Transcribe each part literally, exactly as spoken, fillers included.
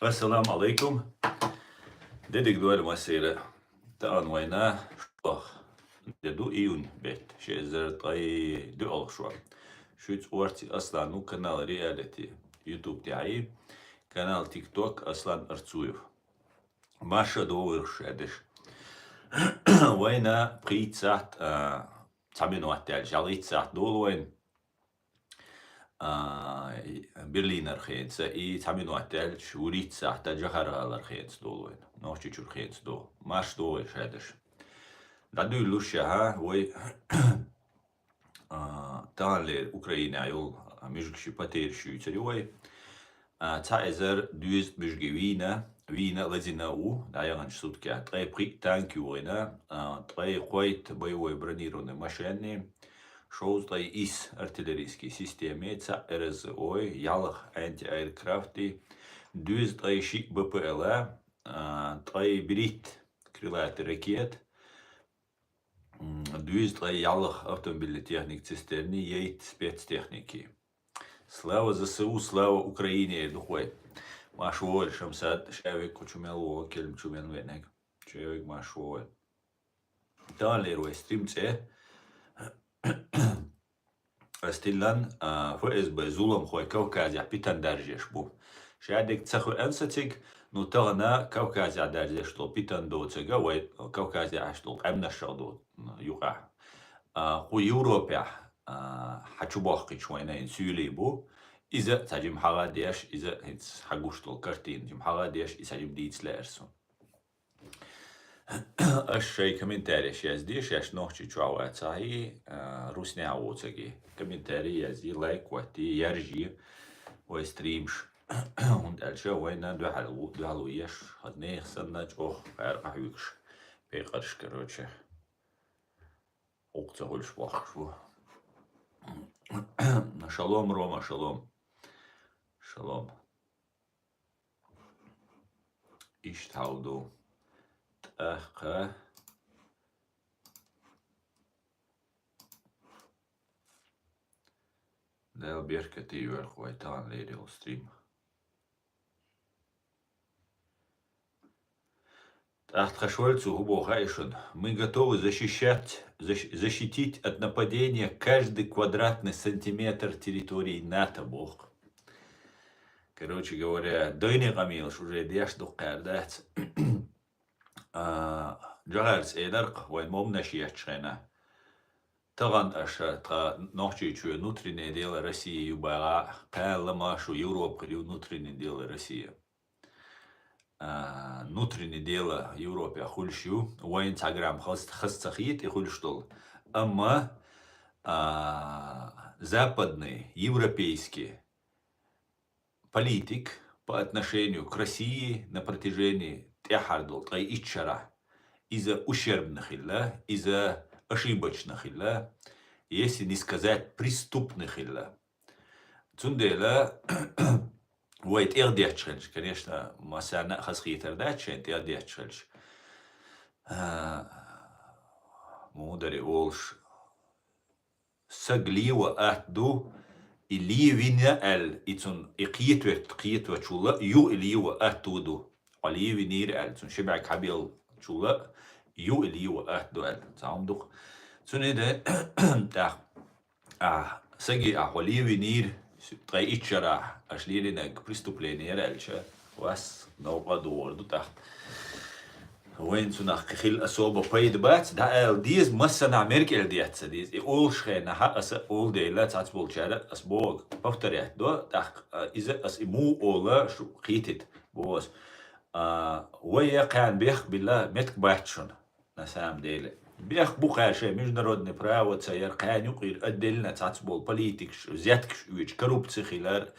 Ассаламу алайкум. Де дика дойла массера. Тахан вайна шолгӀа де ду, июнь бетта, ши эзар ткъаь доьалгӀа шо. Шуьца орци Аслан ву, канал Реалити YouTube тӀехьа, канал TikTok Аслан Арцуев. Марша догӀийла шо, шаьдаш. Вайна пхийтта сахьат, а, цхьа минот даьлча, ялхийтта сахьат долу вайна. А, и, Берлинера хенца, и цхьа минот даьлча, вуьрхӀитта сахьат Джохар-ГӀалара хенца долу вайна. Нохчийчуьра хенца долу. Марша догӀийла, шаьдаш. ДӀадуьйлуш яхьа, вай, а, таханлера Украинехь йолу муьжгашийн потеряш юьйцур ю вай. А, цхьа эзар дезткъа муьжги вийна, вийна лазийна а ву, дӀаяханчу суткех. Ткъе пхиъ танк юьйхина, а, ткъе кхойтта боевой бронированный машенний, шовзткъе исс артиллерийский системи, цхьаъ РСЗО-й, ялх антиаэркрафтий, дезткъе шиъ БПЛА, а, ткъе берхӀитта крылатый ракет, м, дезткъе ялх автомобильный техник цистерни, ейтта спецтехники. Слава ЗСУ, слава Украине, дукхой. Марша вогӀийла, Шамсад, шаверг кху чу мел вогӀу, кху чу мел веаниг. Шаверг марша вогӀийла. Таханлера вай стрим цӀе. Ас тиллина, а, ФСБ зуламхой Кавказехь питана даржеш бу. Шадерг ца хоьан сан цига, ну, тахана Кавказехь даржеш долу питана доцург а вай Кавказехь Ӏаш долу къаьмнашах долу, м, юкъахь. А, кху Европехь, а, хьан чу бохкийча вайна хӀинца суьйлий бу. Иза цхьа жимма хьагӀ а деш, иза хӀинца хьан гуш долу картина жимма хьагӀ а деш, иза цхьа жимма дийца лаьара суна. Аш шайн комментареш язде, шаьш Нохчийчохь вацахьий, а, Руснехь воцургий. Комментарий язде, лайк хӀоттае, яржае вай стримаш. ХӀунда аьлча вайна дуьхьал ву, дуьхьал ву еш, хаза нехан санна чӀогӀа гӀаьркъа хьоьгуш, пекъарш, короче. Укх ца хуьлуш бохкуш бу. Шалом, Рома, шалом. Шалом. Иштта хьал ду. ТӀаккха Дала беркате йойла вай тахана лерина стрим. ТӀаккха тхан шолгӀа цо хӀун боху хаьий шуна? Мы готовы защищать, защ-, защитить от нападения каждый квадратный сантиметр территории НАТО, боху. Короче говоря, дайне къамелаш уже деш дуккха дац. А, Джохарца элира-кх вайн момнаш еччу хенахь. Тахана аша тхан Нохчийчоь внутреннее дело России ю бахахь, кхана ма шу Европа хир ю внутреннее дело России. А, внутреннее дело Европе хуьлуш ю, вайна цхьа грамм хаза, хаза ца хета и хуьлуш долу. Амма, а, западный, европейский политик по отношению к России на протяжении тӀаьххьара долу ткъе итт шарахь иза ущербный хилла, иза ошибочный хилла, если не сказать преступный хилла. Цундела вай тӀехдетташ хилча, конечно, массарна а хазахетар дац шайн тӀехдетташ хилча. А, мудари олуш, саг лева атта ду, и левина аьлла, и цунна и кхетавет-, кхетавечул а юха и лева атта ву ду. Хьо левинийра аьлла, цунна ши бӀаьрг хьабеллачул а юха и лева атта ду аьлла. Цхьа хӀума ду-кх. Цундела тӀаккха, а, саги а хьо левинийра, ткъе итт шарахь аша лелийнарг преступление яра аьлча, вас новкъа а догӀур ду тӀаккха. Вайна цунах кхин хила особо пайда бац, дӀаала деза, массанхьа меркӀел детта ца деза. И олуш хенахь аса олу дела, цхьацболчара ас бохург повторять до, тӀаккха, а, иза ас и муха ола шу кхетийта боху ас. А, вай я кхаьна бехк билла меттиг бац шуна. На самом деле. Бехк бу кхаьршай международное право ца яр, кхаьна юкъера отдельно цхьацболу политикаш, взяткаш оьцуш, коррупция хилар,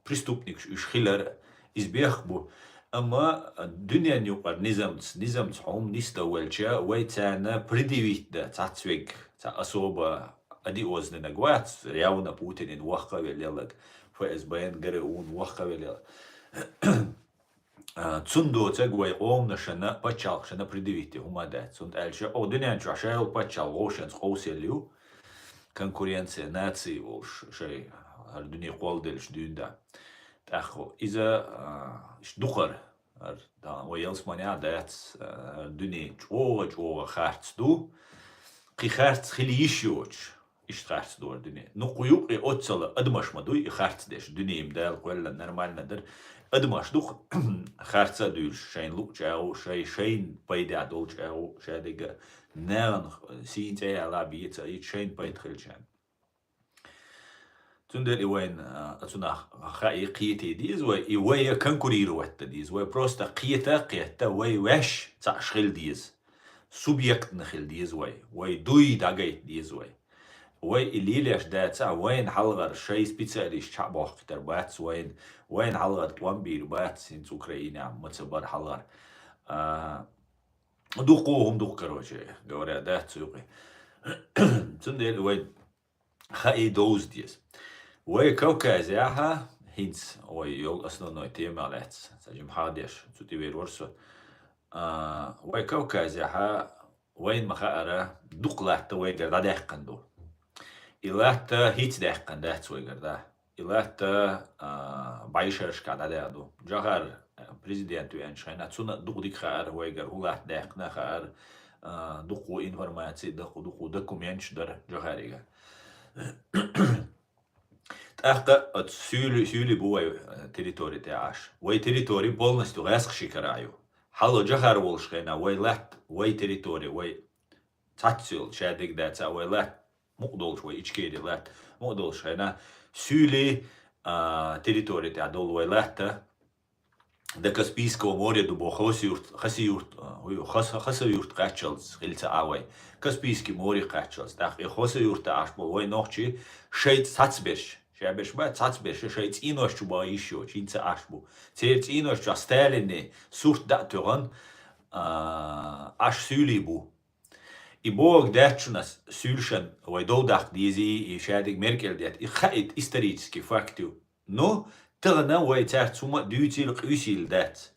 преступникаш уьш хилар, иза бехк бу. Амма дуьненан юкъара низамца, низамца хьуна нисдан велча, вай царна предъявить дан цхьацвег, цхьа особо одиознаниг вац, явно Путинан вахка а велла яллаг, ФСБ-н, ГРУ-н вахка а велла яллаг. А, цунна доцург вай къоманашна, пачхьалкхашна предъявить де хӀума дац. ХӀунда аьлча оха дуьнен чохь шайолу пачхьалкх вовшанца къовсаелла ю, конкуренция наций волуш, шай хӀара дуьне кхолладеллачу дуьйна да. ТӀаккха иза, а, иш дукхар, ар, да, вай ялсманя дац, а, дуьне чӀогӀа-чӀогӀа харц ду, кхи харц хила йиш йоцуш, иштта харц ду ар дуьне. Ну, кху юкъе оццала адамаш ма дуй, и харц деш, дуьне-м Дала кхоьллина нормально дар. Адамаш ду харца а дуьйлуш, шайна луъучу агӀу, шай, шайна пайда долчу агӀу, шадерг а нахана сийна цӀе яла а беца, и шайна пайда хилчарна. Цундела и вайна, а, цунах хаий кхетий деза вай, и вай конкурировать дан деза. Вай просто кхета а кхетта, вай ваьш цхьаъ хила деза. Субъектна хила деза вай. Вай дуй дӀагайта деза вай. Вай и лелеш дацахь, вайна хьалхара шайн специалист чхьа бохкуьйтар бац вайна, вайна хьалхара тӀом бийр бац, хӀинца Украинехь ма ца бара хьалхара. А, дукха хӀума ду-кх, короче говоря, дац цу юкъе. Цундела вай хаий довза деза. Вай Кавказехьа, хӀинца вай йолу основной тема лаьцна, сан жимма хьаха деш, цу тӀе вер вара со. А, вай Кавказехьа вайна ма-хаъара, дукха латта вайгара дӀадаьккхина ду. И латта хӀинца даьккхина дац вайгара, да. И латта, а, бӀешерашкахь дӀадаьхна ду. Джохар, а, президент веанчу хенахь, цунна дукха дика хаьара вайгара хӀун латта даьккхина хаьара, а, дукха информаци, дукха, дукха документаш дара Джохарига. ТӀаккха оцу суьйли-, суьйли бу вай, а, территори тӀехь Ӏаш. Вай территори полностью гӀаьскхашкара ю. Хьалха Джохар волуш хенахь вай латта, вай территори, вай цхьацца йолу, шадерг а дацахь, вай латта мукъа долуш, вай Ичкери латта мукъа долуш хенахь, суьйли, а, территори тӀехь долу вай латта, до Каспийского моря ду боху, Хасавюрт, Хасавюрт, а, ой, Хас-, Хасавюрт кхаччалц хилла ца Ӏа вай. Каспийский море кхаччалц. ТӀаккха и Хасавюрта Ӏаш болу вай нохчий шайн цхьацберш, шаберш бац, цхьацберш шайн цӀенош чу баха йиш йоцуш, хӀинца Ӏаш бу. Церан цӀенош чохь Сталинан сурт дӀа а тоьхна, а, Ӏаш суьйли бу. И бохург дац шуна суьйлашна вай дов даккха дезий, и шадерг Меркель детта. И хаийта исторический факт ю. Ну, тахана вай цаьрца хӀума а дуьйцийла, къуьйсийла дац.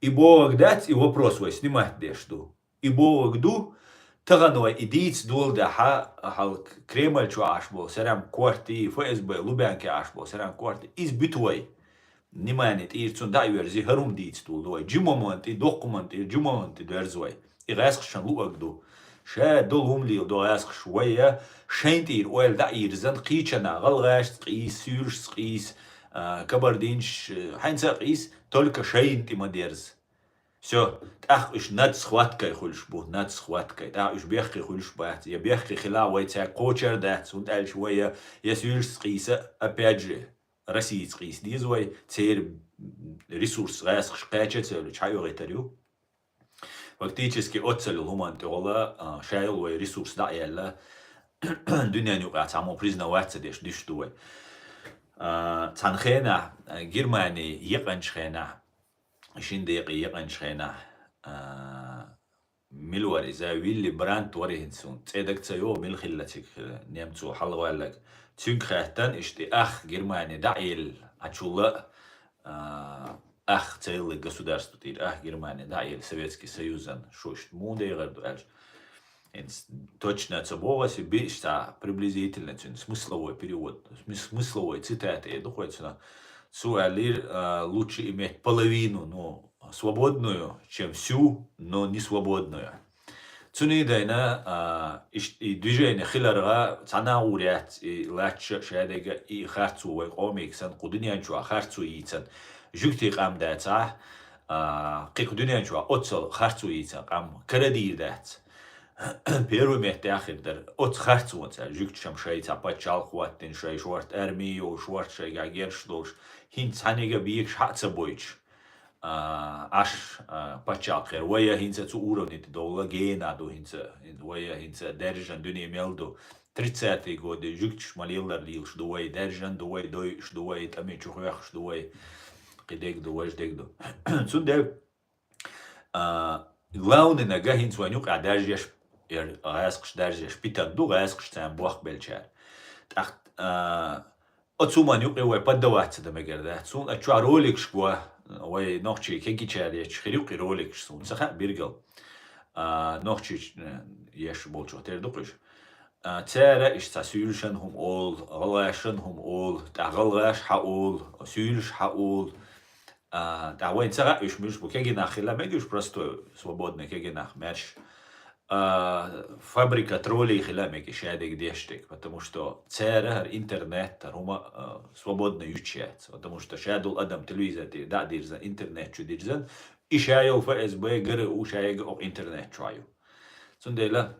И бохург дац, и вопрос вай снимать деш ду. И бохург ду, тахана вай и дийца доладахьа, хьалха Кремль чу Ӏаш болу сарам корти, ФСБ, Лубянке Ӏаш болу сарам корти, иза буьту вай. Внимание тӀера цунна дӀа а верзи, хӀара хӀума дийца доладу вай. Жимаман тӀе, доккхуман тӀе, жимаман тӀе доьрзу вай. И гӀаьскхашна луъург ду. Ша долу хӀума леладо гӀаьскхаша, вай а шайн тӀера ойла дӀа а йирзина, кхечанхьа гӀалгӀашца къийса, суьйлашца къийса, а, кабардинцаш, а, хьаьнца а къийса, только шайна тӀе ма дерза. Всё, тӀаккха уьш нацсхваткой хуьлуш бу, нацсхваткой. ТӀаккха уьш бехке хуьлуш бац. Я бехке хила, вай цаьрга кхочур дац, хӀунда аьлча вай я, я суьйлашца къийса, опять же, Россица къийса деза вай, церан ресурс гӀаьскхаша кхача а ца йолуьйтуш, хьаоьгӀийтар ю. Фактически оццул хӀуманна тӀехула, а, ша йолу вай ресурс дӀа а яьлла, дуьненан юкъахь цхьаммо признавать ца деш дуьсуш ду вай. А, цхьана хенахь, а, Германи екъанчу хенахь, шина декъе екъанчу хенахь, а, мила вара иза, Вилли Брандт вара хӀинца, цӀе дага ца йогӀу, мила хилла цига, немцо хьалаваьлларг. Цуьнга хаьттина, иштта и ах Германи дӀа а елла, Ӏачулла а, а, ах целый государство тӀера, ах Германи дӀа а елла, Советский Союзан, шу иштта муха дехар ду аьлча. ХӀинца точно ца боху аса, биъ иштта приблизительно цуьнан смысловой перевод, смыс-, смысловой цитата эр ду кхуьнан. Цо аьллера, а, лучше иметь половину, ну, свободную, чем всю, но не свободную. Цуьнан дайна, а, иш-, и движение хиларга цхьана а гӀур яц, и латташ а шадерг а, и харцо вай къомега санна кху дуьнен чохь харцо йийцина. Жуьгтий къам дацахь, а, кхин кху дуьнен чохь оццул харцо йийцина къам карадийр дац. Первый меттехь хир дара оцу харцонца, жуьгташа шайн цхьа пачхьалкх хӀоттийна, шайн шорта арми йолуш, шорта шайгахь герзаш долуш, хӀинца цхьаьннега бекаш хьа а ца бойтуш. А, Ӏаш, а, пачхьалкх хир. Вай а хӀинца цу уровне тӀе довла, гена ду хӀинца, вай а хӀинца даьржина дуьне мел ду. Тридцатые годы жуьгташа ма-леллара лелаш ду вай, даьржина ду вай, дойуш ду вай, тӀаме чу хоьхкуш ду вай, кхин дерг ду, важа дерг ду. Цундела, а, главный нагахь хӀинца вайн юкъахь даьржеш, яр гӀаьскхаша даьржеш питана ду, гӀаьскхаша царна бохбелчара. ТӀаккха, а, оцу хӀуманна юкъе вай поддаваться дан мегар дац. Суна оцу чохь роликаш го, вай нохчий кегийчара ечу хир ю-кх и роликаш, суна ца хаьа билггал. А, нохчий, э, еш болчух тера ду-кх уьш. А, цара иштта цхьа суьйлашан хӀума олу, гӀалгӀашан хӀума олу, тӀаккха гӀалгӀаш хьаолу, суьйлаш хьаолу. А, тӀаккха вайн ца хаьа уьш муьлш бу, кегий нах хила мега уьш, простой, свободный кегий нах, маьрша. А, фабрика троллей хила мега шадерг деш дерг, потому что цара хӀара интернет, хӀара хӀума, а, свободно юьтуш яц, потому что ша долу адам телевизор тӀе дӀа а дирзан, интернет чу дирзан, и ша йолу ФСБ, ГРУ ша яга окху интернет чохь ю. Цундела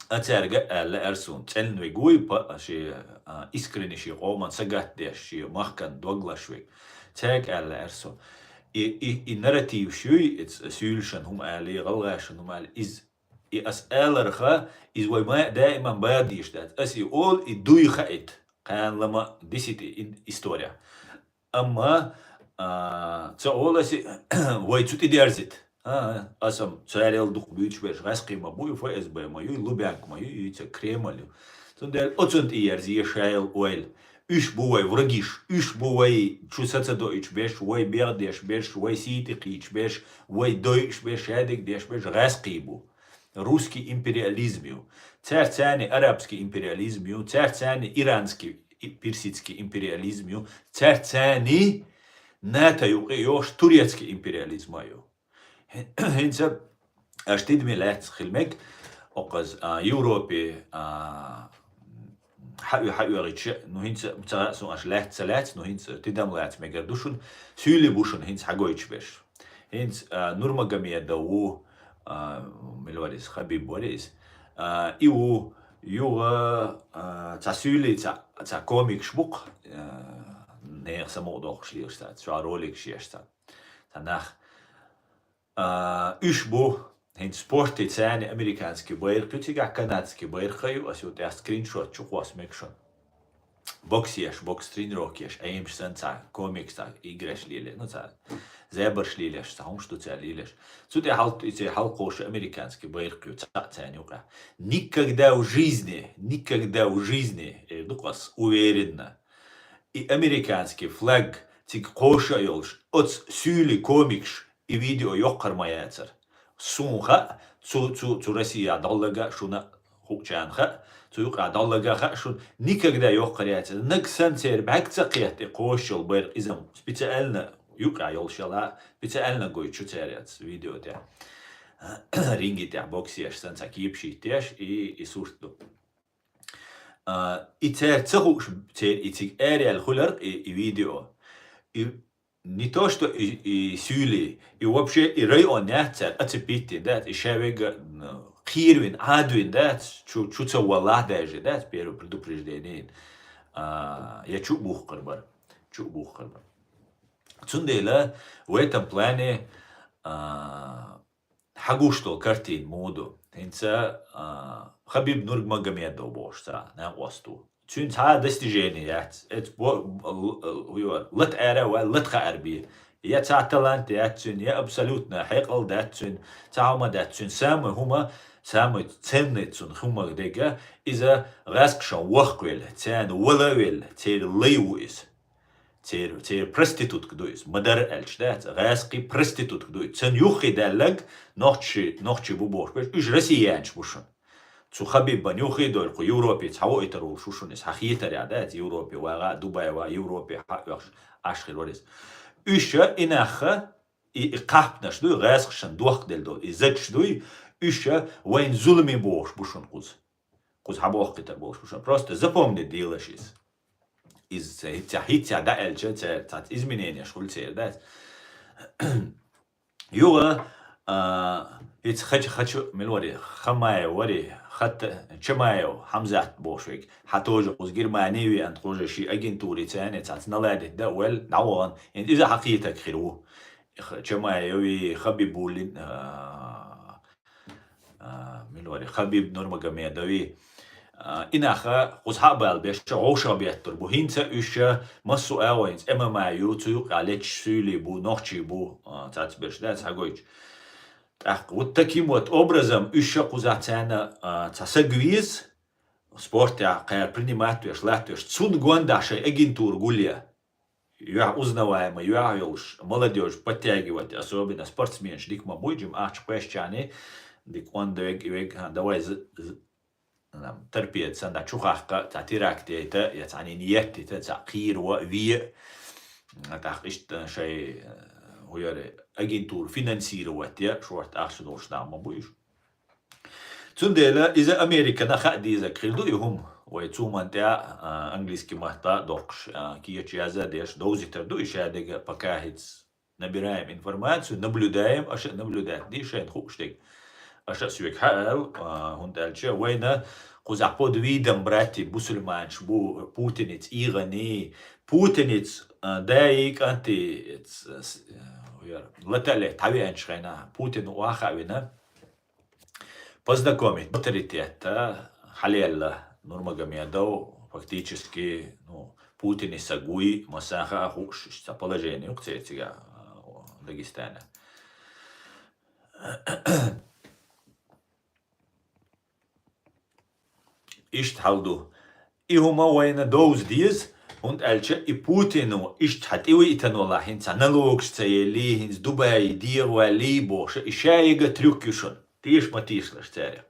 а цаьрга аьлла лаьара суна, цӀена вег вуй, па-, шен, а, искренне шен къоман сагатдеш, шен махкан дог лаш вег. Цаьрга аьлла лаьара со. И, и, и нарратив шуй, и ц-, суьйлашан хӀума али, гӀалгӀашан хӀума али, иза. И ас аларха, иза вай ма даиман бадийш дац. Ас и олу, и дуй хаийта. Кхана лама дисити ин-, история. Амма, а, ца оласи, вай цу тӀедерзита. А, ас-м царел дукха буьйцуш берш гӀаьскхий ма бу, и ФСБ ма ю, и Лубянка ма ю, и ца Кремль ю. Цундела оцунна тӀеерзе шайл ойла. Уьш бу вай врагиш, уьш бу вай чу са ца доуьйтуш берш, вай бегӀдеш берш, вай сий тӀе кхийчу берш, вай дойуш берш, шадерг деш берш гӀаьскхий бу. Русский империализм ю. Цаьрца царний арабский империализм ю, цаьрца царний иранский, и-, персидский империализм ю, цаьрца царний НАТО юкъе йолуш турецкий империализм а ю. ХӀинца аша тидаме лаьцна хила мега, окхаза, а, Европе, а, хьаоь-, хьаоьгӀича, ну, хӀинца ца хаьа суна аша лаьцна ца лаьцна, ну, хӀинца тидам лаца мегар ду шуна, суьйлий бу шуна хӀинца хьагойтуш берш. ХӀинца, а, Нурмагомедов ву, а, мила вара иза, Хабиб вара иза. А, и ву, юха, а, цхьа суьйлий, цхьа, цхьа комикаш бу-кх, а, нехан самукъадоккхуш лелаш цхьа, цхьа роликаш еш цхьа, цхьа нах. А, уьш бу, хӀинца спорте царний американский байракх ю, цигахь канадский байракх а ю, ас ю тӀехь скриншот чу кхосса мега шуна. Бокс еш, бокс тренировка еш, Ӏемаш санна цхьа комикаш, цхьа играш леле, ну, цхьа зебарш лелеш, цхьа хӀумаш ду цара лелеш. Цу тӀе хьал-, и цӀе хьалкхоша американский байракх ю, цхьаъ царна юкъахь. Никогда в жизни, никогда в жизни, эр ду-кх ас уверенно, и американский флаг цига кхоша а йолуш, оцу суьйлий комикаш и видео йоккхар ма яцара. Суна хаьа, цу, цу, цу Россия дӀоллага шуна хуучарна хаьа, цу юкъа дӀоллага хаьа шуна, никогда йоккхар яцара. Наг санна церан бӀаьрг ца кхетта и кхоша йолу байракх, иза-м специально юкъа йолуш яла, специально гойтуш ю церан яц видео тӀехь. Ринги тӀехь бокс еш санна цхьа кепаш йиттеш, и, и сурт ду. А, и цара ца хууш, церан и цига араяьлла хуьлура и, и видео. И не то, что и, и суьйлий, и вообще и район яц цара оцепить йина дац, и ша вега, м, кхеравина, Ӏадвина дац, чу, чу ца валахь даже дац, первое предупреждение. А, я чу а бухкар бара, чу а бухкар бара. Цундела в этом плане, а, хьагуш долу картина муха ду? ХӀинца, а, Хабиб Нурмагомедов бохуш цхьа накъост ву. Цуьнан цхьа а достижение яц. Эца бо-, л-, л-, лата ара а ваьлла, лата хаар бен. Я цхьа талант яц цуьнан, я абсолютно хьекъал дац цуьнан, цхьа хӀума дац цуьнан. Самый хӀума, самый ценный цуьнан хӀума дерг, иза гӀаьскхашна вахкавелла, царна вала а велла, церан лай ву иза. Церан, церан проститутка ду иза. Ма-дарра аьлча дац, гӀаьскхий проститутка ду иза. Царна юххе даьлларг нохчий, нохчий бу бохуш берш, уьш россиянаш бу шуна. Цу Хабибан юххе а дойла, кху Европе цхьа вуьйтур волуш ву шуна иза. Хьан хетарехь дац, Европе вагӀа, Дубай вагӀа, Европе хьаоьхуш Ӏаш хир вара иза. Уьш и нах, и, и кхаьпнаш дуй, гӀаьскхашна дохкаделла долу, и зӀакаш дуй, уьш вайна зуламе бохуш бу шуна кхуза. Кхуза хьабохкуьйтур болуш бу шуна. Просто запомнить делаш иза. Иза ца хӀицца, хӀицца дӀааьлча, ца, цаца измененеш хуьлу церан дац. Юха, а, хӀицца хача, хача, мила вари, Хамаев вари, хатта Чамаев, Хьамзат бохуш вег. Хьан тоже кхуза Германи веана, кхуза ши агентури царна, цаца наладить да, вел, дӀавахана. Иза хьакхетаг хир ву. Х-, Чамаеви, Хабибуллин, а, а, мила вари, Хабиб Нурмагомедови. А, и нах кхуза хьа а бала беш, вовшах беттур бу. ХӀинца уьш массо а агӀо хӀинца ММА ю, цу юкъа лечча суьйлий бу, нохчий бу, а, цаца берш дац хьагойтуш. ТӀаккха вот таким вот образом уьш кхуза царна, а, цхьа саг веза, спортехь кхара принимать веш, латтавеш, цунна гондахь шайн агентура гулъе. Юьхь узнаваемый, юьхь йолуш, молодёжь подтягивать, особенно спортсменаш дика ма буй, жима ахча кхоьссачарний, дика онда вег, вег, ха, давай з-, з-, ам, торпеда санна чухахка, цхьа теракт яйта, я цхьаннена еттита, цхьа кхийра ве, а, тӀаккха иштта шоай, э, хӀу яр, агентура финансировать я, шортта ахча долуш нах ма бу уьш. Цундела иза Американа хаа дезарг хир ду и хӀума. Вай цу ман тӀа, а, английски матта доккхуш, а, кеча яза деш, довзийтар ду и шадерг, пока хӀинца набираем информацию, наблюдаем, аша наблюдать ди шайна хууш дерг. Аша соьга хьаал, а, хӀунда аьлча вайна кхузахь под видом братьев мусульманаш бу путаница ийгӀани, путаница, а, даи кӀанти, ц-, с-, а, яр, латале тхьавеанчу хенахь Путин ваха а вина, познакомить авторитетта хьалелла Нурмагомедов, фактически, ну, Путине саг вуй, масса хаа хууш, иштта положение юкъа церцига, а, Дагестана. Иштта хьал ду. И хӀума вайна довза деза, хӀунда аьлча и Путину иштта хьа тӀе вийтина вала, хӀинца налогаш ца елли, хӀинца Дубай дегӀа валли бохуша, и шайга трюк ю шуна. Теша ма тешалаш цаьрах.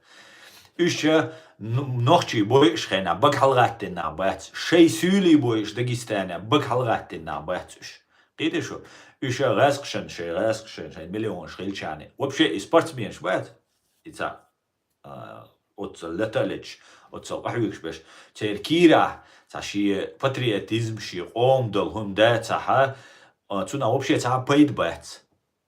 Уьш ша ну-, нохчий бойуш хенахь бага хьалагӀаттина нах бац, шай суьйлий бойуш Дагестана бага хьалагӀаттина нах бац уьш. Кхийтий шу? Уьш ша гӀаскхашан, шай гӀаскхашан, шай миллионаш хилчарна. Вообще и спортсменаш бац? И ца, а, оццал латалеча, оццал къахьоьгуш беш. Церан кийрахь цхьа шен патриотизм, шен къоман долу хӀума да цхьа, а, цунах вообще цхьа пайда бац.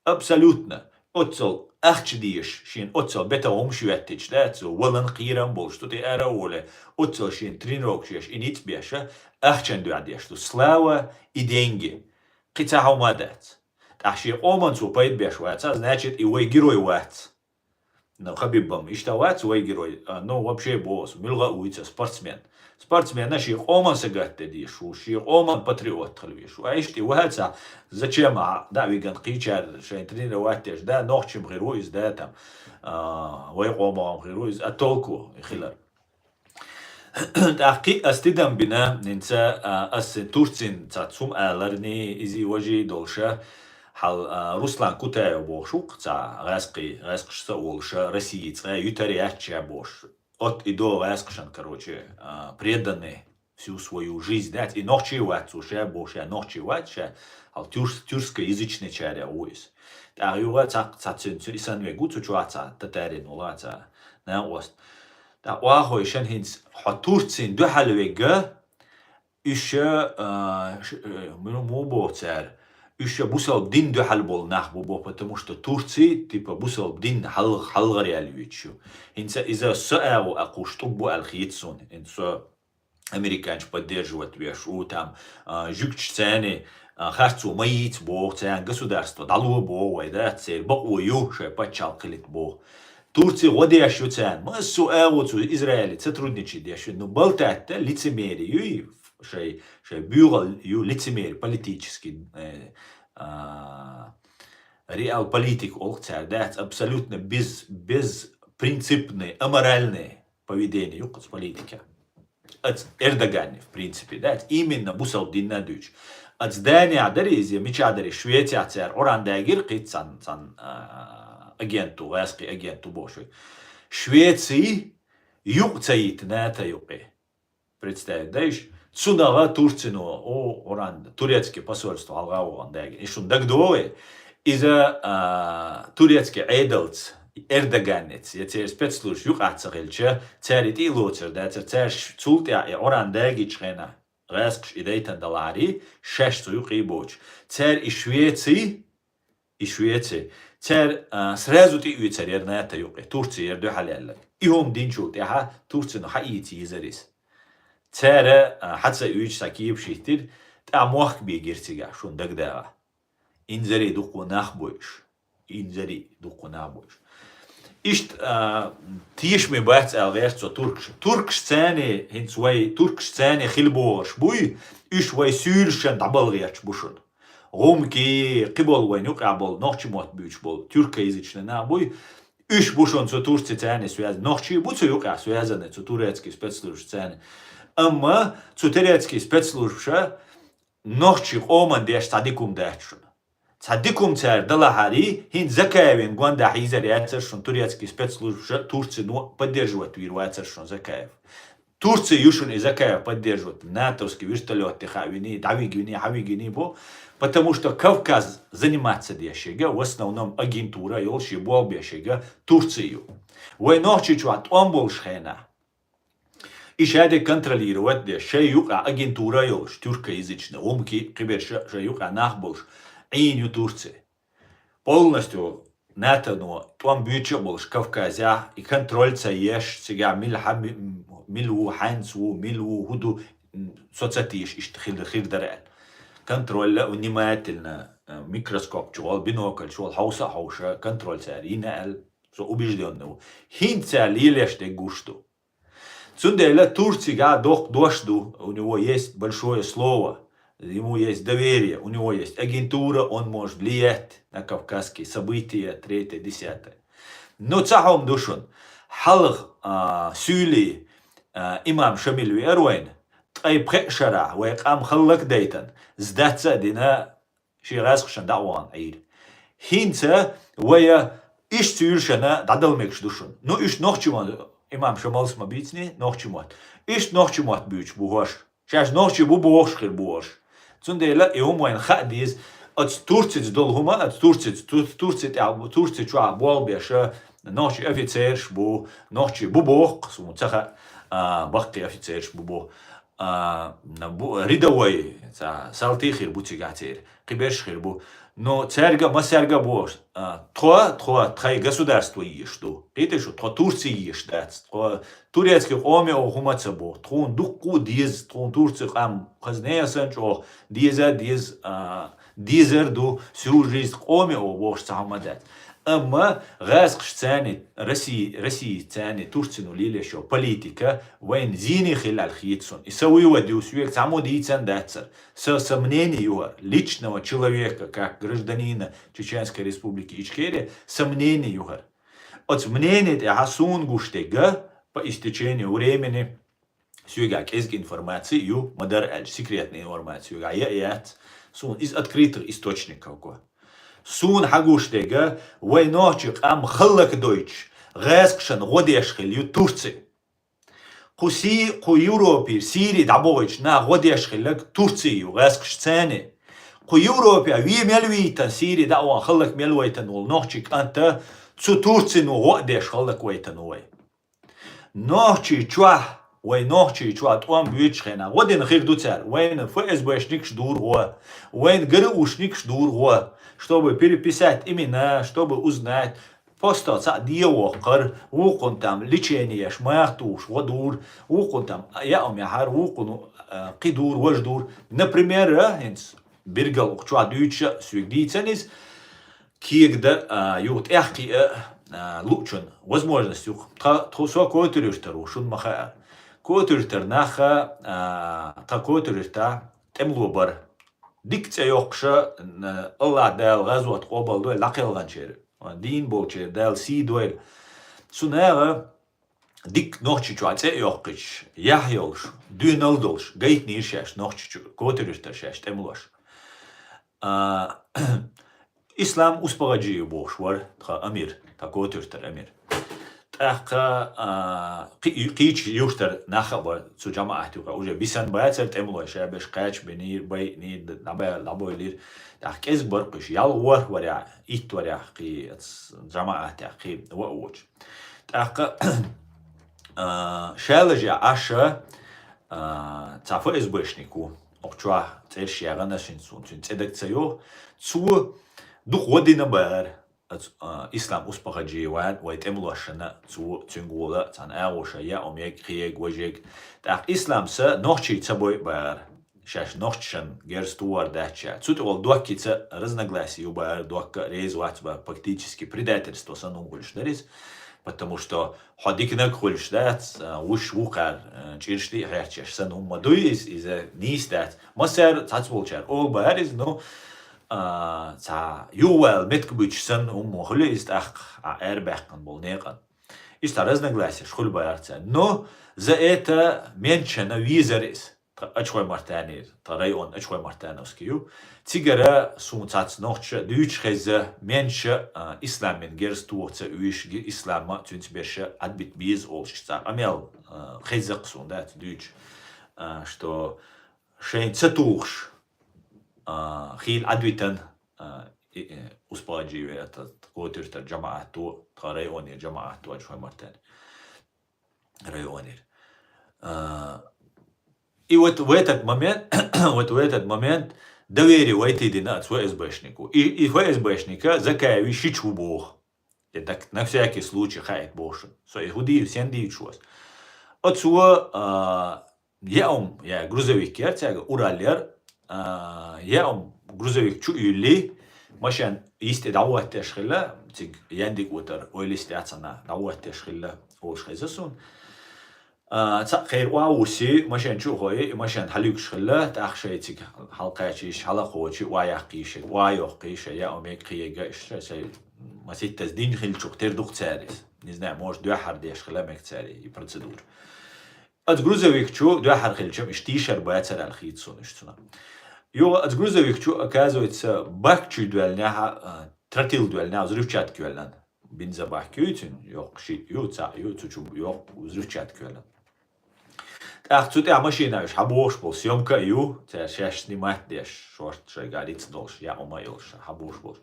Абсолютно. Оццал ахча деш, шен оццал бетта хӀумаш йоьттича, да, цо валан кхерам болуш, ду тӀе ара а воле, оццал шен тренировкаш еш, и ницкъ беш, ахчан дуьхьа деш ду. Слава и деньги. Кхин цхьа хӀума дац. ТӀаккха шен къоман цо пайда беш вац, значит, и вай герой вац. Ну, Хабиб-м иштта вац вай герой. А, ну, вообще босс, муьлха а вуьйца спортсмен. Спортсмена шен къоман сагатде дезаш ву, шен къоман патриот хила везаш ву. А иштта и вац, а, зачем а, да, виган кхийчар шайн тренировать деш, да, нохчим хир ву иза, да, там, а, вай къоман хир ву иза, а толку хилар. ТӀаккха кхин а ас тидам бина, хӀинца, а, ас Турцин цхьа цум аларни, изи важий долуша, хьал, а, Руслан Кутаев бохуш ву-кх, цхьа гӀаьскхий, гӀаьскхаш са а волуша, Россия цкъа ютар яц ша бохуш. От и до гӀаьскхашан, короче, а, преданный всю свою жизнь, да, и нохчий вац цо, ша боху, ша нохчий вац, ша хьал тюрс-, тюркскоязычный чаря ву иза. ТӀаккха юха цхьа, цхьа цуьнца и санна вег ву цу чохь цхьа татарин вала цхьа накъост. ТӀаккха охьахой шен хӀинца хьо Турцин дуьхьал вега, уьш, а, ш-, э, муну му боху цара, уьш бусалба дин дуьхьал болу нах бу бо, потому что Турци, типа, бусалба дин хьал-, хьалгӀар яьлла вуьйцуш ю. ХӀинца иза со агӀо а кхуш тӀуг бу аьлла хета суна. ХӀинца со американчу поддерживать веш ву, там, а, жуьгташ царна, а, харцо ма йийца боху, царна государство дӀало боху вай, да, церан бакъо ю, шайн пачхьалкх хилийта боху. Турци гӀо деш ю царна, массо а агӀо цу Израиле сотрудничать деш ю, ну, балтатта лицемери ю, шай, шай буьйгӀал ю лицемери, политический, э, а, реал политик олу цара, дац, абсолютно без-, беспринципный, аморальный поведение ю кхуц политика. Ац Эрдогане, в принципе, да, именно бусалба динна дуьйцу. Ац Данияхь дарий иза, мичахь дарий, Швецияхь цара Къуръан дагира кхиц цан, цан, а, агенту, гӀаьскхи агенту бохуш. Швеций юкъа ца йита ната юкъе. Представить дайш? ЦунагӀа Турцино, о, Къуръан, турецкий посольство хьалгӀа вогӀан дагира. И шун дагадогӀий? Иза, а, турецкий Ӏедалц, Эрдоганец, я церан спецслужбаш юкъахь ца хилча, цара и тӀе а лоцур дацара, цара ш-, цул тӀаьхьа и Къуръан дагийчу хенахь, гӀаьскхаш и дайтан далахьарий, шаьш цу юкъе боцуш. Цара и Швеций, и Швеций, цара, а, сразу тӀеоьцур яра ната юкъе, Турци яра дуьхьал яьлларг. И хӀума динчул тӀаьхьа Турцино хьаийца йизара иза. Цара, а, хьа ца уьйчу цхьа кепаш хӀиттира, тӀаккха мохк бегира цигахь, шун дагадагӀа. Инзаре дуккха нах бойуш. Инзаре дуккха нах бойуш. Иштта, а, тешаме бац аьлла гӀерта цо туркаш. Туркаш царна, хӀинца вай туркаш царна хила бохуш буй, уьш вай суьйлашан дӀабала гӀерташ бу шуна. ГӀумки, кхиболу вайн юкъахь болу, нохча мотт буьйцуш болу, тюркоязычный нах буй, уьш бу шуна цу Турци царна связан. Нохчий бу цу юкъахь связанный, цу турецкий спецслужбаш царна. Амма цу турецкий спецслужбаша нохчий къоман деш цхьа дика хӀума дац шуна. Цхьа дика хӀума цара далахьарий, хӀинца Закаевн гонда хьийзар яцар шун турецкий спецслужбаша, Турцино поддерживать вийр вацар шун Закаев. Турци ю шун и Закаев поддерживать, натовский вертолёт тӀа хьавиний, дӀавигвиний, хьавигвиний бо, потому что Кавказ заниматься деш шега, в основном агентура йолуш и болх беш шега Турци ю. Вай нохчий чохь тӀом болуш хенахь, и шаде контролировать деш, шайн юкъа агентура йолуш, тюркоязычный, гӀумки, кхиберша шайн юкъа нах болуш, Ӏийна ю Турци. Полностью натано тӀом буьйцуш а болуш Кавказехь, и контроль ца еш, цигахь мила хьан, мила ву, хьаьнца ву, мила ву, хӀун ду, со ца тийша иштта хир, хир дара аьлла. Контроль а внимательно, э, микроскоп чухула, бинокль чухула хьовса а хьовша, контроль цара йина аьлла, со убеждённый ву. ХӀинца цара лелош дерг гуш ду. Цундела Турцигахь доккха дош ду, у него есть большое слово, ему есть доверие, у него есть агентура, он может влиять на кавказские события, третье, десятое. Ну, цхьа хӀума ду шуна. Хьалха, а, суьйлий, а, имам Шамил веара вайна, ткъе пхеа шарахь вай къам хӀаллакдайтина, сдаться а дина, шен гӀазкхашна дӀа а вахана Ӏийра. ХӀинца вай иштта суьйлашна дӀадала мегаш ду шуна. Ну, иштта нохчийн мотт, имам Шамалс ма бийцний, нохчийн мотт. Иштта нохчийн мотт буьйцуш бу хӀорш. Шаьш нохчий бу бохуш хир бу хӀорш. Цундела и хӀума вайна хаа деза, оцу Турцица долу хӀума, оцу Турцица, Ту-, Турци тӀехь, Турци чохь болх беш, нохчий офицераш бу, нохчий бу боху, суна ца хаьа, а, баккхий офицераш бу боху. А, бу-, рядовой, ца, салтий хир бу цигахь церан, кхиберш хир бу. Но цаьрга а, массаьрга а бохуш, а, тхо, тхо, тхайн государство езаш ду. Кхетий шу, тхо Турци езаш дац. Тхо турецкий къоме оха хӀума ца боху. Тхуна дуккха а деза, тхуна Турци къам хазне а санна чӀогӀа деза а деза, а, дезар ду, всю жизнь къоме оха бохуш цхьа хӀума дац. Амма гӀазкхашцаний, Росси-, Россияцаний, Турцино лелош йолу политика вайна зене хилла аьлла хета суна. И сан вывод ю, соьга цхьаммо дийцина дацара. Сан, сан мнение ю хӀара. Личного человека, как гражданина Чеченской Республики Ичкерия, сан мнение ю хӀара. Оцу мнение тӀехь суна гуш дерг, по истечению времени, соьга кӀезиг информаци ю, ма-дарра аьлча, секретная информация соьга яа яц, суна из открытых источников го. Суна хьагуш дерг, вай нохчий къам хӀаллакдойтуш, гӀазкхашна гӀо деш хилла ю Турци. Кху Си-, кху Европе Сири дӀабохуьйтуш нах гӀо деш хилларг Турци ю, гӀазкхашцаний. Кху Европе ве мел вийтина, Сири дӀа а вахана хӀаллаквайтина волу нохчийн кӀант цу Турцино гӀо а деш хӀаллаквайтина ву вай. Нохчий чохь, вай нохчий чохь тӀом буьйцучу хенахь, гӀо дина хир ду цара, вайна ФСБшникаш дура гӀо, вайна ГРУшникаш дура гӀо, чтобы переписать имена, чтобы узнать, просто цхьаъ дегӀа воккхура, вукхунна там лечение еш, маха тухуш гӀо дура, вукхунна там яа хӀума яхьара, вукхунна, а, кхин дура, важа дура. Например, а, хӀинца биргал укх чохь дуьйцуш а соьга дийцина иза, кегадан, а, юха тӀехкхиа, а, луучун возможность ю-кх. Тха, тхо, со Котур-Юьртара ву, шуна ма хаьа. Котур-Юьртара нах, а, тхан Котур-Юьртахь тӀемало бара. Дика цӀе йоккхуша, н-, АллахӀ Дала гӀазот къобал дойла дӀакхелханчеран, дийна болчеран Дала сий дойла. Цу наха дика Нохчийчохь цӀе а йоккхуьйтуш, яхь йолуш, доьналла долуш, гайтинера шаьш Нохчийчу-, Котур-Юьртара шаьш тӀемалош. А, Ислам Успагъаджиев бохуш вара тхан амир, тхан Котур-Юьртара амир. ТӀаккха, а, кхи-, кхечу юьртара нах а бара цу жамаӀат юкъахь, уже бисина бацара тӀемалой, ша берш кхача бинийра, байинийра, дӀабаьлла, дӀабойлийра. ТӀаккха кӀезиг бара кхуьш, ялх ворхӀ варехь, итт варехь кхин оцу жамаӀатехь кхин ваъ воцуш. ТӀаккха, а, шалажехь Ӏаш, а, цхьа ФСБшник ву. Окху чохь цӀераш яьхна шуна, суна цуьнан цӀе дага ца йогӀу. Цо дукха гӀо дина бара, оцу, а, Ислам Успагъаджиевна, вай тӀемалошна, цо цуьнга гӀолла цхьана агӀоша яа хӀума ег, кхин ег, важа ег. ТӀаккха Ислам са нохчий ца бойу бара. Шаьш нохчашна герз тухур дац ша. Цу тӀехула доккхийца разногласие ю бара, доккха а реза вац бара, фактически предательство санна хӀума хуьлуш дара иза, потому что хьо диканаг хуьлуш дац, а, вуьш ву кхара, а, чӀираш тӀе а хьерчаш санна хӀума ма дуй иза, иза нийса дац. Массара цхьацца болчара олу бара иза, ну, а, цхьа юхавала меттиг буьтуш санна хӀума ма хуьлу иза тӀаккха, а, аьрбаьккхина болу некъан. Иштта разногласиеш хуьлу бара царна. Но за это менчана везара иза. тха Ачхой-Мартанера, тха район Ачхой-Мартановский ю. Цигара суна цхьацца нохчаша дуьйцуш хеза, менша, а, ислам мин герз тоха ца уьйш, ги-, ислама цуьнца берша Ӏадбита беза олуш цхьа къамел, а, хеза-кх суна, дац дуьйцуш, а, что шайн ца тухуш, а, хийла Ӏадвитан, а, и, и, Успаджиеве, это, Котуьртара жамаӀато, тха районера жамаӀато, Ачхой-Мартан районера. А, и вот в этот момент, вот в этот момент доверие вайтийдина ацу ФСБшнику. И, и ФСБшника Закаеви шича ву боху. И так, на всякий случай хаийта боху шуна. Со и хӀу дийр, сен дийчу вас. Оцо, а, яа хӀума, я грузовик яра цаьрга, Урал яра, а, яа хӀума грузовик чу а юьллий, машен йисте дӀахӀоттеш хилла, цига Яндик вутар, ойла йисте а ца на, дӀахӀоттеш хилла, олуш хеза суна. А, цхьаъ кхеран охьа а вусий, машен чу а хой, и машен хьалуьгуш хилла, тӀаккха шайн цига хьалакхачийша, хьалакхочий, охьа яккхийша, охьа йоккхийша, яа хӀума кхиега, иштта шайн маситтаза дина хиллачух тера ду-кх цара иза. Не знаю, может, дуьххьара деш хилла мега цара и процедура. Оцу грузовик чу дуьххьара хилча-м иштта тийшар бацара аьлла хета суна иштта цунах. Юха оцу грузовик чу, оказывается, бак чу доьллинехь, а, тротил доьллинехь, взрывчатка йоьллина. Бензобак ю цуьнан, йоккха шиъ ю, цхьаъ ю, цу чу йоккха взрывчатка йоьллина. ТӀаккха цу тӀехь машина уьш хьабохуш болу съёмка а ю, цара шаьш снимать деш, шорта шайгахь ницкъ долуш, яа хӀума а йолуш, хьабохуш болуш.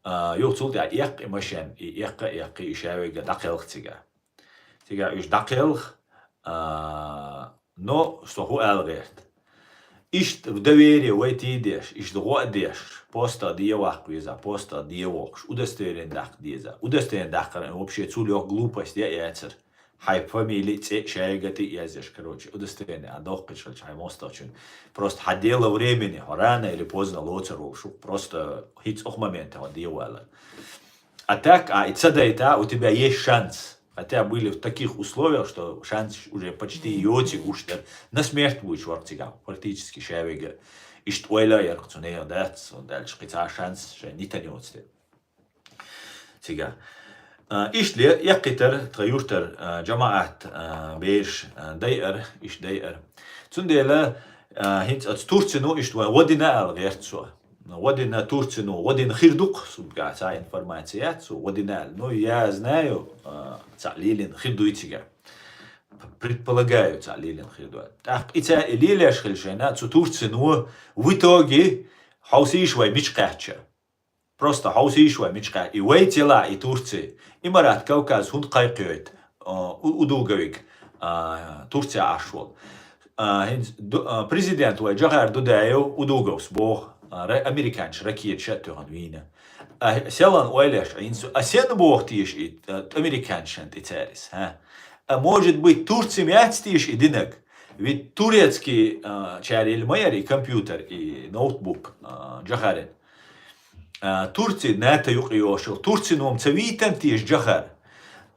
А, юха цул тӀаьхьа эккха и машен, и эккха а эккхий, и шаверг а дӀакхелха цигахь. Цигахь уьш дӀакхелха, а, но со хӀун ала гӀерта. Иштта доверие вайтийдеш, иштта гӀо а деш, постагӀа дӀаваккха веза, постагӀа дӀавоккхуш, удостоверение даккха деза. Удостоверение даккхар вообще цул йоккха глупость я а яцара. Хьайн фамили, цӀе а шайга тӀе а язъеш, короче, удостоверение а доккхуьйтуш хилча хьайн мостагӀчун. Просто хьан дело времени, хьо рано или поздно лоцур волуш ву, просто хӀинца окху моментехь хьо дӀавалар. А так, а и ца дайта, у тебя есть шанс. Хотя были в таких условиях, что шанс уже почти йоций гуш дара. На смерть вуьйцуш вара цигахь, практически шаверг а. Иштта ойла а яра-кх цу нехан дац, цунна аьлча кхин цхьа шанс шайн нитан йоцу дела. Цигахь. А, иштта ле, эккхийтар тхан юьртара, а, жамаӀат, а, бераш, а, дайар, иштта дайар. Цундела, а, хӀинца оцу Турцино иштта вайн гӀо дина ала гӀерта со. ГӀо дина Турцино, гӀо дина хир ду-кх, суна цхьа информаци яц, цо гӀо дина аьлла. Ну, я знаю, а, цхьаъ лелийна хир дуй цигахь. Предполагаю, цхьаъ лелийна хир ду. ТӀаккха и цхьаъ и лелош хилча шайна, цу Турцино в итоге хьовсийша вай мича кхаьчча. Просто хьовсийша вай мича кхаьчча. И вайца елахь и Турци. Имарат Кавказ хӀунда кхайкхайойту, а, у-, Удуговиг, а, Турци Ӏаш волу. А, хӀинца ду-, а, президент вай Джохар Дудаев Удуговс боху, а, ра-, американчу ракеташ а тоьхна вийна. А, селан ойла еш Ӏийна цо, а сенна боху теша и, а, американчашна тӀе цаьрис, хӀа? А может быть, Турци яц теша и динарг? Ведь турецкий, а, чарийла ма яра и компьютер, и ноутбук, а, Джохарин. А, Турци НАТО юкъа йолуш йолу. Турцино-м ца вийтина теша Джохар?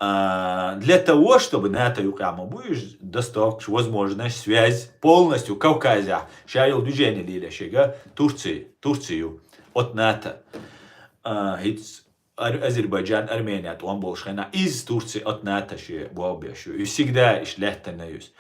А, для того, чтобы НАТО юкъахь ма бу уьш доставкаш, возможность, связь, полностью Кавказехь ша йолу движение лелош ерг Турци, Турци ю, от НАТО. А, хӀинца Ар-, Азербайджан, Армения тӀом болуш хенахь, изза Турци от НАТО шен болх беш ю. И всегда иштта лаьттина ю иза.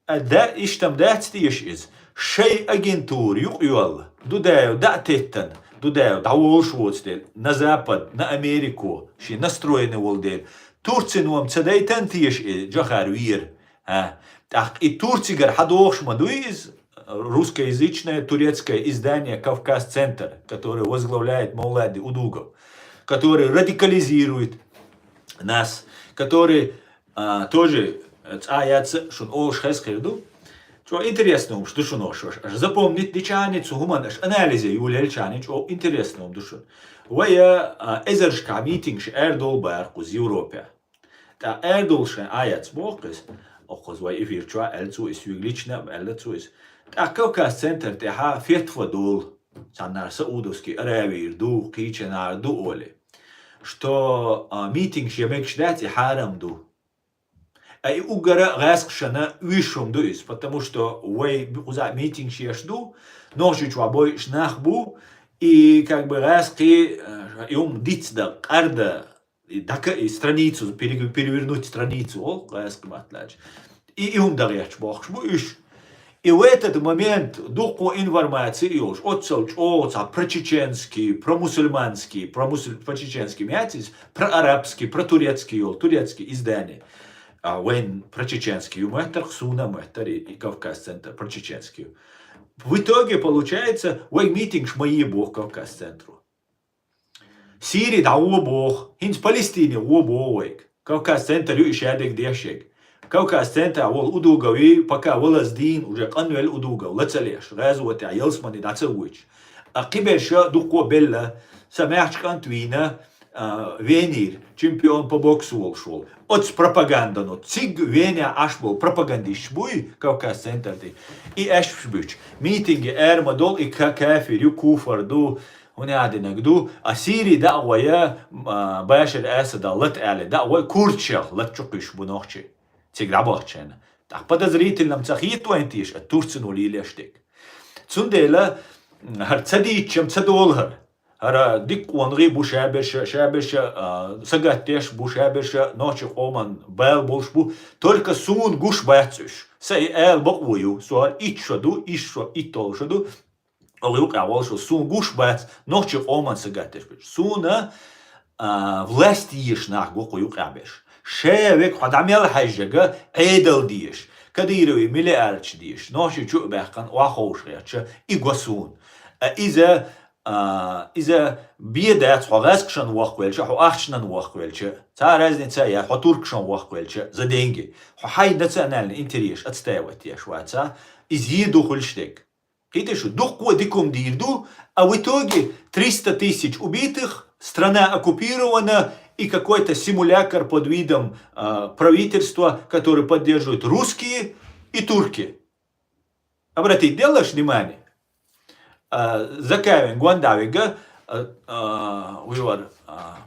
А да, иштта-м дац теша иза. Шайн агентура юкъайолла, Дудаев дӀа а теттина, Дудаев дӀаволуш воцу дела, на Запад, на Америку шен настроенный волу дела, Турцино-м ца дайтина теша и Джохар вийр, а? ТӀаккха и Турцигара хьадохуш ма дуй иза? Русскоязычное турецкое издание «Кавказ-центр», которое возглавляет Мовлади Удугов, который радикализирует нас, который, а, тоже, э, цкъа яц шуна олуш хеза хир ду. ЧӀо интересно хӀумаш ду шуна ош, ош, ош запомнить дича а, цу хӀуманна ош анализе йолаелча а, чӀо интересно хӀума ду шуна. Вай, а, эзаршкахь митингаш аьрдолу бара кхуза Европе. ТӀаккха аьрдолуш шайн а яц боху иза. Окхуза вай эфир чохь аьлла цо иза, соьга лично а аьлла цо иза. ТӀаккха Кавказ-центр тӀехьа фетва долу, цхьаннара Саудовский Аравийра ду, кхечанара ду олий, что, а, митингаш ян мегаш дац, и хьарам ду. А и уггара гӀаскхашна вуьйш хӀума ду иза, потому что вай кхузахь митингаш еш ду, Нохчийчохь бойуш нах бу, и как бы гӀаскхий, а, и хӀума дицдан, къардан, и дака, и страницу, пере-, перевернуть страницу, олу гӀаскхи маттахь аьлча. И, и хӀума дан гӀерташ бохкуш бу уьш. И в этот момент дуккха информаци йолуш, оццал чӀогӀа цхьа про чеченский, про мусульманский, про мусуль-, про чеченский мятис, про арабский, про турецкий йолу, турецкий издание. А вайн про чеченский ю моьттарх, суна моьттар и, и Кавказ центр про чеченский ю. В итоге получается, вай митингаш ма е боху Кавказ центру. Сири дӀагӀо боху, хӀинца Палестине гӀо боху вайга. Кавказ центр ю и шадерг дешег. Кавказ центра волу Удугови, пока валаз дийна, уже къанвелла Удугов, лацалеш, гӀазотехь ялсмани дӀа ца вуьйцуш. А кхиберша дуккхо белла, сан маьхча кӀант вийна, а, Венера, чемпион по боксу волуш волу. Оцу пропагандано, цига Венехь Ӏаш болу пропагандисташ буй, Кавказ центр тӀе, и аьшпаш буьтуш. Митинге ара ма долу, и ка-, кафир ю, куфар ду, хӀун яа динарг ду, а Сири дӀа а гӀой, а, Башар Асада лата аьлла дӀа а гӀой, курдашех лата чу кхуьйсуш бу нохчий. Цига дӀабахча хьайна. ТӀаккха подозрительно-м ца хета вайн теша, а Турцино лелош дерг. Цундела, м, хӀара ца дийцча-м ца долу хӀара. ХӀара дика къонахий бу шаберша, шаберша, а, сагатдеш бу шаберша, нохчийн къоман бала болуш бу. Только суна гуш бац уьш. Сан и ала бакъо ю, со хӀара итт шо ду, итт шо, итт шо ду. Оха юкъахь волуш ву, суна гуш бац, нохчийн къоман сагатдеш берш. Суна, а, власть езаш нах гу кху юкъахь берш. Ша вега хьо дӀа мел хьаьжжага, Ӏедал дезаш, Кадыровн миллиардаш дезаш, нохчий чу а баьккхина, охьаховша гӀерташ, и го суна. А иза, а, иза бен дац, хьо гӀазкхашна воккхавелча, хьо ахчанан воккхавелча, цхьа а разница яц, хьо туркашна воккхавелча, за деньги. Хьо хьайн национальный интерес отстаивать еш вац, а? Иза е ду хуьлуш дерг. Кхетий шу, дуккха а дика хӀума дийр ду, а в итоге триста тысяч убитых, страна оккупирована и какой-то симулякр под видом, а, правительства, который поддерживают русские и турки. Обратите делаешь внимание? А, Закаевн гонда вега, а, а, вывар, а,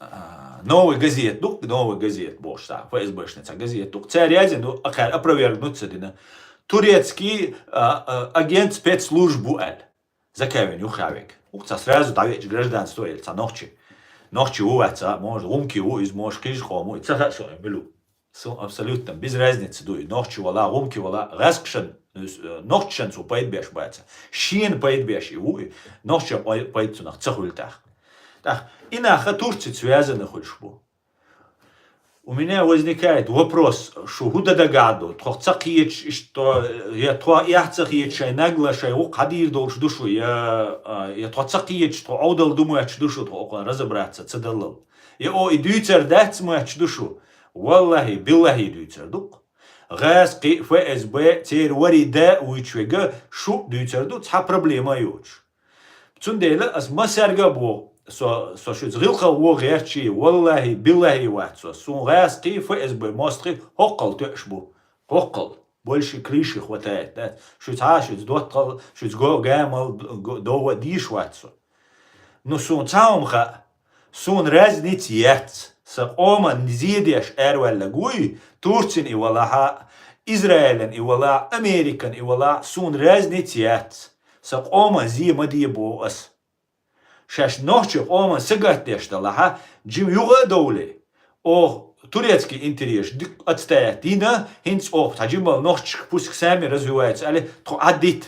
а, «Новая газета» ду, «Новая газета» бохуш цхьа, ФСБшна цхьа газета ду. Цара яздина ду, акхара опровергнуть ца дина. Турецкий, а, а, агент спецслужб бу аьлла. Закаевн юххе вега. ХӀокху цхьа сразу дӀавеача гражданство елла цхьа нохчи. Нохчи ву вац, а, может, гӀумки ву, иза, может, кхижа къоман ву, и ца хаьа со и мила ву. Со абсолютно без разницы ду, и нохчи вала, гӀумки вала, гӀазкхашан, э, нохчашан цо пайда беш бац. Шена пайда беш и ву, и нохчашан пай-, пайда цунах ца хуьлу тӀаккха. ТӀаккха и нах Турцица связаны хуьлуш бу. У меня возникает вопрос, шу хӀун дан дагахь ду, тхо ца кхеташ иштта, я тхо эхь ца хеташ шайн нагла шайн вукху хьадийр долуш ду шу, я, а, я тхо ца кхеташ, тхо Ӏовдал ду моьттуш ду шу, тхо окхунна разобраться ца даллал. Я о, и дуьйцур дац моьттуш ду шу. Валлахи, биллахи дуьйцур ду-кх. ГӀаз, кхин а, ФСБ, церан вари да а вуьйцуш вега, шу дуьйцур ду, цхьа проблема а йоцуш. Цундела ас массаьрга а боху, со, со шуьца гӀиллакхах вон гӀертачий, валлахи, биллахи вац со. Суна гӀаз, кхин а, ФСБ мостагӀий хӀоккхул тоьуш бу. ХӀоккхул. Больше крыши хватает, да? Шуьца хьа, шуьца доттагӀал, шуьца го-, гамал, го-, довха а дийш вац со. Ну, суна цхьа хӀума хаьа. Суна разница яц. Сан къоман зе деш араваьлларг вуй, Турцин и валахь а, Израилан и валахь а, Американ и валахь а, суна разница яц. Сан къоман зе ма де боху ас. Шаьш нохчийн къоман сагатдеш далахь а, жима юха а довлий. Оха турецкий интересаш дика отстоять дина, хӀинца оха цхьа жимма нохчашка пусть сами развиваются аьлла, тхо Ӏаддита.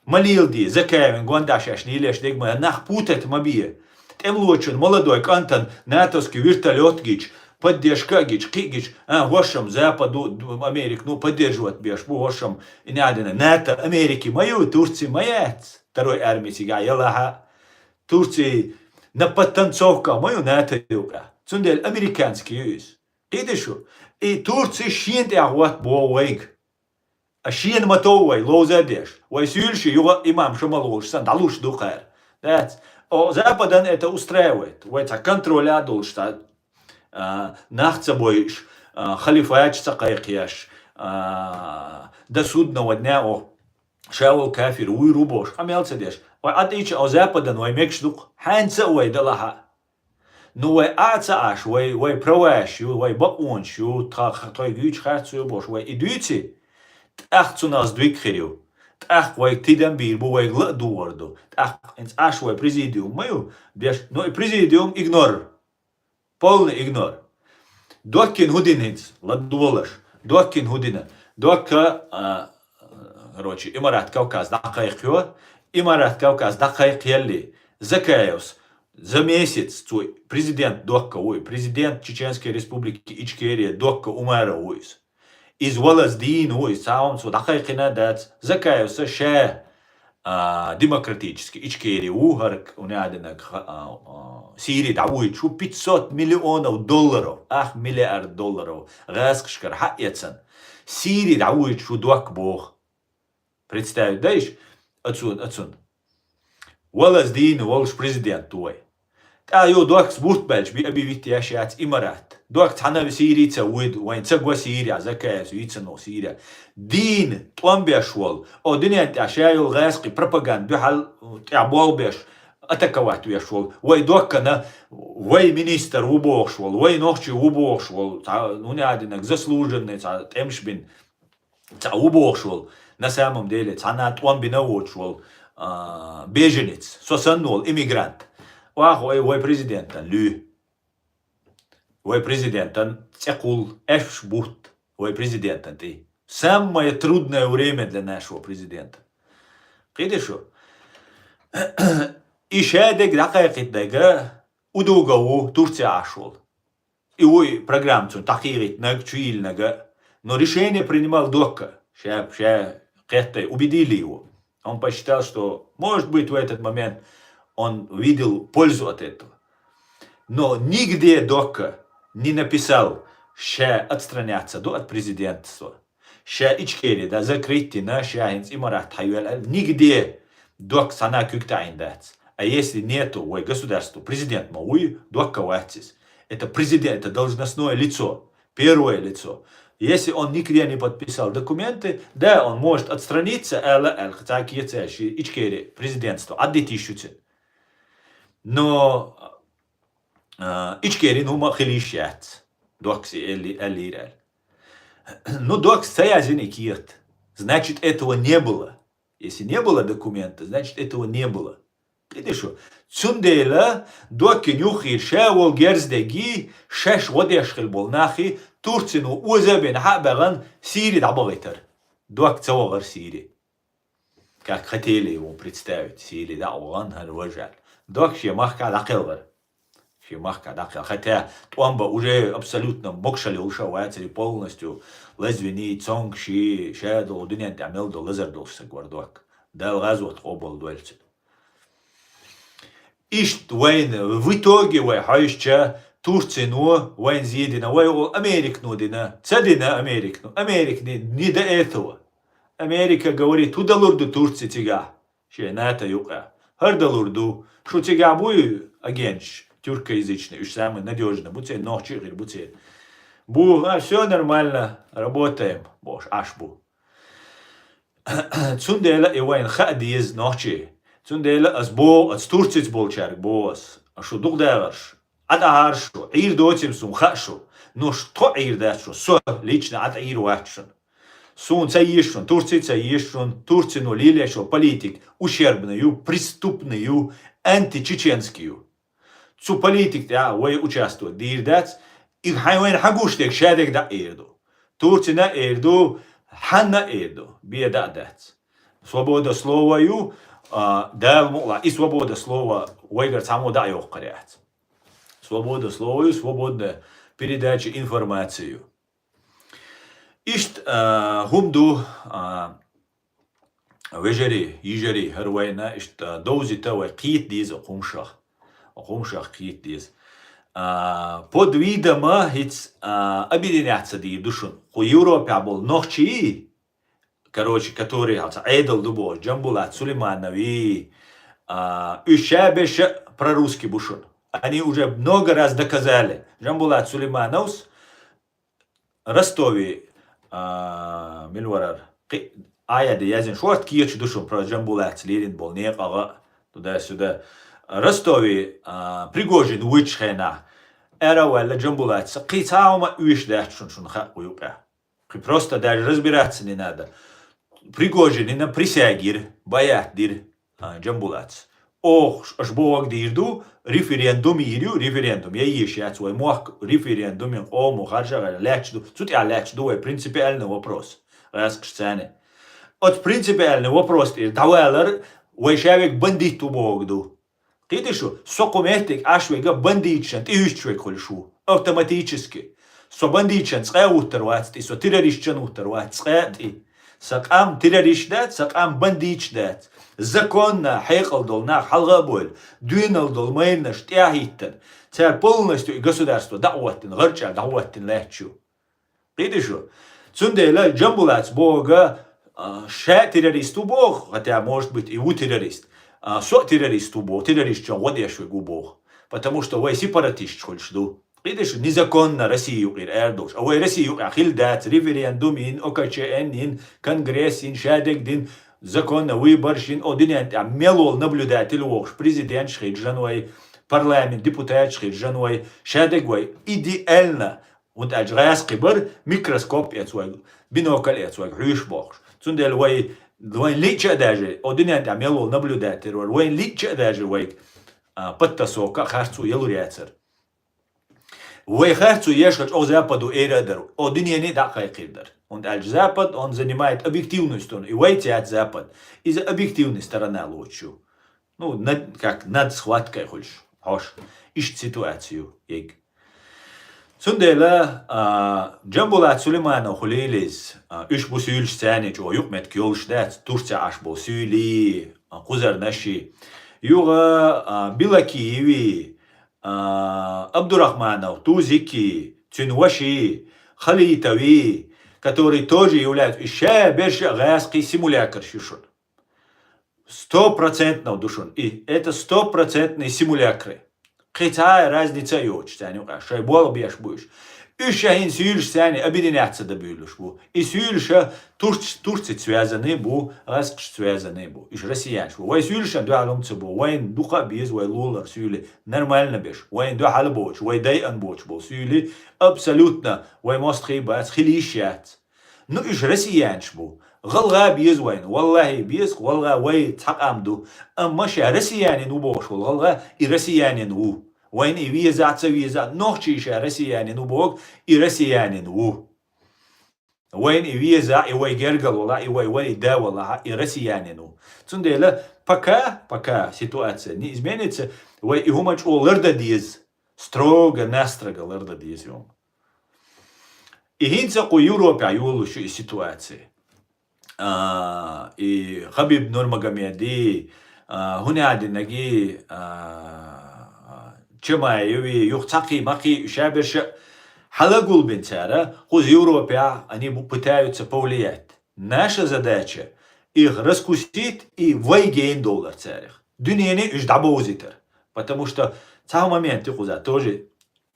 Ма леладе, Закаевн гонда шаьш лелош дерг ма, нах путать ма бе. ТӀемалочун молодой кӀантана натовский вертолёт гича, поддержка а гича, кхин а гича, а, хӀоршам Западу, Америка, ну, поддерживать беш бу, хӀоршам, и не надо, НАТО Америки ма ю, Турци ма яц. Второй арми цигахь ялахь а, Турци на подтанцовках ма ю НАТО юкъа. Цундела американский ю иза. Кхетий шу? И Турци шена тӀехь хӀотта боху вайга. А шена ма тов вай, ловза а деш. Вай суьйлуш, юха имам ша ма ловзуш санна, дӀалуш ду кхара. Дац. О, Западан это устраивает. Вай цхьа контроль а долуш, цхьа, а, нах ца бойуш, а, халифаташ ца кхайкхеш, а, до судного дня, о, ша волу кафир вуй ру бохуш, къамел ца деш. Вай Ӏа тӀийча, о, Западан вай мегаш ду-кх. Хьаьнца а вай далахь а. Ну, вай Ӏа а ца Ӏаш, вай, вай праваш ю, вай бакъонаш ю, тха-, тхоьга юьйцу харц ю бохуш, вай и дуьйци, тӀаккха цунах сдвиг хир ю. ТӀаккха вайга тидам бийр бу, вайга ла а догӀур ду. ТӀаккха хӀинца Ӏаш вай президиум ма ю, деш, ну, и президиум игнор. Полный игнор. Доккхина хӀун дина хӀинца, ладогӀалаш. Доккхина хӀун дина. Докка, а, короче, Имарат Кавказ дӀакхайкхайо. Имарат Кавказ дӀакхайкхаяле, Закаевс за месяц, цо президент Докка ву, президент Чеченской Республики Ичкерия Докка Умаров ву из. Из валаз дийна ву, из цхьа хӀама цо дӀакхайкхийна дац. Закаевс ша, а, демократически Ичкери ву, хӀара унадинаг, а, а, Сири дӀавуйчу пятьсот миллионов долларов, ах миллиард долларов гӀаскхашкара хьаэцан. Сири дӀавуйчу Докка боху. Представить дайш? Ацун, ацун. Валаз дийна волуш президент ву вай. ТӀаккха ю Доккас бутт баьлча би объявить еш яц Имарат. Докка цхьана а Сири ца вуьйду, вайн ца го Сири, Закаевс вийцано Сири. Дийна тӀом беш волу, о дуьнен тӀехь ша йолу гӀаскхи пропаганда дуьхьал тӀехь болх беш, атаковать веш волу. Вай Доккана, вай министр ву бохуш волу, вай нохчи ву бохуш волу, цхьа, ну, не один, заслуженный, цхьа тӀемаш бина. Цхьа ву бохуш волу, на самом деле, цхьана а тӀом бина а воцуш волу, а, беженец, со санна волу иммигрант. Оха вай, вай президентан луьй. Вай президентан цӀе кхуллу, аьшпаш бутт вай президентан тӀе. Самое трудное время для нашего президента. Кхийтира шу? И ша дерг дӀакхайкхийта дерг Удугов ву, Турция Ӏаш волу. И ву и программа цунна дӀакхайкхийтинарг, чуйиллинарг, но решение принимал Докка. Ша, ша кхетта, убедили его. Он посчитал, что, может быть, в этот момент он видел пользу от этого. Но нигде Докка не написал, ша отстраняться ду от президентства. Ша Ичкери, да, закрыть дина, ша хӀинца Имарат хьайоьлла, нигде Докка цхьана а куьг таӀийна дац. А если нету вай государство, президент ма вуй, Докка вац иза. Это президент, это должностное лицо, первое лицо. Если он нигде не подписал документы, да, он может отстраниться, аьлла, аьлла, цхьа кеца ши Ичкери президентство Ӏаддита йиш ю цуьнан. Но, а, Ичкерин хӀума хила йиш яц. Доккас и элли-, аьллийра аьлла. Ну, Доккас ца яздина и кехат. Значит, этого не было. Если не было документа, значит, этого не было. Кхийтира шу? Цундела Доккина юххера ша волу герз дерг, шаьш гӀо деш хила болу нах, Турцино оза а бина хьа а баьхна, Сири дӀабахийтара. Докка ца вахара Сири. Как хотели его представить, Сири дӀа а вахана, хӀара важа аьлла. Докка шен махкахь дӀакхелхара. Шен махкахь дӀакхел. Хотя тӀом бан уже абсолютно могушалла йолуш а вацара, полностью лазийна, цомгуш, ша долу дуьнен тӀехь мел долу лазар долуш стаг вара Докка. Дала гӀазот къобал дойла цуьнан. Иштта вайна, в итоге вай хьаьжча, Турцино вайна зе дина, вай олу Американо дина, ца дина Американо, Америка не, не до этого. Америка говорит, хӀун далур ду Турци цигахь? Шен НАТО юкъахь. ХӀара далур ду. Шу цигахь буй агенташ, тюркоязычный, уьш самый надёжный бу церан, нохчий а хир бу церан. Бу, а, всё нормально, работаем, бохуш, Ӏаш бу. Цундела и вайна хаа деза, нохчий. Цундела ас боху, ас Турцица болчаьрга боху ас. Шу дукха дагӀарш. Ӏа тӀаьхьара шу, Ӏийр доцийла суна хаьа шу. Ну, шу тхо Ӏийр дац шу, со лично Ӏа тӀаьхьийр вац шуна. Суна ца еза шуна, Турци ца еза шуна, Турцино лелош йолу политика ущербный ю, преступный ю, античеченский ю. Цу политика тӀехь вай участвовать дийр дац, и хьайн вайна хьан гуш дерг ша дерг дӀа а эр ду. Турцина а эр ду, хьанна а эр ду, бен дӀа а дац. Свобода слова ю, а, Дала мукъалахь, и свобода слова вайгара цхьаммо дӀа а йоккхур яц. Свобода слова ю, свободная передача информации ю. Иштта, а, хӀума ду, а, вежарий, йижарий, хӀара вайна иштта довзийта вай кхета деза хӀуманех. ХӀуманех кхета деза. А, под видом хӀинца, а, объединяться дийр ду шуна. Кху Европехь болу нохчий, короче, которые хьалца Ӏедал ду боху, Джамбулат Сулейманови, а, уьш ша берш а прорусский бу шуна. Они уже много раз доказали. Джамбулат Сулеймановс Ростове, а, мила варара, кхи-, Ӏаяде яздина шорта кеча ду шуна про Джамбулатца лелийна болу некъагӀа, туда-сюда. Ростове, а, Пригожин вуьйчу хенахь, ара а ваьлла Джамбулатца, кхин цхьа а хӀума оьшуш дац шуна, шуна хаьа кху юкъехь. Кхин просто даже разбираться не надо. Пригожинна присягира, байат дира, а, Джамбулатца. Оха ш-, аша бохург дийр ду, референдум йийр ю, референдум я еш яц, вай мохк референдумийн къомо харжа а гӀайра лаьтташ ду, цу тӀехь лаьтташ ду вай принципиальный вопрос. гӀаскхашца. Оцу принципиальный вопрос тӀера дӀавалар вай ша верг бандит ву бохург ду. Кхетий шу, со кху меттиг Ӏаш верг бандиташна тӀеуьстуш верг хуьлуш ву. Автоматически. Со бандиташна цкъа а вуттур вац тӀе, со террористашна вуттур вац цкъа а тӀе. Сан къам террористаш дац, сан къам бандиташ дац. Законно хьекъал долу нах хьалха а бевлла, доьналла долу майранаш тӀехӀиттина, цара полностью и государство дӀахӀоттийна, гӀарчӀа дӀахӀоттийна лаьтташ ю. Кхетий шу? Цундела Джамбулата бохург, а, ша а террорист ву боху, хотя, может быть, и ву террорист. А, со а террорист ву боху, террористашна гӀо деш верг ву боху. Потому что вай сепаратисташ хуьлуш ду. Кхетий шу, незаконно Россия юкъера арадолуш. А вай Россия юкъехь хилла дац, референдум йина, О К Ч Н йина, конгресс йина, шадерг дина, законно выбораш йина, о, дуьнен тӀехь мел волу наблюдатель вохуш, президенташ хилча а вай, парламент депутаташ хилча а вай, шадерг вай идеально, хӀунда аьлча гӀаскхий бара, микроскоп эца вай, бинокль эца вай, хьоьжуш бохуш. Цундела вай, вайн лиъча а даьжий, о, дуьнен тӀехь мел волу наблюдатель вара, вайн лиъча а даьжий вайга, а, подтасовка а, харцо а ялур яцара. Вай харцо еш хилча, оха Западу эр а дара, о, дуьнене а дӀа а кхайкхийр дара. ХӀунда аьлча Запад, он занимает объективную сторону, и вайца яц Запад. Иза объективная сторона лоцуш ю. Ну, над, как над схваткой хуьлуш, хьош. Иштта ситуацию ю ерг. Цундела, а, Джамбулат Сулейманов хуьлийла иза, а, уьш бу суьйлаш царний чӀогӀа юкъаметтиг йолуш дац, Турцехь Ӏаш болу суьйлий, а, кхузарнаший. Юха, а, Билакиевий, а, Абдурахманов Тузикий, цуьнан ваший, Халитовий, которые тоже являются, и ша берш а гӀаскхий симулякрш ю шуна. Стопроцентно ду шуна. И это стопроцентные симулякры. Кхин цхьа а разница а йоцуш царна юкъахь, шайн болх беш бу уьш. Уьш ша хӀинца суьйлаш царний объединять ца дан буьйлуш бу. И суьйлаш ша Турц-, Турцица связанный бу, гӀаскхашца связанный бу. Уьш россиянаш бу. Вай суьйлашна дуьхьал хӀума ца бо. Вайна дукха а беза вай лулара суьйлий. Нормально беш. Вайна дуьхьал а боцуш, вай дайъана боцуш болу суьйлий абсолютно вай мостагӀий бац, хила йиш яц. Ну, уьш россиянаш бу. ГӀалгӀа беза вайна. Валлахьи, беза, гӀалгӀа вай цхьа къам ду. Амма ша россиянин ву бохуш волу гӀалгӀа, и россиянин ву. Вайна и веза а, ца веза а, нохчий ша россиянин ву боху, и россиянин ву. Вайна и веза а, и вай гергара валахь, и вай вай да валахь, и россиянин ву. Цундела пока, пока ситуация не изменится, вай и хӀума чӀогӀа лардан деза. Строго-настрого лардан деза и хӀума. И хӀинца кху Европехь йолуш ю и ситуация. А, и Хабиб Нурмагомеди, а, хӀунадинаги, а, Чамаеви, юха цхьакхий-макхий, уьш ша берш а хьалагулбина цара, кхуза Европехь они бу-, пытаются повлиять. Наша задача их раскусить и вай гена довлар царах. Дуьнене уьш дӀабовзийтар. Потому что цхьа момент ю кхуза тоже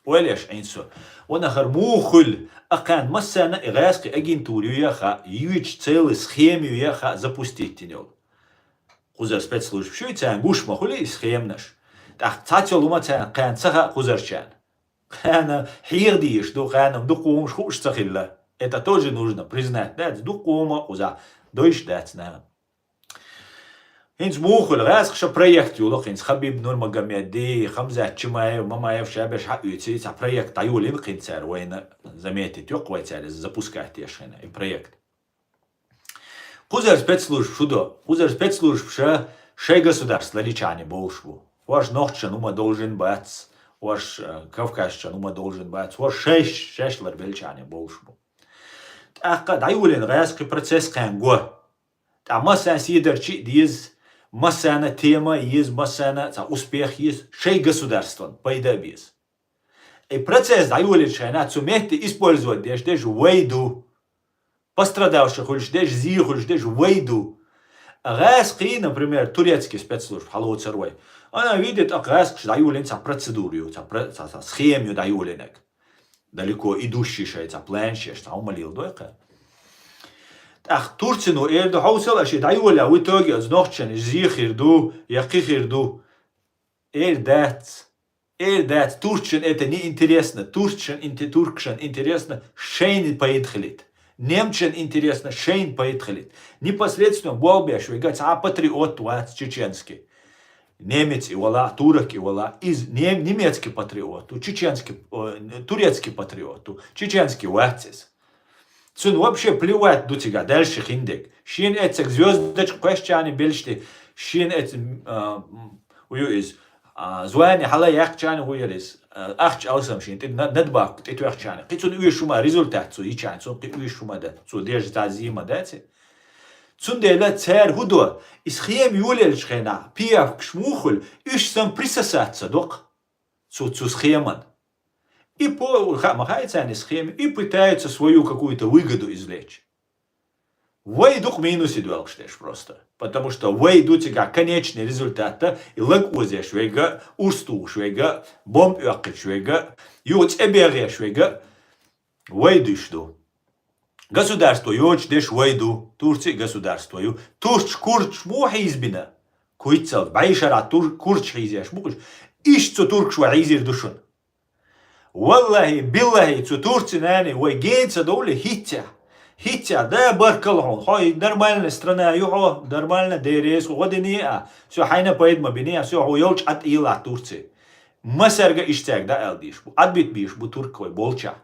ойла еш Ӏийна со. Ванахар муха хуьлу, а кхаьна массарна а и гӀаьскхи агентура ю яха, юьйцу целый схема ю яха запустить йина йолу. Кхузара спецслужбаш ю, царна гуш ма хуьлу и схеманаш. ТӀаккха цхьацца йолу хӀума царна кхаьна ца хаьа кхузарчарна. Кхаьна хьеха дезаш ду, кхаьна дукха хӀумаш хууш ца хилла. Это тоже нужно признать, дац, дукха хӀума кхузахь дойш дац нахана. ХӀинца муха хуьлу, гӀаьскхаша проект йолу хӀинца Хабиб Нурмагомеди, Хамзат Чимаев, Мамаев ша берш хьаоьций, цхьа проект дӀайолийна хӀинца цара вайна заметить йоккху вай цара иза запускать еш хӀинца и проект. Кхузара спецслужбаш шу до, кхузара спецслужбаша шайн государство лечани болуш бу. ХӀорш нохчашна хӀума довзийна бац, хӀорш, э, кавказчарна хӀума довзийна бац, хӀорш шайш, шаьш лар белчани болуш бу. ТӀаккха дӀайолийна гӀаьскхи процесс кхаьна го. ТӀаккха массарна седарчий а деза, массарна тема а еза, массарна цхьа успех еза, шайн государстван пайда а беза. И процесс дӀайолийначу хенахь цу метте использовать деш дерш вай ду. Пострадавший хуьлуш дерш, зен хуьлуш дерш вай ду. ГӀаьскхий, например, турецкий спецслужб хьалоцур вай. Ана видит, а гӀаьскхаша дӀайолийна цхьа процедура ю, цхьа про-, цхьа, цхьа схема ю дӀайолийнарг. Далеко идущий шайн цхьа план шеш, цхьа хӀума леладой кхаьа. ТӀаккха Турцино эр ду хьовсал, аша дӀайолехь, в итоге оцу нохчашна зен хир ду, я кхин хир ду. Эр дац. Эр дац. Турчун это не интересно. Турчун инте-, туркшан интересно шайна пайда хилийта. Немцашан интересно шайна пайда хилийта. Непосредственно болх беш верг цхьа а патриот вац чеченский. Немец и вала, турок и вала, из нем-, немецкий патриот ву, чеченский, э, турецкий патриот ву, чеченский вац иза. Цунна вообще плевать ду цига дальше хиндег. Шен эцаг звездочка кхоьсчани белшти, шен эц, а, м, ую из, а, звани хьала яхчани гуяр из, а, ахч алсам шен, тӀе на-, надбавка тӀе тоьхчани. Кхи цунна уьш шума результат цу ичани, цунна кхи уьш шума да, цу держи та зима да ци. Цундела цар хӀу до, и схема юлелча хена, пиявкаш мухуль, уьш сам присосаться докх. Цу, цу схеман. И по, ха-, ма хай цани схема, и пытаются свою какую-то выгоду извлечь. Вай дукх минусе доьлкаш деш просто. Потому что вай ду цига конечный результат, и лаг озеш вега, урс тухуш вега, бомб оьккхич вега, ю цӀе бегеш вега, вай душ ду. Государство йоч деш вай ду, Турци государство ю. Турч курч му хьизбина. Куйцал, бай шара тур-, курч хьизеш букуш. Иш цу туркш ва хьизир душун. Валлахи, биллахи, цу Турци нани вай генца довли хитя. Хитя, да баркал хьон. Хо и нормальная страна ю хо, нормально дерес, хо дини а. Всё, хайна пайд ма бини а, всё, хо йолч ат ила Турци. Масарга иштяг да алдиш бу. Адбит биш бу турк хой болча.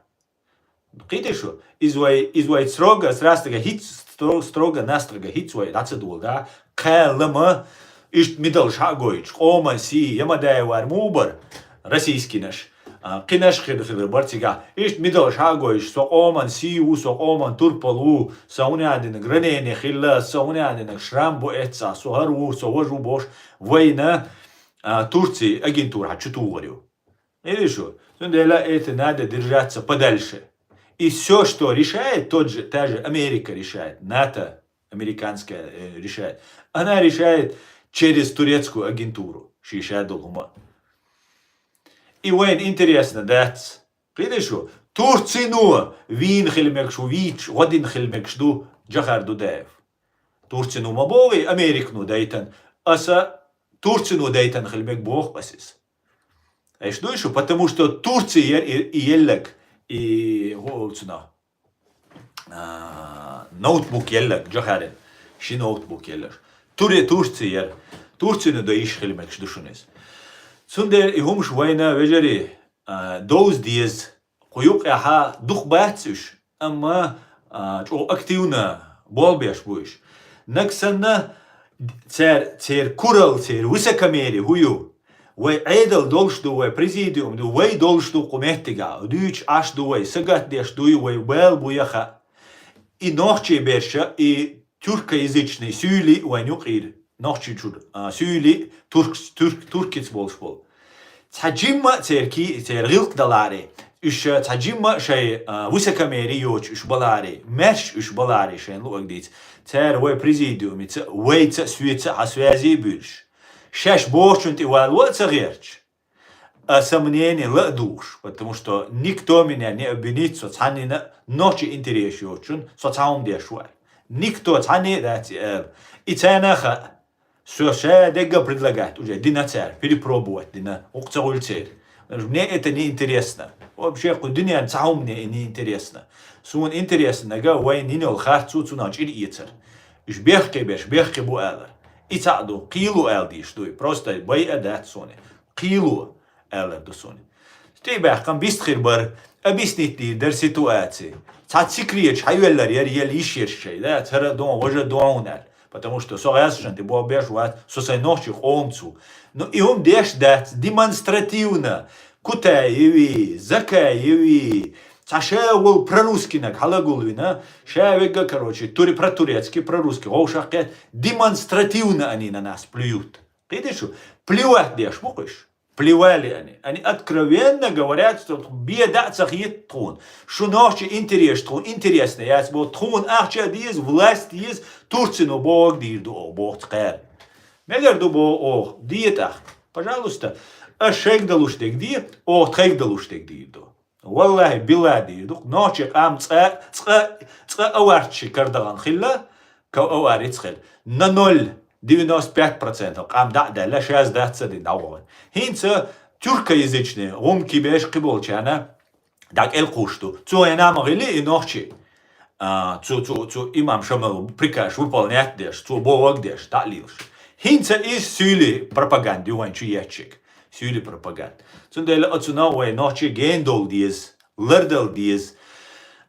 Кхидишу, из вай, из вай строго, срастага хиц, стро-, строго, настрага хиц вай, даца дул, да? Кхалама, ишт мидал шагойч, къоман си, ямадаевар мубар, российский наш. А, кинаш хир хир бар цига. Ишт мидал шагойч, со къоман си у, со къоман турпал у, со унядинг ранение хилла, со унядинг шрам бу эца, со хар у, со вожу бош, вайна, а, Турци агентура чу тугъарю. Видишь, цундела это надо держаться подальше. И всё, что решает, тот же, та же Америка решает, НАТО американская, э, решает, она решает через турецкую агентуру. Шишадулгума. И вайн интересно, да? Видишь, Турцину вин хилмекш, вич, годин хилмекш ду, Джахар Дудаев. Турцину ма боги, Америкну дайтан. Аса Турцину дайтан хилмек бог басис. Эш дуйшу, потому что Турци ер и, и еллаг, и голцуна. А, ноутбук еллаг, Джохарин. Ши ноутбук еллаг. Туре Турци ер. Турцину да иш хилмекш душунис. Цундер и хумш вайна вежери, а, доуз диез. Кху юкъехьа дух бац уьш, амма, а, чӀо активно болбеш бу уьш. Наг санна, цер, цер курал, цер высокомерие хӀу ю. Вай Ӏедал долуш ду, вай президиум ду, вай долуш ду кху меттига. Дуьйцуш Ӏаш ду вай, сагатдеш дуй вай, бал бу яха. И нохчий берша, и тюркоязычный суьйли вайн юкъийра. Нохчийчуьра, а, суьйли турк-, турк-, туркица болуш болу. Цхьа жимма а церан ки-, церан гӀиллакх даларе, уьш цхьа жимма а шайн, а, высокомерие йоцуш уьш баларе, маьрша уьш баларе шайн луъаг дийца. Цара вай президиумица, вайца а, соьца а хьан связи а буьйлуш. Шаьш бохучун тӀе валло а ца гӀерташ. А сомнение ла а духуш, потому что никто меня не обвинит, со цхьаннина нохчий интерес йоцучун, со цхьа хӀума деш ву аьлла. Никто цхьанне а дац и ала. И царна а хаьа, со ша дегга предлагать уже дина цара, перепробовать дина, укх ца гӀуьлцера. Мне это не интересно. Вообще, кху дуьнен цхьа хӀума мне и не интересно. Суна интересно нага вайн йина йолу харцо цунах чӀир эцар. Уьш бехке берш, бехке бу алар. И цхьаъ ду, кхийла ала дийш дуй. Просто байа дац суна. Кхийла аьллар ду суна. ТӀе баьккхина бист хир бара, объяснить дийр дара ситуаци. Цхьа цикречу хьайоьллар яра ел йиш ерш шай, да, цара а дон, важа а дон хьуна аьлла. Потому что со гӀаьсшан тӀе бохбеш вац, со сайн нохчий къомцу. Ну, и хӀума деш дац, демонстративно, Кутаеви, Закаеви, цхьа ша волу прорусскинаг хьалагулвина, ша вегга, короче, тури-, протурецкий, прорусский, гӀовшахкхет, демонстративно они на нас плюют. Кхидишу, плевать деш бу кхуьш. Плевали они. Они откровенно говорят, что беда а ца хета тхуна. Шу нохчи интерес тхуна, интересно яц бо, тхуна ахча а деза, власть деза, Турцино боху дийр ду оха, боху цкъаьра. Мегар ду боху оха, де тӀаккха. Пожалуйста, аш шайга далуш дерг де, оха тхайга далуш дерг дийр ду. Валлахи, билла дийр ду. Нохчи къам цкъа, цкъа, цкъа аварчи карадагӀан хилла, Ков аварица хир. На ноль, девяносто пять процентов къам дӀа а даьлла, шаьш дац ца дина дӀавахана. ХӀинца тюркоязычный гӀум кибеш кхиболчарна дӀакӀел кхуш ду. Цо хӀена ма гӀили и нохчи. А, цу, цу, цу имам Шамал приказ выполнять деш, цо боваг деш, дӀа а лелаш. ХӀинца иза суьйли пропаганда ю вайн чу еччиг. Суьйли пропаганда. Цундела оцунах вай нохчи гена довла деза. Лардала деза.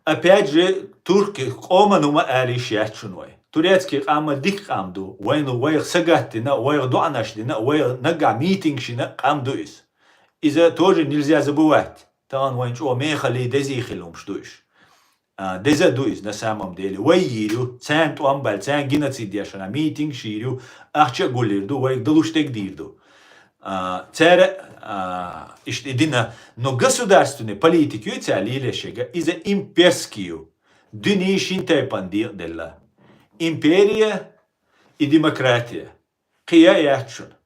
Опять же, турки къоман ума али шаьчун вай. Турецкий къам дика къам ду. Вайна вайх сагатдина, вайх доӀанаш дина, вайх наггахь митингаш йина къам ду иза. Иза тоже нельзя забывать. Тахана вайн чӀо мехали дези хилумш ду иш. А, деза ду иза, на самом деле. Вай йийр ю, царна тӀом баьлла, царна геноцид дешана, митингаш йийр ю, ахча а гулйир ду, вайга далуш дегдийр ду. А, цара, а, иштта и дина, но государственный политик ю цара лелаеш яга, иза имперский ю. Дуьне шин тайпан декъаделла. Империя и демократия. Кхин я яц шуна.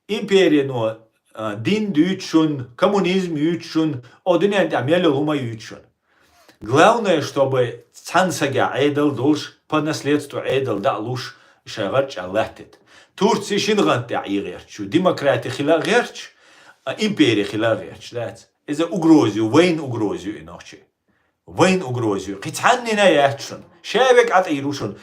Империно, а, дин дуьйцу шуна, коммунизм юьйцу шуна, о дуьнен тӀехь мел йолу хӀума юьйцу шуна. Главное, чтобы цхьана сага Ӏедал долуш, по наследству Ӏедал даа луш, шайн гӀарчӀа латтийта. Турци шина гӀант тӀехь Ӏе гӀерташ ю, демократи хила а гӀерташ, а, импери хила а гӀерташ дац. Иза угроз ю, вайна угроз ю и нохчи. Вайна угроз ю. Кхин цхьаннина яц шуна. Ша вега ӀатӀийр ву шуна.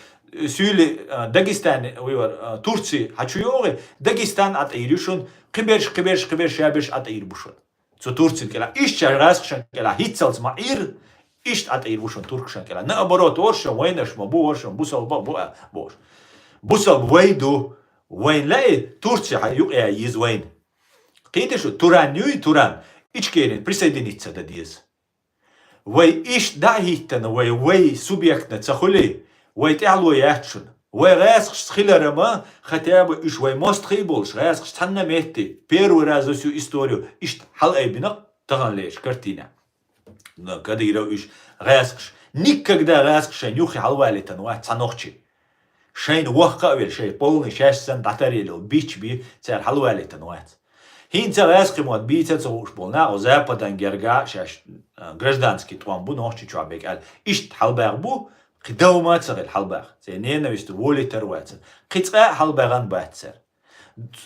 Суьйли, а, Дагестан, вуьйвар, а, Турци хьан чу йогӀи, Дагестан ӀатӀийр ю шуна. Кхиберш, кхиберш, кхиберш, ша берш ӀатӀийр бу шуна. Цу Турцин кӀелахь. Иштта гӀазкхашан кӀелахь хӀиццалц ма Ӏийр, иштта ӀатӀийр бу шуна туркашан кӀелахь. Наоборот, оршан вайнаш ма бу, оршан бусалба бу, а, бохуш. Бусалба вай ду, вайна лаьи, Турци хьан юкъа ян еза вайна. Кхийда шу, Туран юй, Туран. Ичкерин присоединиться дан деза. Вай иштта дӀа а хӀиттана, вай, вай субъектна ца хуьлий, вай тӀаьхьало яц шуна. Вай гӀазкхашца хиларама, хотя бы уьш вай мостагӀий болуш, гӀазкхаш цхьанна метте, первый раз за всю историю, иштта хьалаайбина таханлерчу картина. Но Кадыров уьш гӀазкхаш, никогда гӀазкхаш шайн юххе хьалавалийтан вац цхьа нохчи. Шайна воккха а велла, шайн полный шаьш санна дӀатаръелла, бич би, цара хьалавалийтан вац. ХӀинца гӀазкхи мотт бийца а ца хууш болу нах, западан герга шаьш, а, гражданский тӀом бу Нохчийчохь бега аьлла, иштта хьалабаьхна бу, кхин давма а ца хилла хьалабаьхна. Церан ненависть волийтар вац. Кхин цкъа а хьалабаьхна бац цара.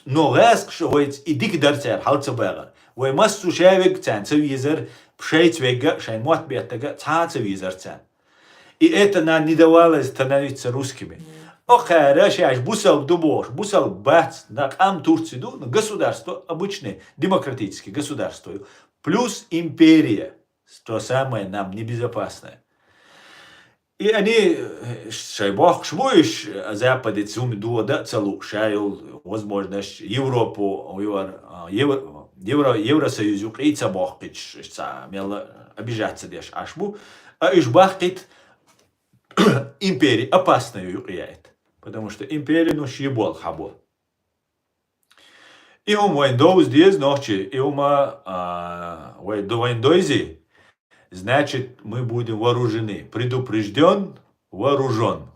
Но гӀазкхаша вайца и дика дара цара хьал ца бахар. Вай массо а ша вега царна ца везар, шайца вега а, шайн мотт беттага а цхьа а ца везар царна. И это нам не давало становиться русскими. Окхара шаьш бусалба ду бохуш, бусалба бац, на къам Турци ду, но государство обычное, демократическое государство ю. Плюс империя, то самое нам небезопасное. И они, э, шайн бохкуш бу уьш, Западе цуьнан дода а ца лууш, ша йолу возможность Европу, Евро-, а, Евро-, Евро-, Евросоюз юкъе ца бохкуьйтуш, цхьа мелла обижаться деш Ӏаш бу. А уьш бахкийта, импери опасная юкъе яйта. Потому что импери, ну, шен болх хьан бо. И хӀума вайн довза деза, нохчи, и хӀума, а, вай до-, вайн дойзи, значит, мы будем вооружены. Предупреждён, вооружён.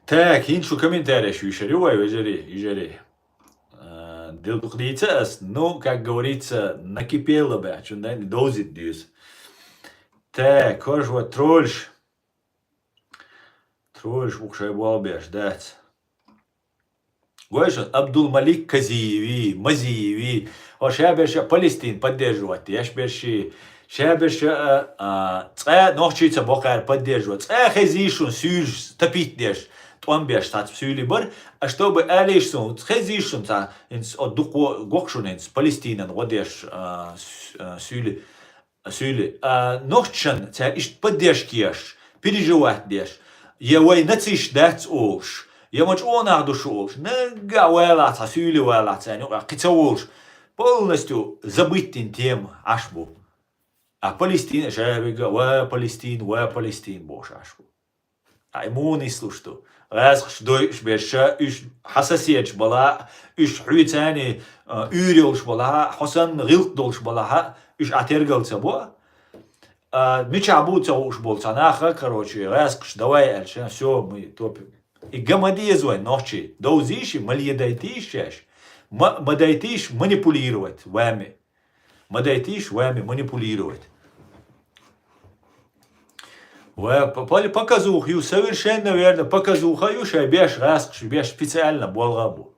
Так, хӀинца шу комментареш вуьйшур ю вай, вежарий, йижарий. А, дилдукха дийца ас, ну, как говорится, накипело баьхчун дай, довзийта деза. Так, хӀорш вай тролльш. Тролльш ву шайн болх беш дац. Гой шуна, Абдулмалик Казиеви, Мазиеви, хӀорш ша берш а Палестин поддерживать деш берш, ша берш а, а, цкъа а нохчийца бокхара поддерживать. Цкъа а хезий шуна суьйлаш топить деш, тӀом беш цхьацца суьйли бар, а чтобы алийш суна, хезий шуна цхьа, хӀинца о дукха гоху шуна хӀинца Палестинан гӀо деш, а, с-, а, суьйли. Суьйли, а, нохчашна цара иштта поддержка еш, переживать деш, я вай нацист дац олуш, я ма чӀогӀа нах ду шу олуш, наггахь валахь цхьа суьйли валахь царна юкъахь кхин ца волуш, полностью забыть дина тема Ӏаш бу. А Палестина ша вега, ва Палестин, ва Палестин бохуш Ӏаш бу. Ай, муха нислуш ду? ГӀазкхаш дойуш берш а, уьш хьан соседаш балахь а, уьш хьоьцани, а, уьйр йолуш балахь а, хьо санна гӀиллакх долуш балахь а, уьш Ӏа тергал ца бо. А, мичахь бу ца хууш болу цхьа наха, короче, гӀазкхаш давай аьлча, всё, мы топим. И ган ма деза вайн нохчий, довзийша, ма ледайтийша шаьш, ма, ма дайтийша манипулировать вами. Ма дайтийша вами манипулировать. Ва по-, по-, показуха ю, совершенно верно, показуха ю, шайн беш гӀазкхаш, беш специально болга бу.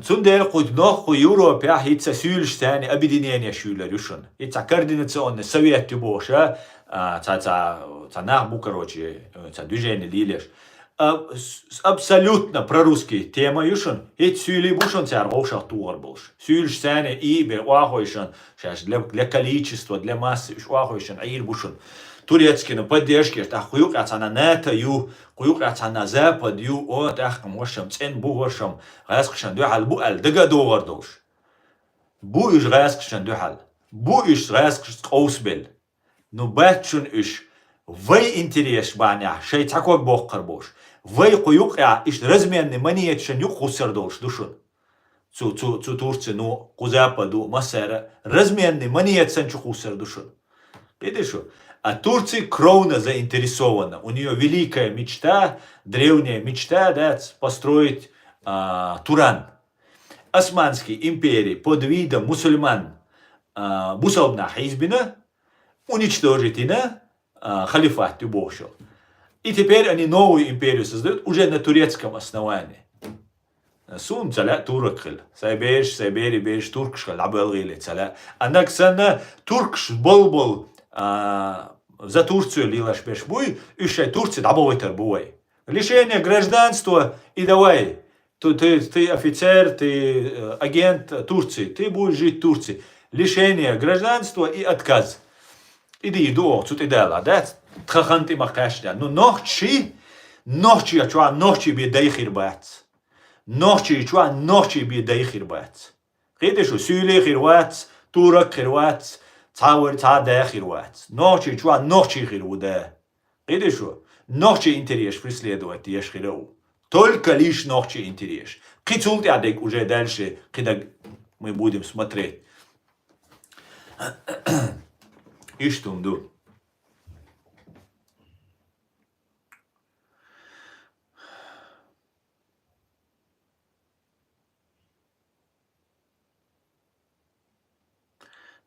Цундела кху нохчий Европехь хӀинца суьйлаш царна объединение шуьйлар ю шуна. И цхьа координационный совет ю бохуш, а, цхьа, цхьа, цхьа нах бу, короче, цхьа движение лелеш. А, с-, с-, абсолютно прорусский тема ю шуна. ХӀинца суьйлий бу шуна цара вовшах тухур болуш. Суьйлаш царна и бе оахойшан, шаьш для, для количества, для массы уьш оахойшан Ӏийр бу шуна. Турецкина поддержка, тӀаккха кху юкъа цхьана НАТО ю, кху юкъа цхьана Запад ю, о, тӀаккха вошам цӀен бу, вошам гӀаскхашан дуьхьал бу аьлла дага догӀар долуш. Бу уьш гӀаскхашан дуьхьал. Бу уьш гӀаскхашца къовсабелла. Ну, бац шуна уьш вай интерес бахьанехь, шайн цхьа ког боккхар болуш. Вай кху юкъехь иштта разменный монеташан юкъа хуссар долуш ду шуна. Цу, цу, цу Турци, ну, кху Западу, массара разменный монеташан чу хуссар ду шуна. Кхийтий шу? А Турция кровно заинтересована. У неё великая мечта, древняя мечта, да, ц-, построить, а, Туран. Османские империи под видом мусульман, а, бусалба нах хьийзабина, уничтожить йина, а, халифат ю бохуш йолу. И теперь они новую империю создают уже на турецком основании. Суна ца лаьа турок хила. Сайн бераш, сайн берийн бераш туркаш хила, дӀабелгӀийла ца лаьа. А наг санна туркаш болу-болу, а, за Турцию лелаш берш буй, уьш шайн Турци дӀабохуьйтур бу вай. Лишение гражданства и давай. Ты, ты, ты офицер, ты, э, агент Турции, ты будешь жить в Турции. Лишение гражданства и отказ. И дийр ду оха цу тӀедала, дац? Тхан хан тӀе ма кхаьчна. Ну, нохчий, нохчий чохь нохчий бен дай хир бац. Нохчий чохь нохчий бен дай хир бац. Кхийтий шу, суьйлий хир вац, турок хир вац, цхьа вар, цхьа а да хир вац. Нохчий чохь нохчий хир ву да. Кхийтий шу, нохчий интерес преследовать деш хир а ву. Только лишь нохчий интерес. Кхин цул тӀаьхьа дерг уже дальше кхидерг мы будем смотреть. Иштта хӀума ду.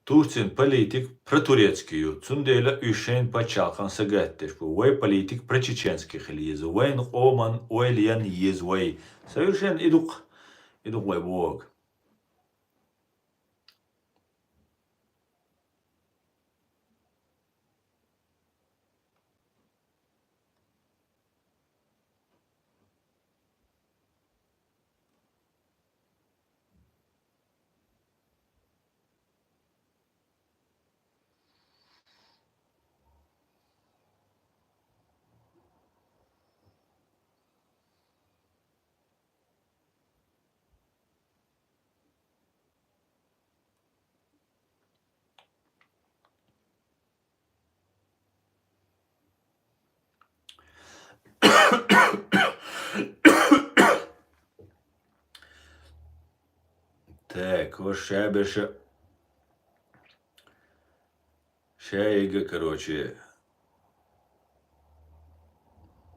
Турцин политик протурецкий ю, цундела уьш шайн пачхьалкхан сагатдеш бу. Вай политик прочеченский хила еза, вайн къоман ойла ян еза вай. Совершенно и дукха, и дукха вай боху. Так, вот ша берш а, ша ига, короче,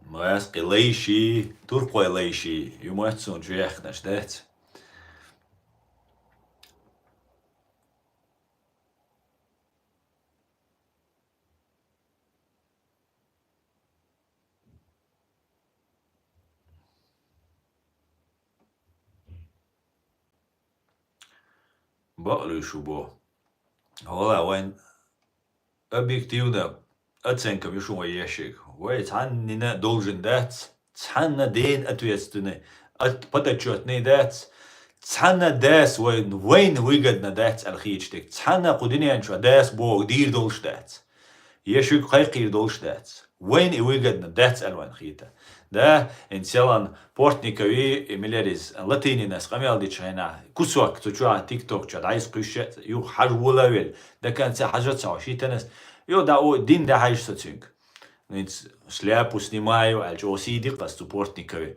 маьркхой лайший, туркхой лайший, ю моьтту суна чу яьккхинарш, дац? Бакъ луьйш ву бо. Вала вайн объективно оценка ю шуна вай ешиг. Вай цхьаннина должен дац, цхьанна ден ответственный, от-, подотчетный дац, цхьанна дас вайн, вайн выгодно дац аьлла хеташ дерг. Цхьанна кху дуьнен чохь дас боху дийр долуш дац. Ешиг кхайкхийр долуш дац. Вайн и выгодно дац аьлла вайн хета. Да, ин селан Портникови, и милерис латининас къамел дича хенахь, кусок цу чохь тикток чохь дӀайса кхуьйсуш, юха хьажа волавелла, до конца хьажа ца хьо шитанас, йо, да, о, дин даьхьайш со цуьнга. Ниц шляпу снимаю, аьлча, о, сийди кхас цу Портникове.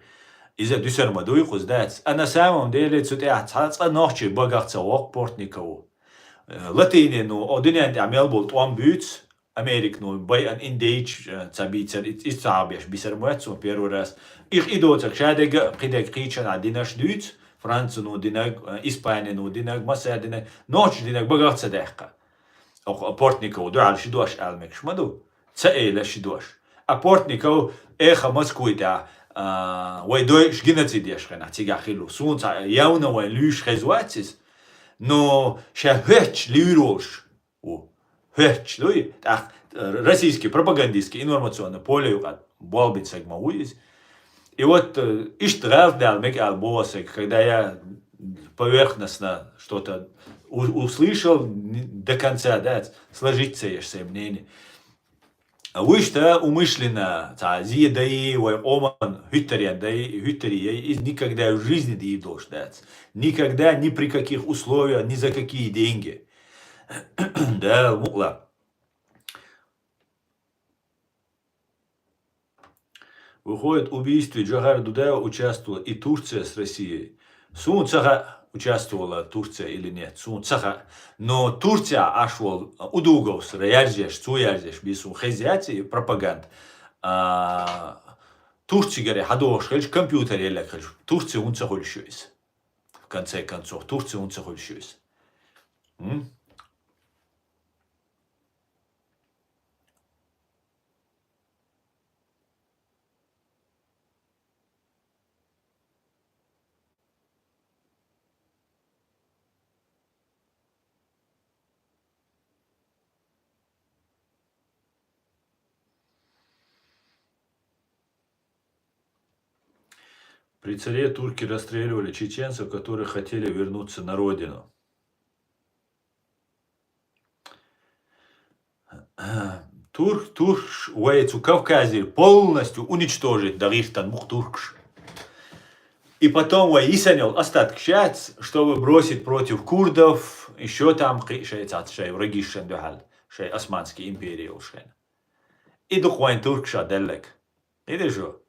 Иза дуьсар ма дуй кхуза дац. А на самом деле цу тӀехь цхьа цкъа нохчий багах ца воккху Портникову. Э, латине, ну, о, дуьнен тӀехь мел болу тӀом буьйцу, Америка, ну, байан индейч, э, ца бийцар, и-, иза ца хьабеш бисар моьтту суна первый раз. Их и доцург ша дега, кхидерг кхийчана динаш дуьйцу, Франци, ну, динаг, э, Испани, ну, динаг, массара динаг, нохчи динаг багах ца даьккха. Окху Портникову дуьхьал ши дош ала мегаш ма ду. Ца эла ши дош. А Портников эха Москвуй тӀехь, а, вай дойуш геноцид еш хенахь цигахь хилла ву. Суна цхьа явна вайн луьйш хеза вац иза. Но ша хӀоьтташ лийр волуш ву. ХӀоьтташ дуй? ТӀаккха, э, российский пропагандистский информационный поле юкъа болбин саг ма ву иза. И вот э, иштта гӀалат дала мега ала боху аса, когда я поверхностно что-то у- услышал, не- до конца, да, сложиться еш сай мнение. А вуьшта умышленно, цхьа зе дай, вай къоман хӀуьттарен дай, хӀуьттаре яй, из никогда в жизни дийр долуш дац. Никогда, ни при каких условиях, ни за какие деньги. Да, мукъла. Выходит, в убийстве Джохара Дудаева участвовала и Турция с Россией. Суна ца хаьа, участвовала Турция или нет. Суна ца хаьа. Но Турция Ӏаш волу Удуговс яржеш, цо яржеш, би суна хезна яц и пропаганда. А, Турцигара хьадогӀуш хилча, компьютер елларг хилча, Турция хӀунда ца хуьлуш ю иза? В конце концов, Турция хӀунда ца хуьлуш ю иза? М? При царе турки расстреливали чеченцев, которые хотели вернуться на родину. Турк, туркш вай цу Кавказе полностью уничтожить дагиштан мукъ туркш. И потом вай йисанел остаток шац, чтобы бросить против курдов, ещё там кхи шай цац шай врагишан дуьхьал, шай Османский империя йолуш хена. И дукха вайн туркша деллаг. Иди шу.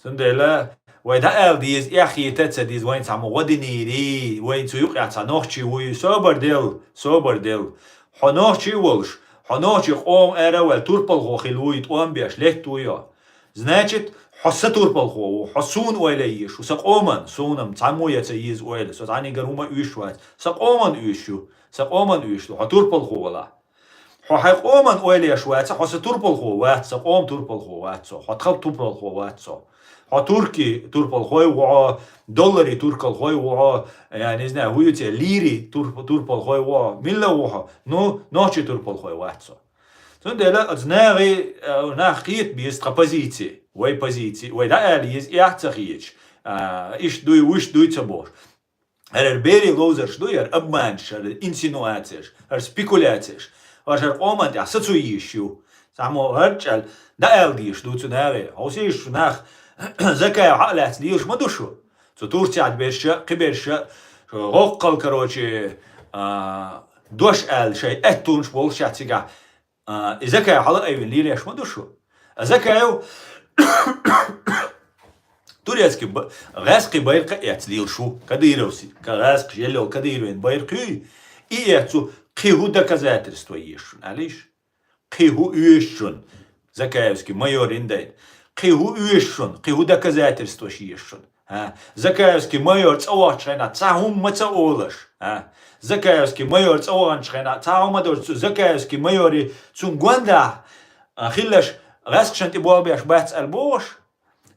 Цундела вай дӀаала деза, эхь хета а ца деза, вайн цхьаммо гӀо динийрий, вайн цу юкъехь цхьа нохчий вуй, собар дел, собар дел. Хьо нохчий волуш, хьо нохчий къоман ара а ваьлла турпалхо хила вуй, тӀом беш летта вуй хьо. Значит, хьо сан турпалхо ву, хьо суна ойла еш ву, сан къоман, суна-м цхьаммо я ца еза ойла, со цхьанигара хӀума оьшуш вац, сан къоман оьшуш ю, сан къоман оьшуш ду, хьо турпалхо валахь. Хьо хьайн къоман ойла еш вац, хьо сан турпалхо вац, сан къоман турпалхо вац со, хьо тхан турпалхо вац со. Хьо турки турпалхой ву хьо, доллари туркалхой ву хьо, я не знаю, хӀун ю цӀе, лири тур- турпалхой ву хьо, милла ву хьо, ну, нохчий турпалхой вац со. Цундела оцу нахе, э, нах кхета беза тхан позици, вай позици, вай дӀаала еза, эхь ца хеташ, а, иштта дуй, вуьшта дуй ца бохуш. ХӀара берийн ловзарш ду, хӀара обманаш, хӀара инсинуацияш, хӀара спекуляцияш. Аша хӀара къоман тӀехь сацо йийш ю. Цхьаммо хӀара чӀал дӀаала дийш ду цу нахе. Хьовсийша шу нах, Закаев хьа а лаьцна лелаш ма ду шу. Цу Турцехь берша, кхиберша, шу гӀоккхал, короче, а, дош аьлла шайн аьттонаш болуш цигахь. А, и Закаев хьала айвина лелаш ма ду шу. А Закаев турецкий ба- гӀаьскхи байракх а эцна лелаш ву. Кадыровс, ка- гӀаьскхаш елла йолу Кадыровн байракх юй, и эцу кхин хӀун доказательство еза шуна, алийша? Кхин хӀун оьшу шуна? Закаевский майор индайн. Кхин хӀун оьшу шуна? Кхин хӀун доказательствош еза шуна? А? Закаевский майор цӀа вахчу хенахь цхьа хӀума ма ца олаш. А? Закаевский майор цӀа ваханчу хенахь цхьа хӀума ма долуш, цу Закаевский майори цунна гондахь, а, хиллаш гӀаьскхашна тӀе болх беш бац аьлла бохуш?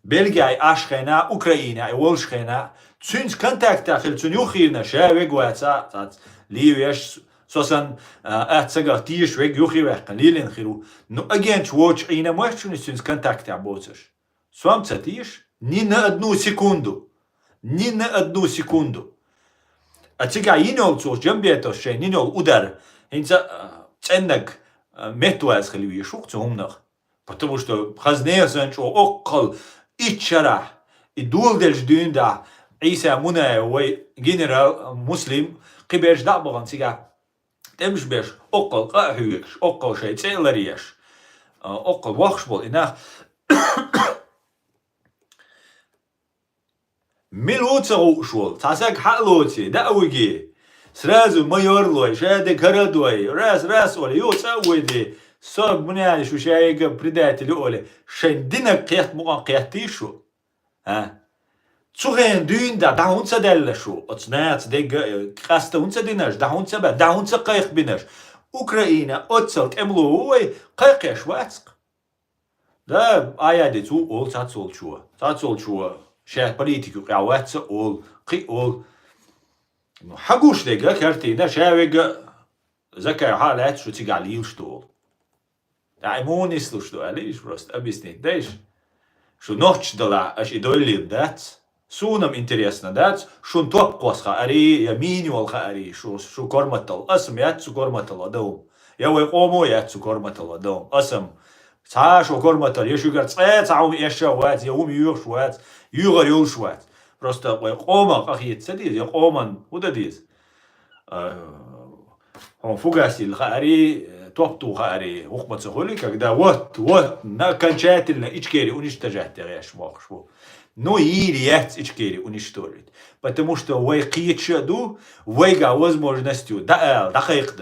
Бельгехь Ӏаш хенахь, Украинехь волуш хенахь, цуьнца контактехь хилла, цуьнан юххерна ша вега ваца, цац, лийвеш, со санна, а, атта сагах тешаш вега юххе ваьккхина, лелийна хир ву. Ну, агенташ воцуш Ӏийна ма шу иза цуьнца контактехь боцуш? Со-м ца теша. Ни на одну секунду. Ни на одну секунду. А цигахь йина йолу цо Джамбетовс шайн йина йолу удар, хӀинца, а, цӀеннаг, а, меттаваза хила везаш ву-кх цу хӀуманах. Потому что хазне а санна чӀогӀа оккхал итт шарахь, и доладелча дуьйна дахь, Ӏийса Мунаев вай генерал, Муслим, кхиберш дӀа а бахана цигахь, тӀемаш беш, оккхал къа а хьоьгуш, оккхал шайн цӀе а ларъеш, а, оккхал вохуш болу и нах. Мила ву ца хууш волу? Цхьа саг хьа а лоций, дӀа а вигий. Сразу майор лой, ша дерг хӀара а дой, раз, раз олий, юха цӀа а вуьйдий. Со муьнали шу ша ега предатель ю олий. Шайн динарг кхетта мукъан кхеттий шу? А? Цу хенан дуьйна дӀа, дӀа хӀунда ца даьлла шу? Оцу нахаца дегга, э, къаста хӀунда ца дина аша? ДӀа хӀунда ца баьлла? ДӀа хӀунда ца кхайкхабина аша? Украина оццал тӀемало ву вай, кхайкхеш вац-кх. Да, Ӏаяди цу олу цхьацолчо. Цхьацолчо ша политику къаьхьа вац а олу, кхин а олу. Ну, хьан гуш дерг а картина, ша вега Закаев хьа а лаьцна шу цигахь лелаш ду олу. ТӀаккха и муха нислуш ду, аьлла, иша просто объяснить дайша. Шу нохчаш далахь, аша и дойлийла дац. Суна-м интересно дац, шун топ кхосса хаарий, я мин йола хаарий, шу, шу корматал. Аса-м яц цу корматал а дов. Я вай къомо яц цу корматал а дов. Аса-м цхьа шу корматал, я шуьгара цкъа цхьа хӀума эшаш вац, я хӀума йоьхуш вац, йоьхар йолуш вац. Просто вай къоман къахета ца деза, я къоман хӀун дан деза. А, хьуна фугас йилла хаарий, топ ту хаарий, хӀух ма ца хуьлий, когда вот, вот, на окончательно Ичкери уничтожать яхаш бохуш бу. Ну, йийр яц Ичкери уничтожить. Потому что вай кхеташ а ду, вайга возможность ю, да ала, дӀакхайкха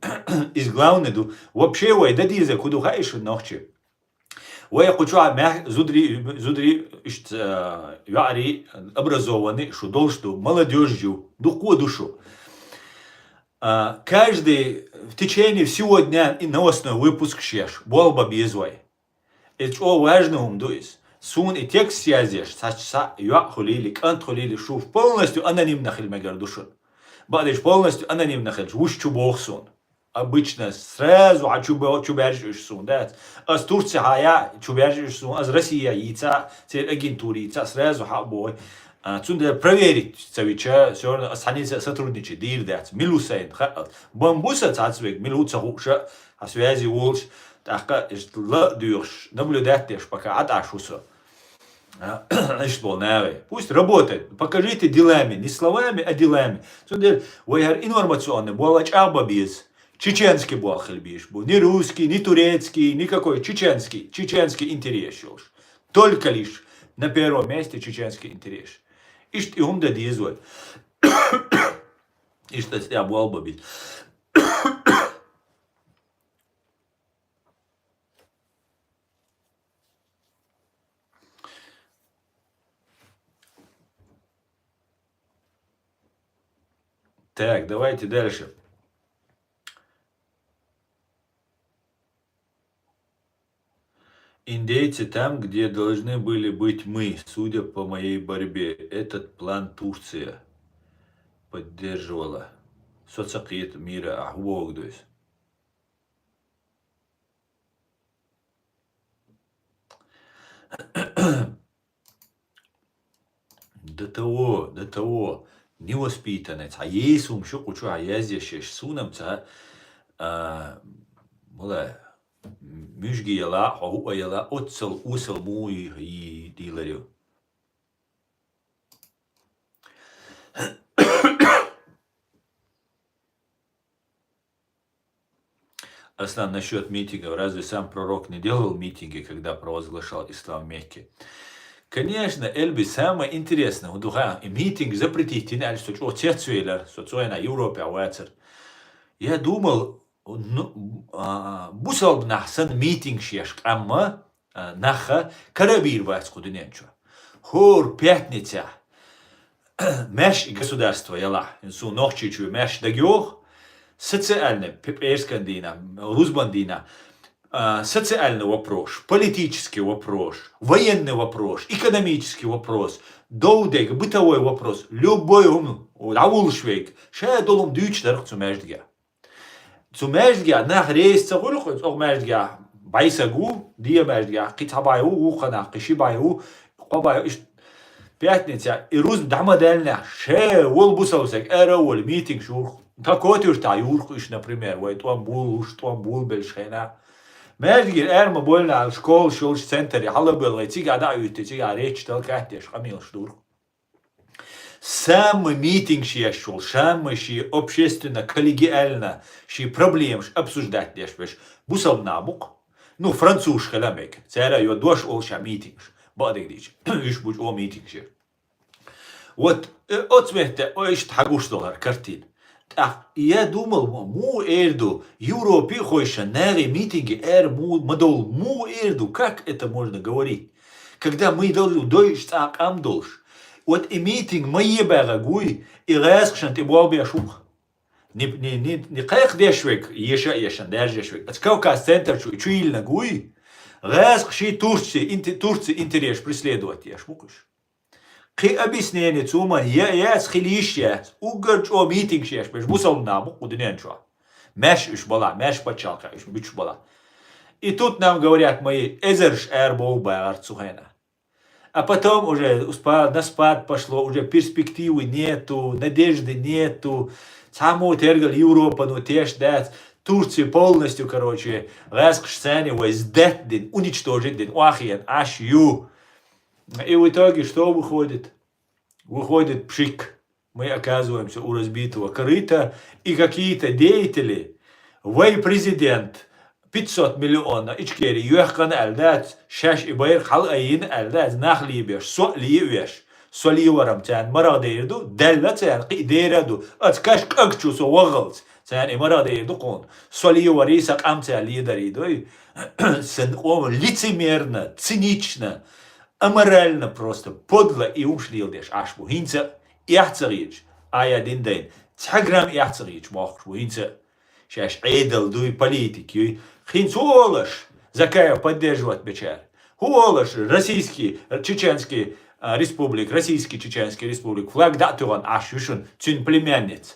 дан. Иза главный ду. Вообще вай дан деза, кху ду хаьий шуна нохчий. Вай кху чохь мя-, зударий, зударий, иштта, а, йоӀарий, образованный шу долуш ду, молодёжь ю, дуккха а ду шу. А, каждый в течение всего дня и новостной выпуск шеш, болх бан беза вай. Иза чӀогӀа важный хӀума ду иза. Суна и текст язъеш, цхьа, цхьа йоӀ хуьлийла, кӀант хуьлийла, шу полностью анонимно хила мегар ду шуна. Бакъдерг полностью анонимно хилча, вуьш чу боху суна. Обычно сразу хьан чу бо-, чу баьржа уьш суна, дац. Ас Турци хьан яа, чу баьржа уьш суна, ас Россия йийца, церан агентура йийца, сразу хьан а боху. А, цундела проверить ца вича, всё равно ас хьанийца сотрудничать дийр дац. Мила ву сайна хаьа. Бан бу сан цхьацца вег, мила ву ца хууша, хьан связи волуш, тӀаккха иштта ла а доьхуш, наблюдать деш, пока Ӏа тӀаш ву со. А, иштта боху нахе. Пусть работает. Покажите делами. Не словами, а делами. Цундела вай хӀара информационный болх чӀагӀбан беза. Чеченский болх хила безаш бу. Не русский, не турецкий, никакой чеченский. Чеченский интерес йолуш. Только лишь на первом месте чеченский интерес. Иштта и хӀума дан деза вай. Иштта аса тӀехь болх бан беза. Так, давайте дальше. Индейцы там, где должны были быть мы, судя по моей борьбе. Этот план Турция поддерживала. Со ца кхета, Мира, ахьа хӀун бохург ду иза? До того, до того невоспитанный, цхьа ейсум шу кху чу хьан язъеш еш, суна-м ца, а, мала, муьжги яла, хьо хӀуъа яла, оццал осал муй йий дийлар ю. Аслан, насчёт митингов. Разве сам пророк не делал митинги, когда провозглашал ислам в Мекке? Конечно, Эльби, самое интересное, вот духа, и митинг запретить, тин аьлча, со чӀогӀа цецвелар, со цойна Европе вацар. Я думал, ну, а, бусалба нах сан митинг шеш къамма, а, наха карабийр бац кху дуьнен чу. ХӀора пятницехь маьрш и государство ялахь, суна Нохчийчу маьрш дагайоху, социальный, пе-, пӀераскан дийнахь, рузбан дийнахь, а, социальный вопрос, политический вопрос, военный вопрос, экономический вопрос, дов дега, бытовой вопрос, любой хӀума, дӀавуллуш вега, ша долу хӀума дуьйцуш дара цу маьждиге. Цу маьждигехь нах реза ца хуьлу, оха маьждигехь бӀе саг ву, дегӀан маьждигехь кхин цхьа бӀе ву, вукху нах кхин ши бӀе ву, кхо бӀе ву, иштта пятница, и рузба дӀа ма даьллинехь, ша волу бусалба саг ара а волу митингаш юрху. Тхан Кота-Юьртахь юрху уьш, например, вай тӀом буллуш, тӀом буллабеллачу хенахь. Маьждигера ара ма бойлина аьлла, школаш йолчу центре хьалабоьлхий, цигахь дӀа а юьтти, цигахь речча дала кхеттеш къамелаш дурху. Самый митингаш еш волу, самый шен общественно-коллегиально шен проблемаш обсуждать деш берш бусалба нах бу-кх. Ну, французаш хила мега. Цара а йо дош олу ша митингаш. Бакъдерг дийцича, уьш бу чӀогӀа митингаш еш. Вот, э, оцу метте, ой, иштта хьан гуш долу хӀара картина. ТӀаккха я думал, ма, муха эр ду, Европе а хойша, нахе митинге эр муха ма долу, муха эр ду, как это можно говорить? Когда мы должны дойуш цкъа къам долуш. Вот и митинг ма е багӀа гуй, и гӀазкхашна тӀе болх беш ву-кх. Ни, ни, ни, ни кхайкхадеш вега, еша а ешан, даьржеш вега. Аса Кавказ центр чу, чу йиллинарг вуй, гӀазкхаший Турций, инте-, Турций интересаш преследовать еш ву-кх уьш. Кхин объяснение цу ма я, яц, хила йиш яц. Уггар чӀогӀа митингаш еш берш бусалба нах бу кху дуьнен чохь. Маьрша уьш балахь, маьрша пачхьалкхехь уьш буьтуш балахь. И тут нам говорят, мы эзарш аьр бов багӀар цу хенахь. А потом уже успа-, на спад пошло, уже перспективы нету, надежды нету. Цхьаммо тергал Европа, ну, теш дац. Турция полностью, короче, гӀаскхаш царни вай сдать дин, уничтожить дин, охьен, аш ю. И в итоге что выходит? Выходит пшик. Мы оказываемся у разбитого корыта, и какие-то деятели, вай президент, пятьсот миллиона Ичкери йоьхкана аьлла дац, шаьш и байракх хьал айина аьлла дац, нах лийбеш, со а лийвеш, со лийварам царна марагӀ дер ду, даьлла царна кхин дера ду, ацу каш кӀаг чу со вагӀалц, царна и марагӀ дер ду кхуна, со лийварий, сан къам царна лийдарий дуй, сан къома лицемерно, цинично, аморально просто, подло и уш леладеш Ӏаш бу. ХӀинца а эхь ца гӀийча, а я дин дайн, цхьа грамм эхь ца гӀийча мохкуш бу. ХӀинца а шаьш Ӏедал дуй, политик юй. ХӀинца хӀу олаш, Закаев поддерживать бечара. ХӀу олаш, российский, чеченский, а, республик, российский чеченский республик, флаг дӀа а туьгӀан Ӏаш ю шуна, цуьнан племянница.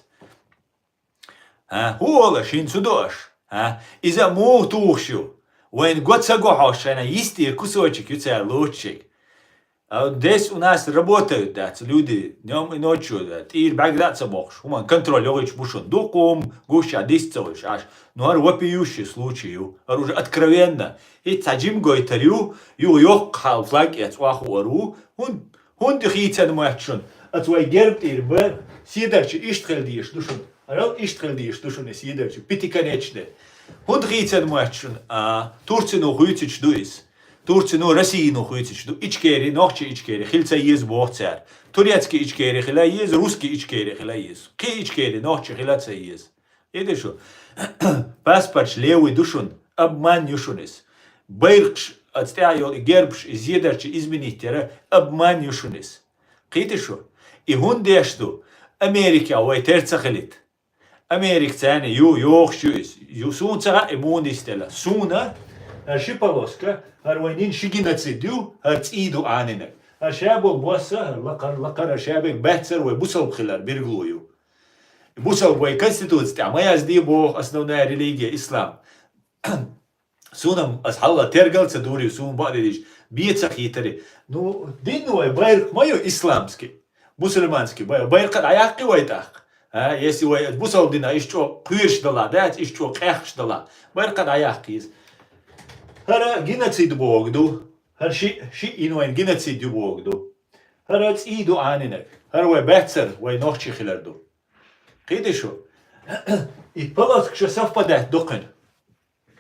А, хӀу олаш, хӀинца хӀу до аш? А, иза муха тухуш ю? Вайна го ца го хьош шайна йистера кусочек ю цара лоцучерг. А, здесь у нас работают, да, ц-, люди днём и ночью, да, тӀера бӀаьрг дӀа а ца бохуш, хӀуман контроль йогӀуьйтуш бу шуна. Дукха хӀума гуш а, дис ца гӀуьш Ӏаш. Ну, хӀара вопиющий случай ю. ХӀара уже откровенно. ХӀинца цхьа жима гойтар ю, юха йоккха хьал флаг эца охьахуур ву. ХӀун-, ХӀунда хийцан моьтту шуна? Аса вай герба тӀера бан, седарча иштта хила дезаш ду шуна. Арал иштта хила дезаш ду шуна и седарча, пятиконечный. ХӀунда хийцан моьтту шуна? А, Турцино хуьйцуьйтуш ду иза. Турцино, Россино хуьйцуьйтуш ду. Ичкери, нохчий Ичкери хила ца еза боху цара. Турецкий Ичкери хила еза, русский Ичкери хила еза. Кхин Ичкери, нохчий хила ца еза. Иди шу. Паспорташ левый ду шуна, обман ю шуна иза. Байракхаш, аса тӀехь йолу и гербаш, и седарча изменить яра, обман ю шуна иза. Кхийти шу? И хӀунда деш ду? Америка вай тера ца хилийта. Америка царна ю, йохуш ю иза. Ю, суна ца хаьа и муха нисделла. Суна, хӀара ши полоска, хӀара вайн йина ши геноцид ю, хӀара цӀий ду Ӏанинарг. ХӀара ша болу босса, хӀара лакхара, лакхара, хӀара ша берг баьццара вай бусалба хилар билгало ю. Бусалба вай конституци тӀехь ма яздий боху, основная религия ислам. Суна аса хьалха тергал ца дури, суна бакъдерг бен ца хийтари. Ну, дин вай байракх ма ю исламский, мусульманский бай-, байракх дӀаяккхи вай тӀаккха. А, если вай бусалба дина иштта чӀогӀа кхоьруш дала, дац, иштта чӀогӀа къехкаш дала, байракх дӀаяккхи иза. ХӀара геноцид боху ду, хӀара ши, ши ин вайн геноцид ю боху ду. ХӀара цӀий ду Ӏанинарг, хӀара вай баьццара, вай нохчий хилар ду. Кхийти шу? И полоскаш совпадать ду кхуьнан.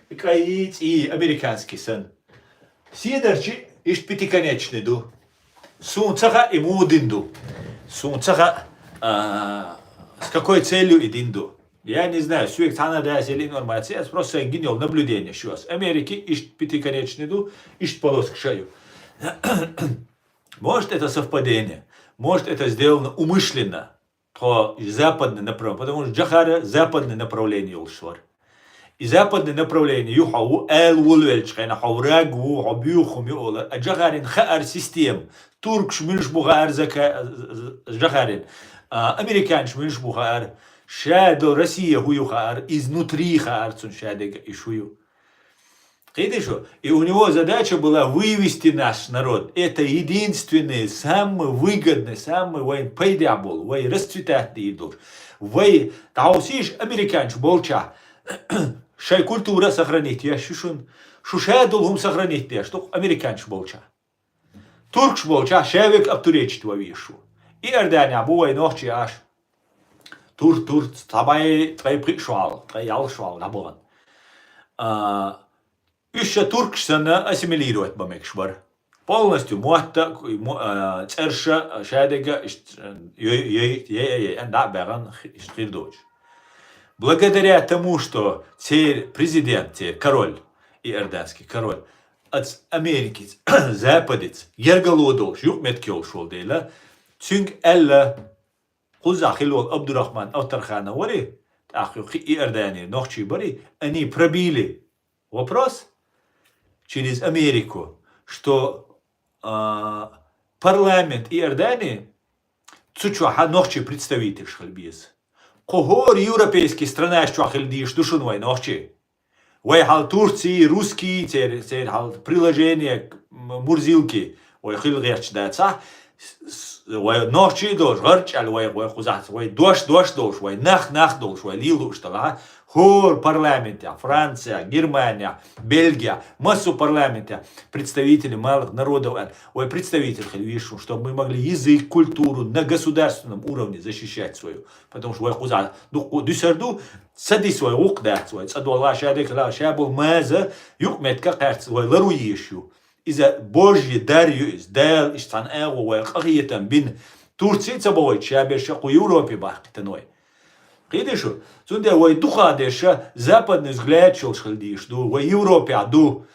И кӀайи, цӀийи, американский санна. Седарчий иштта пятиконечный ду. Суна ца хаьа, и муха дин ду. Суна ца хаьа, а, с какой целью и дин ду. Я не знаю, соьга цхьана дас или информация, ас просто сайн гина йолу наблюдение шу ас. Америки иштта пятиконечный ду, иштта полоскаш а ю. Может, это совпадение, может, это сделано умышленно. Тхо западный направление, потому что Джохар западный направление йолуш вара. И западный направление ю хьо ву, ала волавеллачу хенахь хьо враг ву, хьо боьха хӀума ю олар. А Джохарин хаьара система. Туркаш муьлш бу хаьара зака-, Джохарин. А, американаш муьлш бу хаьара. Ша долу Россия хӀу ю хаьара, изнутри хаьара цунна ша дерг а и шу ю. Кхийти шу? И у него задача была вывести наш народ. Это единственный, самый выгодный, самый вайн пайдехь болу, вай расцветать дийр долуш. Вай, дӀахьовсийша, американчу болчахь, шайн культура сохранить еш ю шуна, шу ша долу хӀума сохранить деш ду американчу болчахь. Туркаш болчахь, ша верг обтуречить ван везаш ву. Иорданехь бу вай нохчий Ӏаш. Тур, тур, цхьа бӀе, ткъе пхиъ шо хьалха, ткъе ялх шо хьалха дӀабахана. А, уьш ша туркаш санна ассимилировать бан мегаш бара. Полностью мотт а, мо-, а, цӀерш а, ша дерг а, иштта, йой, йой, йой, йой, йой, дӀа а баьхна, хи-, иштта хир доцуш. Благодаря тому, что церан президент, церан король, иорданский король, аса Америкица, Западица, гергарло долуш, юкъаметтиг йолуш волу дела, цуьнга аьлла, кхузахь хилла волу Абдурахман Авторханов вари, тӀаккха юха Иорданера нохчий бари, они пробили вопрос через Америку, что, а, парламент Иордании цу чохь нохчий представительш хила беза. Кху хӀора европейский странаш чохь хила дезаш ду шуна вай нохчий. Вай хьал Турций, русский, цер, цер хьал приложение, м, мурзилки, вай хил гӀерташ дацахь, с-, с-, вай нохчий долуш, гӀарчӀел вай, вай кхузахь, вай дош, дош долуш, вай нах, нах долуш, вай лелуш далахь, хӀора парламентехь, Францехь, Германехь, Бельгехь, массо парламентехь представители малых народов аьлла, вай представитель хила везаш ву, чтобы мы могли язык, культуру на государственном уровне защищать свою. Потому что вай кхузахь дуккха дуьсар ду, ца дисса вай гӀуллакх дац, вай цӀа долла ша декхала, ша болу маза юкъаметтиг кхаьчча вай лару езаш ю. Иза Божьи дар ю иза, Дала иштта цхьана агӀо вай къахетам бина. Турций ца бохуьйту ша берш кху Европе баккхийтина вай. Кхийтий шу? Цундела вай дукха дерш западный взгляд йолуш хила дийш ду, вай Европехь ду.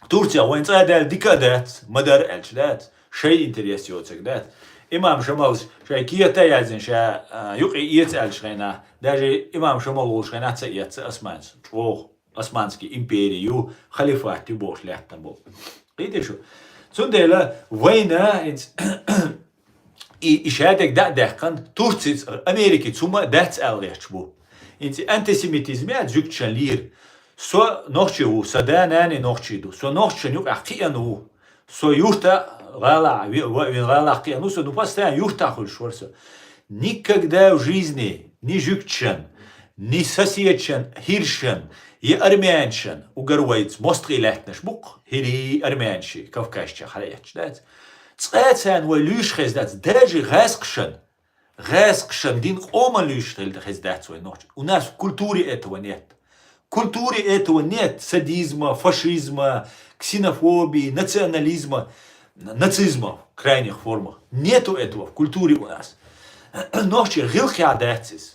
Турция вайн цӀа а даьлла дика а дац, ма-дарра аьлча дац, шайн интерес йоцург дац. Имам Шамалс шайн кета а яздина, ша, а, юкъе эца аьллачу хенахь, даже имам Шамал волуш хенахь ца эцна османец, чӀогӀа Османский импери ю, халифат ю бохуш лаьттина болу. Кхийтий шу? Цундела вайна хӀинца и, и шадерг дӀа а даьккхина, Турцица, Америкица хӀума а дац аьлла гӀерташ бу. ХӀинца антисемитизм яц жуьгташан лийр. Со нохчи ву, сан да-нана нохчи ду. Со нохчашна юкъахь кхиъна ву. Со юрта гӀала, ви-, ва-, вин гӀалахь кхиъна ву со, ну, постоянно юртахь хуьлуш вара со. Никогда в жизни ни жуьгташан, ни соседшан, хӀиршан, я армяншан, угар вайца мостагӀий лаьттинарш бу-кх, хӀирий, армянший, Кавказчохь хьаэцча дац. Цкъа а царна вай луьйш хезна дац, даже гӀаьскхашан. ГӀаьскхашан дин къоман луьйш хила хезна дац вай нохча. У нас в культуре этого нет. В культуре этого нет садизма, фашизма, ксенофобии, национализма, нацизма в крайних формах. Нету этого в культуре у нас. Нохчийн гӀиллакхехь дац иза.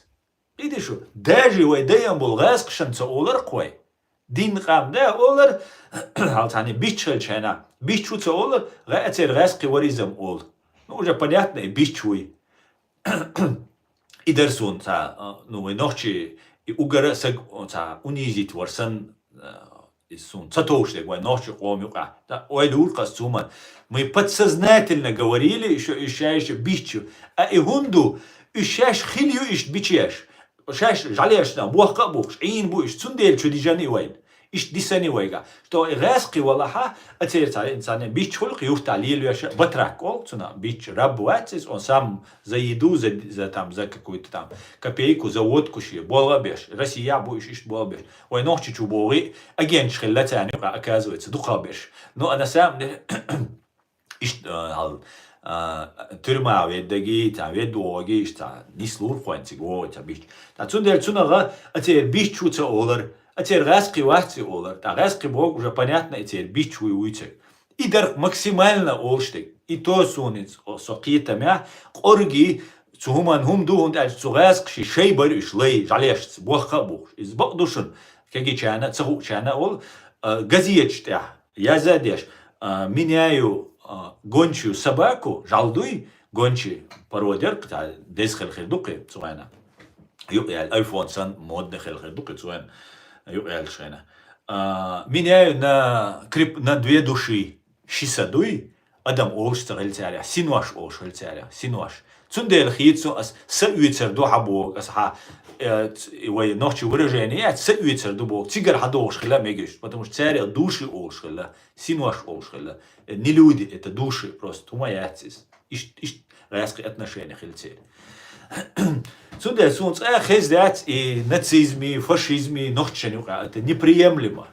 Кхийтий шу? Даже вай даим болу гӀаьскхашан ца олар-кх вай. Дин къам да олар, хьал цхьаьна бичча хилча хьенахь, бичча ву ца олар, гӀа-, церан гӀаьскхи варизам олу. Ну, уже понятно, и бичча вуй. И дара суна ца, а, ну, вай нохчий, и угара саг, ца, унизить вар сан, а, и суна ца товш дерг вай нохчий къома юкъахь. Та, ойла юркъас цуман. Мы подсознательно говорили, что и шаьш бичча. А и хӀунда ду, и шаьш хила ю иштта бичеш. Шаьш жӀалешна, бохка а бухуш, Ӏийна бу иштта, цундела чу дижана и вайна. Иштта дисана и вайга. Что и гӀаьскхи валахьа, а церан цхьа, цхьана бичча хуьлу-кх юртахь лелавеш, батрак олу цунах, бичча, раб вац иза, он сам за еду, за, за, там, за какую-то там копейку, за водку шен, болх а беш, Россия бу иштта, иштта болх а беш. Вай нохчи чу богӀий, агенташ хилла царна юкъа, оказывается, дукха берш. Ну, а на самом деле, иштта, а, хьал, а, тюрьма веддаги, цхьа ведда вогӀуги, иштта цхьа нислур кхойн цига вогӀу ца бичча. Ткъа цундела цунах а церан бичча ву ца олар, а церан гӀаьскхи вац и олар. Ткъа гӀаьскхи боху уже понятно, и церан бичча вуй вуьйцург. И дарх максимально олуш дерг. И то суна иза, о, со кхетамехь, къорги, цу хӀуманна хӀума ду, хӀунда аьлча цу гӀаьскхаший шай бара уьш лай, жӀалешца, бохка а бухуш. Иза бакъ ду шуна, кегийчарна, ца хуучарна а олу, а, газеташ тӀехь. Яза а деш, а, меняю, а, гончую собаку, жӀалдуй, гончи породерг, цхьа деза хила хир ду кхин цу вайна. Юкъа яьлла, айфон санна, модный хила хир ду кхин цу вайна. Юкъа яьлла шайна. А, меняю на крип-, на две души, ши са дуй, адам олуш ца хила царех, синош олуш хила царех, синош. Цундела хийца ас са оьцар ду хьан боху, ас хьан, э, ц-, вай нохчи выражение яц, са оьцар ду боху, цигара хьан дохуш хила мегаш, потому что царех души олуш хила, синош олуш хила. Э, не люди, это души просто, хӀума яц иза. Ишт-, ишт гӀаьскхи отношение хила церан. Цундела суна цкъа а хеза дац и нацизми, фашизми нохчашна юкъа, это неприемлемо.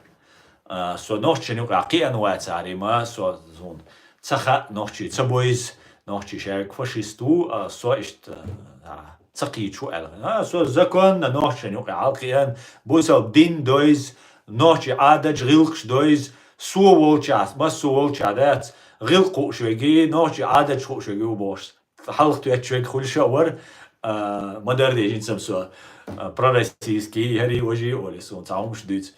А, со нохчашна юкъа кхиъна вацара, ма со зун ца хаьа нохчий, ца бойза нохчий шаьрга фашист ву, а, со иштта, а, ца кхийчу аьлла. А, со законно нохчашна юкъа хьалкхиъна, бусалба дин дойза, нохчий Ӏадаташ, гӀиллакхаш дойза, со волчохь, массо волчохь дац, гӀиллакх хууш верг, нохчий Ӏадаташ хууш верг ву бохуш, хьалха тоьттуш верг хуьлуш а вара, а, ма-дарра деза, хӀинца-м со, а, пророссийский, хӀара важа олий суна, цхьа хӀумаш дуьйцу.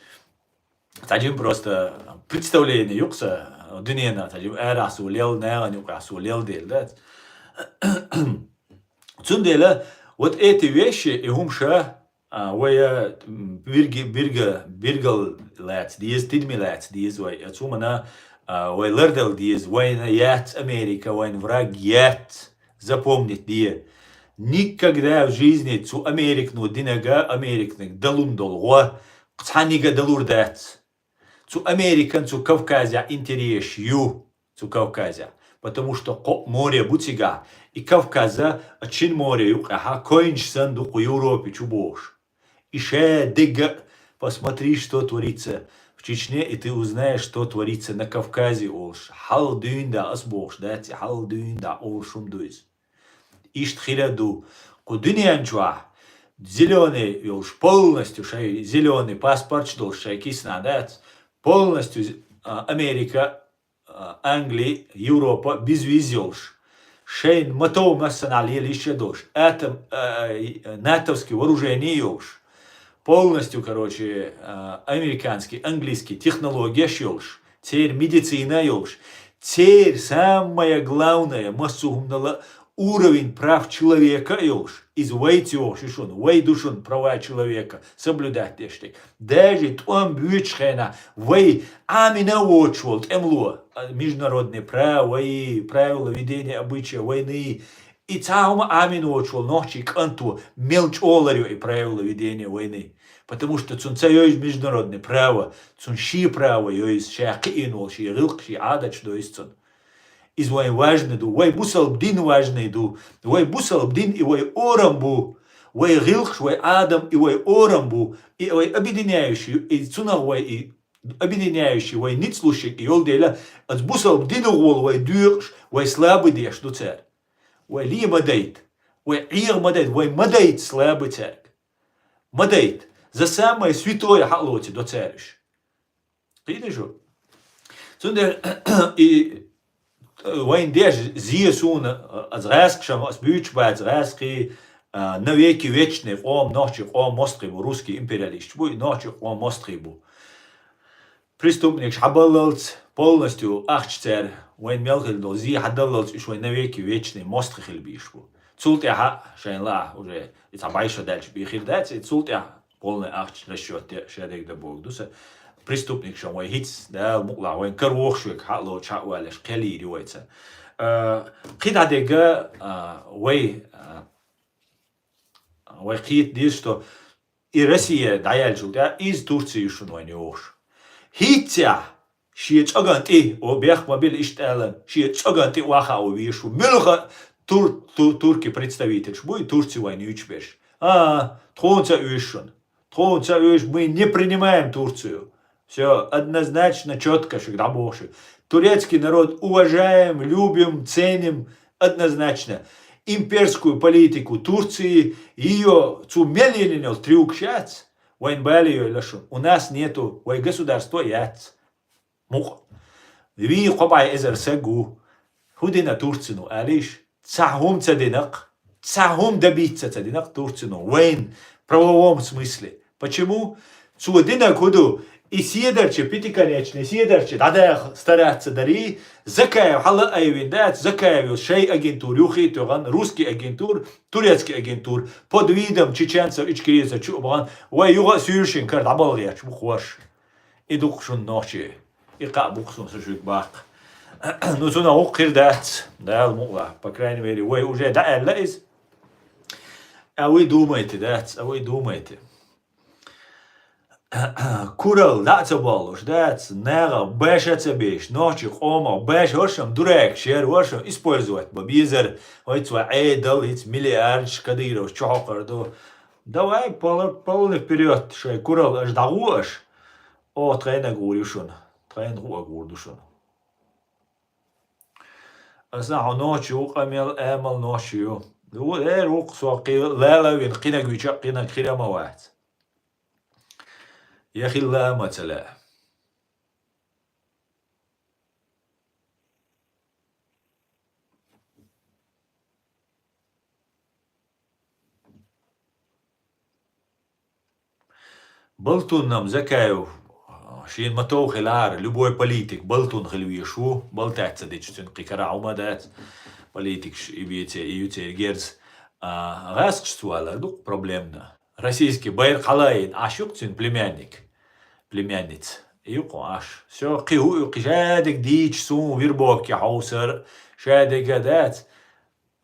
Цхьа жима просто представление ю-кх сан дуьненах, цхьа жима арахь со лелла, нахана юкъахь со лелла дела дац. Цундела вот эти вещи, и хӀумаш, а, вай, а, м, бирги-, бирга-, биргал лаца деза, тидаме лаца деза вай. Оцу хӀуманна, а, вай лардала деза, вайна яц Америка, вайн враг яц. Запомнить де. Никогда в жизни цу Американо динарг, Американиг далун долу гӀо, цхьаннига далур дац. Цу Американ цу Кавказе интересаш ю, цу Кавказе. Потому что кхо море бу цигахь, и Кавказа а Чин море юкъехьа койнаш санна ду кху Европе чу бохуш. И ша дега а, посмотри, что творится в Чечне, и ты узнаешь, что творится на Кавказе, олуш. Хьал дуьйна да ас бохуш дац, и хьал дуьйна да олуш хӀума ду иза. Иштта хила ду кху дуьнен чохь зелёный йолуш, полностью шайн зелёный паспорташ долуш шайн киснахь дац, полностью, а, Америка, а, Англи, Европа безвиз йолуш, шайна ма-тов массанхьа лела йиш а долуш, атом, а, а, натовский вооружение йолуш, полностью, короче, а, американский, английский технологияш йолуш, церан медицина йолуш, церан самое главное, массо а хӀуманал а уровень прав человека а йолуш, иза вайца йогӀуш ю шуна, вай ду шуна права человека соблюдать деш дерг. Даже тӀом боьдучу хенахь вай Ӏамийна а воцуш волу тӀемало, а, международное право, вай правила ведения обычая вайна, и цхьа а хӀума Ӏамийна воцуш волу нохчийн кӀанто мел чӀогӀа ларйо и правила ведения вайна. Потому что цунна ца йовза международное право, цунна шен право йовза, ша кхиийна волу шен гӀиллакх, шен Ӏадаташ дойза цунна. Иза вайн важный ду, вай бусалба дин важный ду, вай бусалба дин и вай орам бу, вай гӀиллакхаш, вай Ӏадат и вай орам бу, и вай объединяющий, и цунах вай и объединяющий, вай ницкъ луш ерг йолу дела, оцу бусалба динах волу вай доькъуш, вай слабый деш ду цара. Вай ле ма дайта, вай Ӏеха ма дайта, вай ма дайта слабый цаьрга. Ма дайта, за самое святое хьалоций до цара уьш. Кхийтий шу? Цундела и, э, вайн деш зе суна, э, ас гӀаскхашам, ас буьйцуш бац гӀаскхий, а, навеки вечный къоман, нохчий къоман мостагӀий бу, русский империалисташ бу, и нохчий къоман мостагӀий бу. Преступникаш хьабаллалц, полностью ахча цара, вайн мел хила долу зе хьадаллалц, уьш вайн навеки вечный мостагӀий хила безаш бу. Цул тӀаьхьа шайна лаахь уже и цхьа бӀе шо даьлча бен хир дац, и цул тӀаьхьа полный ахча расчет де, шадерг дан бохург ду сан. Преступникашна вай хӀинца, Дала мукъалахь, вайн кара вохуш верг хьа а лоцуш, хьа а валеш, кхел йийр ю вайца. Э, кхин дӀа дерг, э, вай, э, вай кхета деза, что и Россия дӀаяьллачул тӀаьхьа иза Турция ю шуна вайна йогӀуш. ХӀинццехь шен цӀоган тӀе, о, бехк ма била иштта алан, шен цӀоган тӀе охьахаа везаш ву. Муьлхха тур-, ту-, турки представительш буй, Турци вайн юьйцуш берш. А, тхуна ца оьшу шуна. Тхуна ца оьшу, мы не принимаем Турцию. Всё, однозначно, чётко шуьга дӀабоху шуьга. Турецкий народ уважаем, любим, ценим, однозначно. Имперскую политику Турции, её цу мел йиллина йолу трюкаш яц, вайн бале йойла шуна. У нас нету, вай государство яц. Мукъа. Вий кхо бӀе эзар саг ву. ХӀун дина Турцино, алийша? Цхьа хӀума ца динакх, цхьа хӀума добиться ца динакх Турцино, вайн правовом смысле. Почему? Цо динарг хӀун ду? И седарча, пятиконечный седарча дӀадаха стараться дарий, Закаев хьала а айвина дац, Закаев йолу шайн агентура юххе а тоьхна, русский агентура, турецкий агентура, под видом чеченцев, ичкерийцев чу а бахана, вай юха а суьйршин кара дӀабалгӀеча бу кхош. И ду-кх шуна нохчий. И кхаъ бу-кх суна со шуьга баккха. Ну, цунах хӀума хир дац, Дала мукъалахь. По крайней мере, вай уже дӀааьлла иза. А вы думаете, дац, а вы думаете. Куралла дӀа а ца боллуш, дац, нахах баша а ца беш, нохчий къомах баша, вашам дуракаш яра, вашам использовать бан безара, вай цо Ӏедал, хӀинца миллиардаш Кадыровс чухьокхур ду. Давай, пол-, полный вперёд, шайн куралла аша дӀагӀо аша. Оха тхайнаг гӀур ю шуна, тхайна гӀуа гӀур ду шуна. Аса хьо нохчи ву, къамел, амал нохчи ю. Ву, эр ву-кх со кхин лала а вина, кхинаг вича а, кхинаг хир а ма вац. Я хилла а ма ца лаьа. Балтунна-м Закаев, шена ма-тов хилахьара, любой политик балтун хила везаш ву, балтаьц ца дича цуьнан кхин карахь хӀума дац, политикаш и беце, и ю церан герз. А, гӀаскхашца валар ду-кх проблемна. Российский байракх хьала а йина, Ӏаш ю-кх цуьнан племянник, племянница. Ю-кх Ӏаш. Всё, кхин хӀу ю, кхин шадерг дийча суна вербовке хьовсар, шадерг а дац.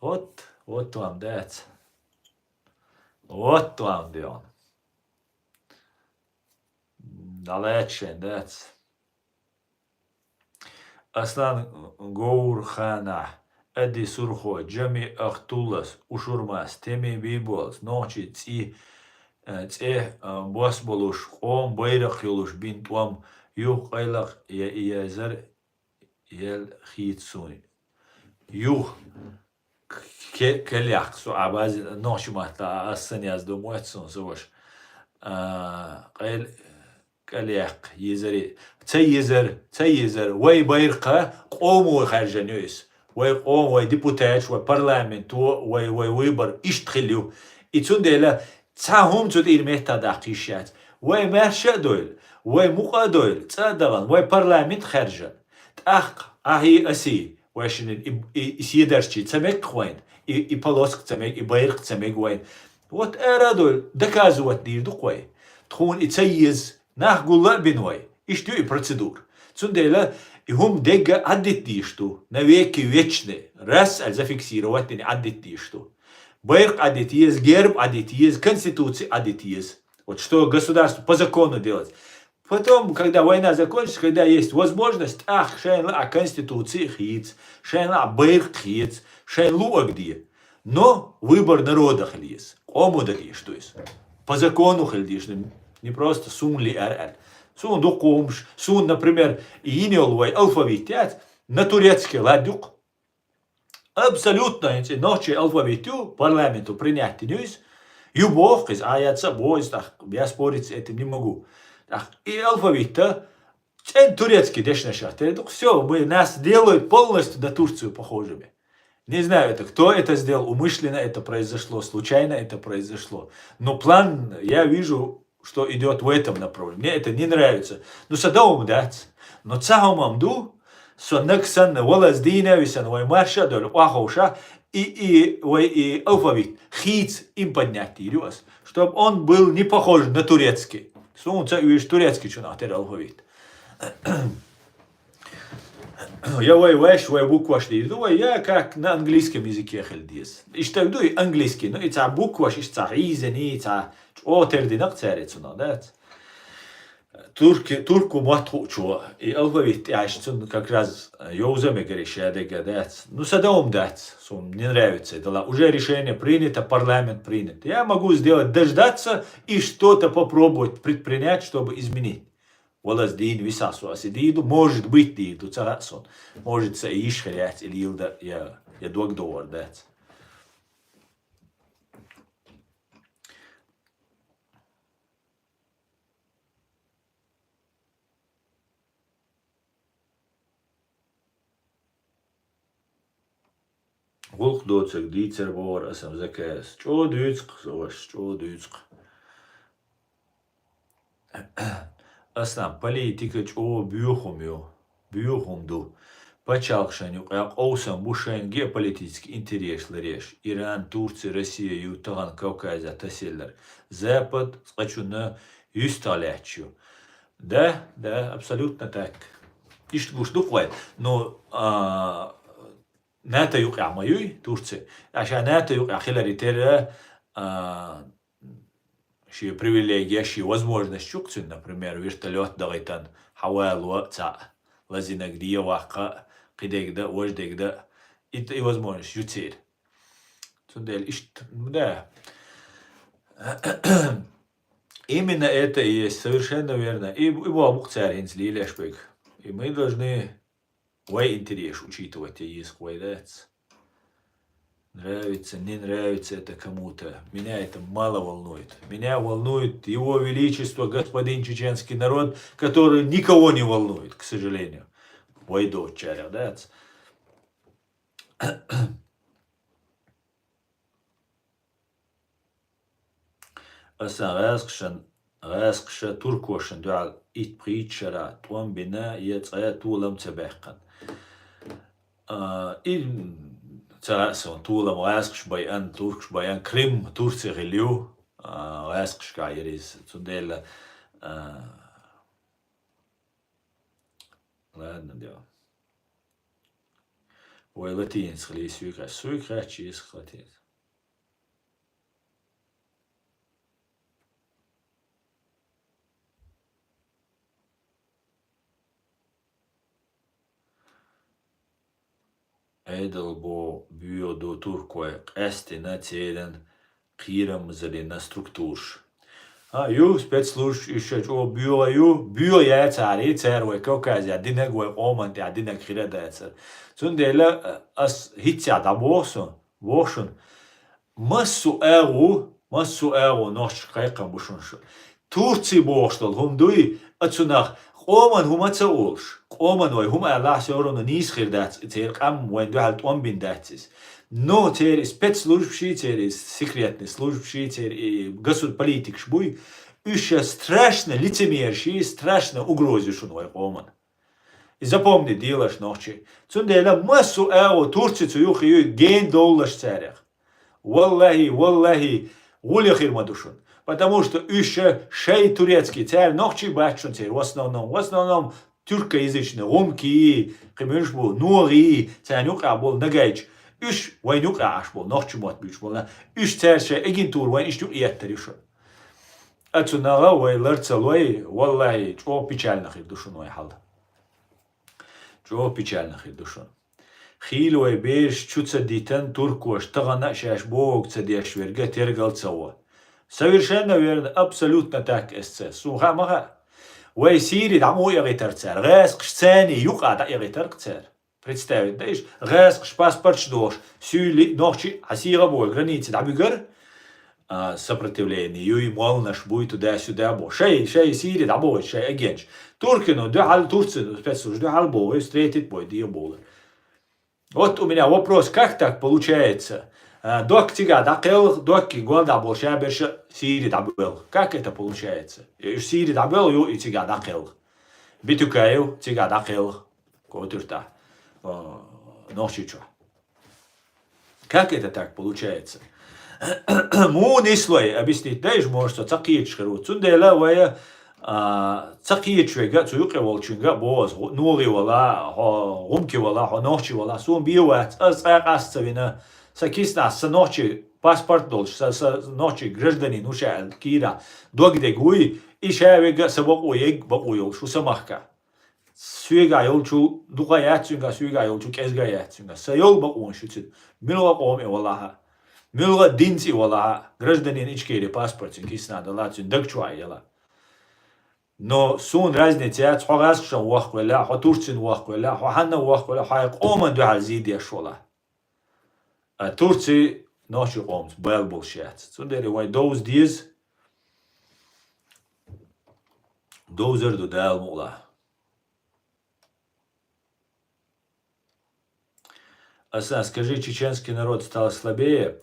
Вот, вот вам дац. Вот вам де он. ДӀалаьца шайн дац. Аслан Говрханахь, Ади Сурхо, Джами Ахтуллас, Ушурмас, Теми Биболс, нохчий цӀи, э, цӀе, э, бос болуш, къоман байракх йолуш бина тӀом, юха къайлакх я, я езар, ел хийца суна. Юха ке-, калъяккха со а бази нохча матта а ас сан яздо моьтту суна, со ваша. А, къел-, калъяккха, езари. Ца езар, ца езар. Вай байракха къомо хаьржина ю иза. Вай къомо, вай депутаташ, вай парламенто, вай, вай выбор иштта хилла ю. И цундела цхьа хӀума цу тӀера метта даккха йиш яц. Вай маьрша а дойла, вай мукъа а дойла, цӀа а дахана, вай парламент хаьржина. ТӀаккха ахьий, асий, вай шинна и, и, и седарчий ца мега вайна, и, и полоска ца мега, и байракх ца мега вайна. Вот ара а дойла, доказывать дийр ду-кх вай. Тхуна и ца еза, нах гулла а бина вай. Иштта ю и процедура. Цундела и хӀума дегга Ӏаддита дийш ду, навеки вечные, раз аьлла зафиксировать дина Ӏаддита дийш ду. Байракх Ӏаддита еза, герб Ӏаддита еза, конституция Ӏаддита еза. Вот что государство по закону делать. Потом, когда война закончится, когда есть возможность, тӀаккха шайна лаахь конституци а хийца, шайна лаахь байракх а хийца, шайна луъург де. Но выбор народа хила еза. Къомо дан дезаш ду иза. По закону хила дезаш, не просто суна лиар аьлла. Суна дукха хӀумаш, суна, например, йина йолу вай алфавит яц, на турецкий ладугӀу. Абсолютно, хӀинца и нохчийн алфавит ю, парламенто принять дина ю иза. Ю боху иза, а я ца боху иза, тӀаккха я спорить с этим не могу. ТӀаккха и алфавит-то цӀена турецкий дешнашах тера ду-кх. Всё, мы, нас делают полностью на Турцию похожими. Не знаю, это кто это сделал, умышленно это произошло, случайно это произошло. Но план, я вижу, что идёт в этом направлении. Мне это не нравится. Ну, со дом дац. Но цхьа хӀума ду, со наг санна, валаз дийна а висана, вай марша а долу, охьаховша, и, и, вай и алфавит хийца им поднять дийр ю ас, чтоб он был не похож на турецкий. Суна ца уьйш турецкий чунах тера алфавит. Я вай ваьш, вай букваш дийр ду вай, я как на английском языке хила деза. Иштта ду и английский, ну, и цхьа букваш, иштта цхьа хьийзаний, цхьа чӀогӀа тера дина-кх цара и цунах, дац? Турки-, турку мотт хуучо, и алфавит тӀехь цунна как раз йовза мегар и шадерг а дац. Ну, со дом дац, суна не нравится это. Ла-, уже решение принято, парламент принят. Я могу сделать, дождаться и что-то попробовать предпринять, чтобы изменить. Валаз дийна висахь со аса и дийр ду, может быть, дийр ду, ца хаьа суна. Может, сан и йиш хир яц и леладан, я, я дог догӀур дац. ГӀуллакх доцург дийцар бохура аса заказ. ЧӀогӀа дуьйцу-кх, со ваша, чӀогӀа дуьйцу-кх. Аслан, политика чӀогӀа боьха хӀума ю, боьха хӀума ду. Пачхьалкхашна юкъахь къовсам бу шайна геополитический интересаш ларъеш. Иран, Турция, Россия ю тахана Кавказехь тасаелларг. Запад цкъачунна юьстахь лаьтташ ю. Да, да, абсолютно так. Иштта гуш ду-кх вай. Ну, а, НАТО юкъахь ма юй Турция. Аша НАТО юкъахь хиларе терра, а, шен привилегия, шен возможность чу-кх цуьнан, например, вертолёт дахийтан, хьавало а цхьаъ, лазийнарг де а ваккха а, кхин дерг дан а, важа дерг дан а. И, и возможность ю церан. Цундела иштта, ну да. Именно это и есть, совершенно верно. И, и боху-кх цара хӀинца лелош берг. И мы должны вай интерес учитывать еза-кх вай, дац? Нравится, не нравится это кому-то. Меня это мало волнует. Меня волнует его величество, господин чеченский народ, который никого не волнует, к сожалению. Вай доцучарех, дац? Аса гӀазкхашан, гӀазкхаша туркошна дуьхьал итт-пхийтта шарахь тӀом бина я цкъа а толам ца баьккхина. А, и ца хаьа суна, толам гӀазкхаша байъан, туркаша байъан, Крым Турци хилла ю, а, гӀазкхашкахь яра иза. Цундела, а, ладно, дела. Вай латинец хилий, суьйка, суьйка хаьттича еза-кх латинец. Ӏедал бо боьха ду туркой, къаьстина церан кхерамзаллин структураш. А, ю, спецслужбаш уьш чӀогӀа боьха ю, боьха яцаре, цар вай Кавказе динаг, вай къоман тӀехь динаг хир а дацар. Цундела, а, ас хӀинцца дӀабоху со, боху шуна, массо а агӀо, массо а агӀо нохчашка кхайкхам бу шуна шу. Турци бохуш долу хӀума дуй, а цунах къоман хӀума ца олуш, къоман вай хӀума алахь, всё равно нийса хир дац, церан къам вайн дуьхьал тӀом бина дац иза. Но церан и спецслужбаши, церан и секретный службаши, церан и госуд-, политикаш буй, уьш ша страшно лицемерши, страшно угроза ю шуна вай къоман. И запомни делаш нохчи. Цундела массо а агӀо Турци цу юххе ю, гена довлаш царех. Валлахи, валлахи, гӀуле хир ма ду шуна. Потому что уьш ша шай турецкий, цара нохчий бац шуна церан, в основном, в основном тюркоязычный, гӀумкий, кхин муьлш бу, ногӀий, царна юкъахь болу нагайча. Уьш вайн юкъахь Ӏаш болу, нохчи мотт буьйцуш болу. Уьш цара шайн агентура вайн иштта юкъа еттар ю шуна. А цу нагӀа вай лар ца лой, валлахи, чӀогӀа печально хир ду шуна вай хьал. ЧӀогӀа печально хир ду шуна. Хийла вай бераш чу ца дитан, туркоша тахана а шаьш бохург ца деш верг а тергал ца во. Совершенно верно, абсолютно так, эс ца. Суна хаа ма хаьа. Вай Сири дӀа муха эгӀийтар цара? ГӀаскхаш царна юкъа дӀаэгӀийтар цара. Представить, да, иш? ГӀаскхаш паспорташ дохуш, суьйли нохчи а сийгӀа боху граница дӀабуьгар, а, сопротивление, юй, молнаш буй туда-сюда бо. Шай, шай Сири дӀабохуьйту, шай агенташ. Туркино дуьхьал, Турци спецслужба дуьхьал боху, встретить бой, де боху. Вот у меня вопрос, как так получается? А, док цигахь дӀакхелха, докки гонда болу шаберша Сири дӀабоьлху. Как это получается? И уьш Сири дӀабоьлху, ю и цигахь дӀакхелха. Битюкаев цигахь дӀакхелха. Котуьртахь. А, Нохчийчохь. Как это так получается? Муха нислой, объяснить дайша, может, со ца кхеташ хир ву. Цундела вай, а, ца кхеташ вега, цу юкъе волчуьнга а боху аса, ногӀи вала, хьо гӀумки вала, хьо нохчи вала, суна бен вац, аса цкъа а къаста ца вина, сан киснахь сан нохчи паспорт долуш, сан, сан нохчи гражданин ву ша аьлла кийрахь, дог дерг вуй, и ша вега а сан бакъо егга бакъо йолуш ву сан махка. Соьгахь йолчул дукха яц цуьнгахь, соьгахь йолчул кӀезга яц цуьнгахь. Сан йолу бакъонаш ю цуьнан. Муьлха а къоман и валахь а, муьлха а динца и валахь а, гражданин Ичкерин паспорт цуьнан киснахь далахь а, цуьнан даг чохь а ялахь а. Но суна разница яц, хьо гӀаскхашна воккхавелла, хьо турцина воккхавелла, хьо хьанна воккхавелла, хьо хьайн къоман дуьхьал зийдеш валахь. А Турци нохчийн къомаца бала болуш яц. Цундела вайн довза деза, довзар ду Дала мукъалахь. Асан, скажи, чеченский народ стал слабее?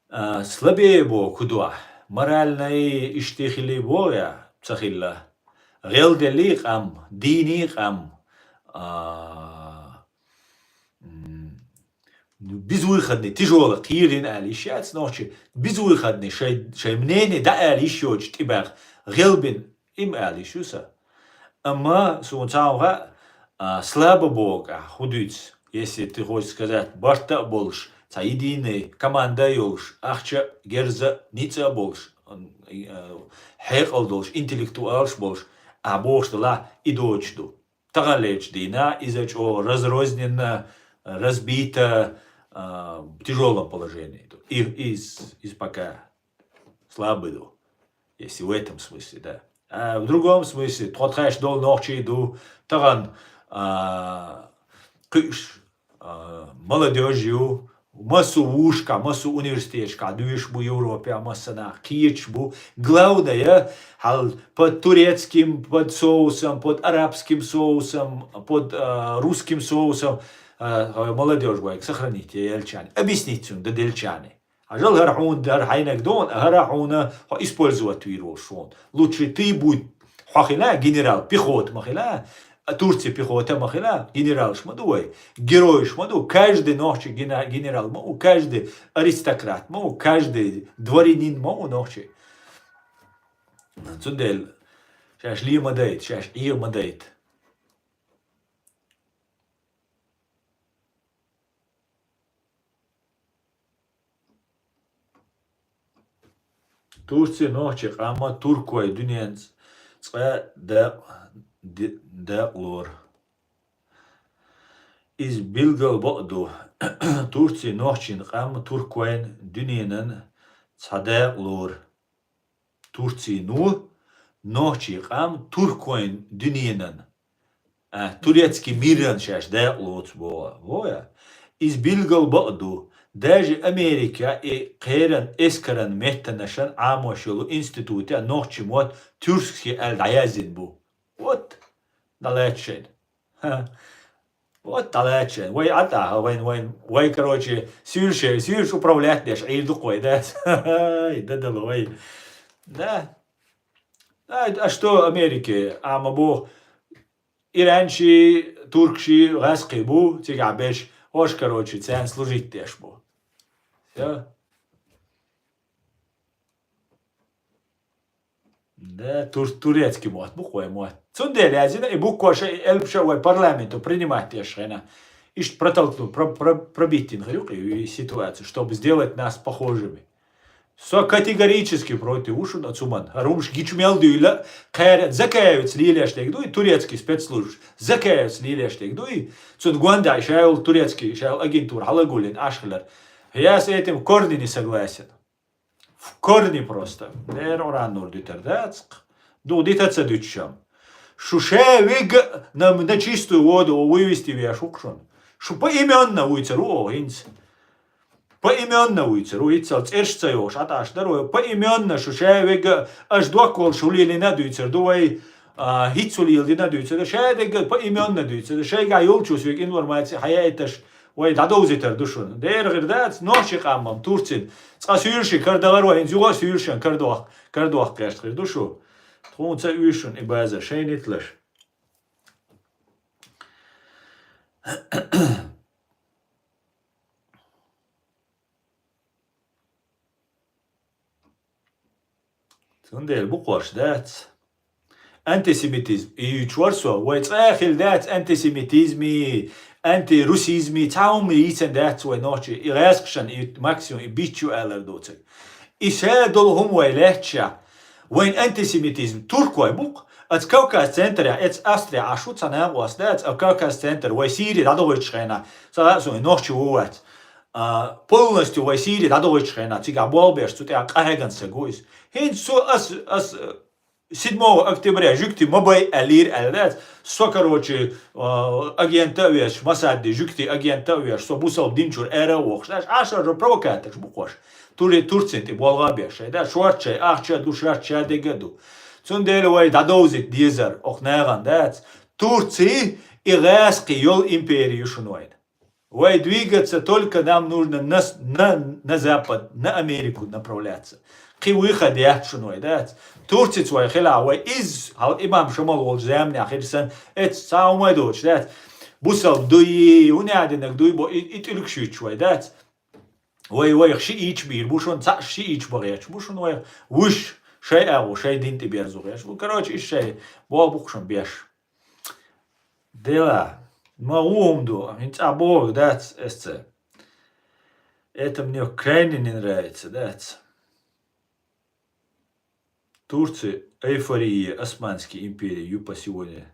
А, слабее боху кху дуьхьа. Моральный иштта хилий боху я, ца хилла. ГӀелделлий къам, дийний къам. А, м, безвыходный, тяжёлый, кхерина аьлла йиш яц нохчи. Безвыходный, шай, шай мнение дӀаала йиш йоцуш тӀебаьхна, гӀелбина. Им аьлла йиш ю сан. Амма суна цхьа хӀума хаьа, а, слабо боху ахь, хӀун дуьйцу? Если ты хочешь сказать, барт а болуш, цхьа единый команда а йолуш, ахча а, герз а, ницкъ а болуш, м, э, хьекъал долуш, интеллектуалаш болуш, ахь бохуш делахь, и доцуш ду. Таханлерчу дийнахь иза чӀогӀа разрозненно, разбито, а, в тяжёлом положении ду. И, из, из пока слабый ду. Если в этом смысле, да. А в другом смысле, тхо тхаьш долу нохчий ду, тахана, а, кхуьуш, а, молодёжь ю, массо а вузашкахь, массо а университеташкахь дуьйш бу Европехь, массанахь кхеташ бу. Главное, хьал под турецким, под соусом, под арабским соусом, под, а, русским соусом, а, молодёжь вайга сохранить елчани, объяснить цунга дан делчани. Хьажал, хӀара хьуна дар хьайнаг дона, хӀара хьуна хьо использовать вийр волуш вон. Лучше ты будь, хьо хила генерал, пехота ма хила, а Турция пехота ма хила, генералш ма ду вай, геройш ма ду, каждый нохчи гена-, генерал ма ву, каждый аристократ ма ву, каждый дворянин ма ву нохчи. Цундела шаьш ле ма дайта, шаьш Ӏе ма дайта. Турция нохчийн къам а туркойн дуьненца цкъа дакъ-, ди-, дакъалора. Иза билггал бакъ ду. Турци нохчийн къам туркойн дуьненан цхьа дакъа лора. Турци ну нохчийн къам туркойн дуьненан, а, турецкий миран шаьш дакъа лоцу боху. Во я? Иза билггал бакъ ду. Даже Америка и кхеран эскаран меттанашан Ӏамош йолу институтехь нохчийн мотт тюркский аьлла дӀаяздина бу. Вот, дӀалаьцна шайна. Ха. Вот дӀалаьцна шайна. Вай Ӏа тӀехь, вайн, вайн, вай, короче, суьрше, суьрш управлять деш Ӏийр ду-кх вай, да? Ай, дадала вай. Да. Да, а что Америке? А ма бу, иранчи, туркши, гӀаскхи бу, цигахь беш, ош, короче, царна служить деш бу. Всё. Да, тур-, турецкий мотт бу-кх вай мотт. Цундела яздина и букваша, и элпаша вай парламенто принимать деш хенахь. Иштта протолкнуть, про-, про-, пробить дина хир ю-кх и ситуацию, чтобы сделать нас похожими. Со категорически против ву шуна оцу хӀуманна. ХӀара хӀумаш гича мел дуьйла, кхаьра Закаевица лелеш дерг дуй, турецкий спецслужбаш. Закаевица лелеш дерг дуй, цунна гонда ша йолу турецкий, ша йолу агентура хьалагуллина Ӏаш хилар. Я с этим в корне не согласен. В корне просто. Дера Къуръан нур дуьтар дац-кх. Ду дита ца дуьтуш-м. Шу ша вега а на, на чистую воду вывести веш ву-кх шуна. Шу поименно вуьйцур ву оха хӀинца. Поименно вуьйцур ву, хӀинццалц цӀераш ца йохуш, Ӏа тӀаш дара вай. Поименно шу ша вега а, аша доккхалш хӀу лелийна а дуьйцур ду вай, а, хӀинца хӀу леладина а дуьйцур ду, ша дерг а поименно дуьйцур ду, шайгахь йолчу соьга информаци хьаяийташ, вай дӀадовзуьйтур ду шуна. Дера хир дац, нохчийн къам-м турцина. Цкъа суьрший карадахара вай, хӀинца юха а суьршан карадох-, карадохкуш хир ду шу. Тхуна ца оьшу шуна и базар, шайна италаш. Цундела бу-кх ош, дац. Антисемитизм. И юьйцуш вара со. Вай цкъа а хилла дац антисемитизми, антирусизми, цхьа хӀума йийцина дац вай нохчий. И гӀаскхашна и максимум и бичча ю алар доцург. И ша долу хӀума вай лаьтташехь, вайн антисемитизм туркой бу-кх. Аца Кавказ центрехь, эца Австрехь Ӏаш ву цхьа накъост дац, а Кавказ центр вай Сири дӀадохуьйтуш хенахь, ца хаьа суна, и нохчи ву вац. А, полностью вай Сири дӀадохуьйтуш хенахь, цигахь болх беш, цу тӀехь къахьегна стаг ву иза. ХӀинца цо ас, ас, седьмого октября жуьгти ма бай аьллера аьлла дац. Со, короче, а, агента а веш, Масадди жуьгти агента а веш, со бусалба динчуьра ара а вохуш, знаешь, Ӏашар жо провокаторш бу-кх ош. Туре-, Турцин тӀе болх а беш, шай, да, шорта шай, ахча а ду, шорта ша дерг а ду. Цундела вай дӀадовзийта дезар, оха нахана дац. Турци и гӀаскхи йолу импери ю шуна вайна. Вай двигаться только нам нужно на с-, на, на запад, на Америку направляться. Кхин выход яц шуна вай, дац? Турцица вай хилахь, вай изза, хьал имам Шамал волчу заманехь хир санна, эццахь хӀума доцуш, дац? Бусалба дуй, хӀун яа динарг дуй бо, и, и тӀулгаш юьтуш вай, дац? Вай, вайх шиъ йича бийр бу шуна, цхьаъ шиъ йича бан гӀерташ бу шуна вайх, вуьш шай агӀо, шай дин тӀе берзо гӀерташ бу. Короче, иша шай боху бу-кх шуна беш. Дела, ма ву хӀума ду, хӀинца а бохург дац эсца. Это мне крайне не нравится, дац. Турция, эйфория, Османская империя, ю по сегодня.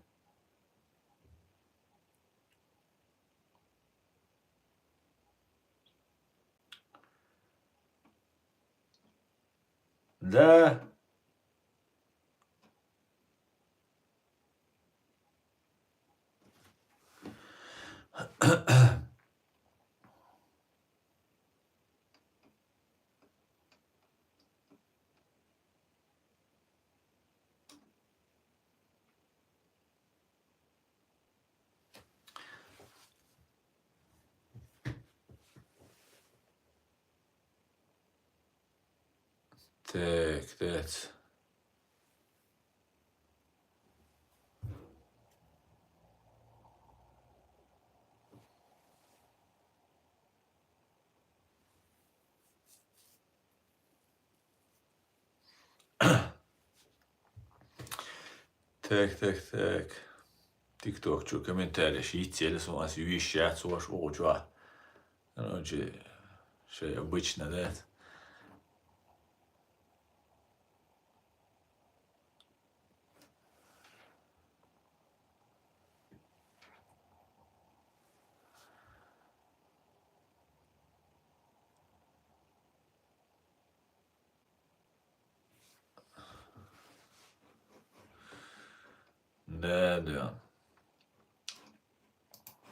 Да. Так, так. Так, так, так. ТикТок чу комментарий шийтта елла, ас виш яц, ваш вогӀучохь. Короче, шай обычно, да? Э, да.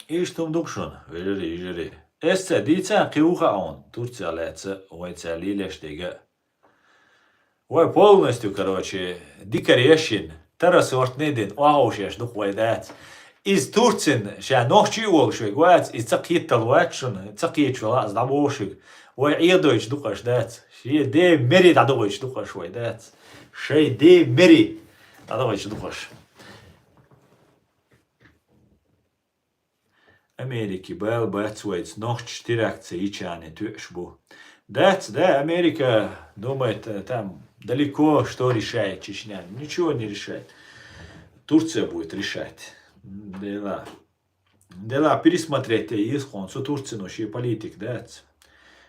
Иштта хӀума ду-кх шуна, вежарий, йижарий. Эс ца дийца, кхин хӀун хаьа хьуна, Турци лаьцна вай цара лелаш дерг а. Вай полностью, короче, дикарь еш йина, тара сортни дина, охьаушеш ду-кх вай, дац. Иза Турцина ша нохчий а волуш верг вац, иза ца кхетал вац шуна, ца кхеташ вала аса дӀабохуш верг. Вай Ӏедойтуш ду-кх аша, дац. Шен ден мери дӀадохуьйтуш ду-кх аша вай, дац. Шайн ден мери дӀадохуьйтуш ду-кх аша. Америке бала бац вайца, нохчаша теракт ца йича а тоьаш бу. Дац, да, Америка думает, э, там далеко, что решает Чечня. Ничего не решает. Турция будет решать. Дела. Дела пересмотреть еза хьуна, цу Турцино шен политика дац.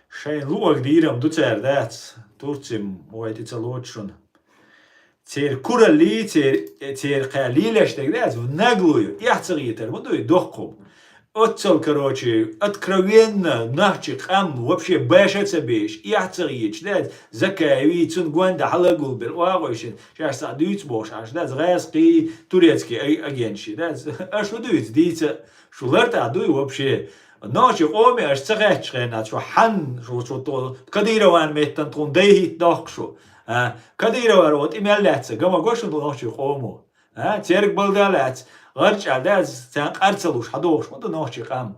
Шайна луъург дийр-м ду цара, дац. Турци-м вай тӀе ца лоцу шуна. Церан кураллий, церан, церан кхаьа лелаш дерг, дац, в наглую, эхь ца гӀетар ма дуй, доккху. Оццал, короче, откровенно, нохчийн къам вообще баша а ца беш, эхь ца гӀеташ, дац, Закаевий, цунна гонда хьала а гулбелла, оагӀуьйшина, шаьш цхьаъ дуьйцу бохуш Ӏаш, дац, гӀазкхий, турецкий а-, агентший, дац. Аша хӀун дуьйцу, дийца, шу лартӀахь дуй вообще? Нохчийн къоме аша ца хаьттачу хенахь, шу хьанна, шу, шу тхо-, Кадырован меттана тхуна дайхӀитта доккху шу? А? Кадыроваро тӀе мел лаьцна, гама го шуна нохчийн къомо? А? Церг балда лаьцна, гӀарчӀ аьлла, дац, царна къар ца луш, хьадохуш ма ду нохчийн къам.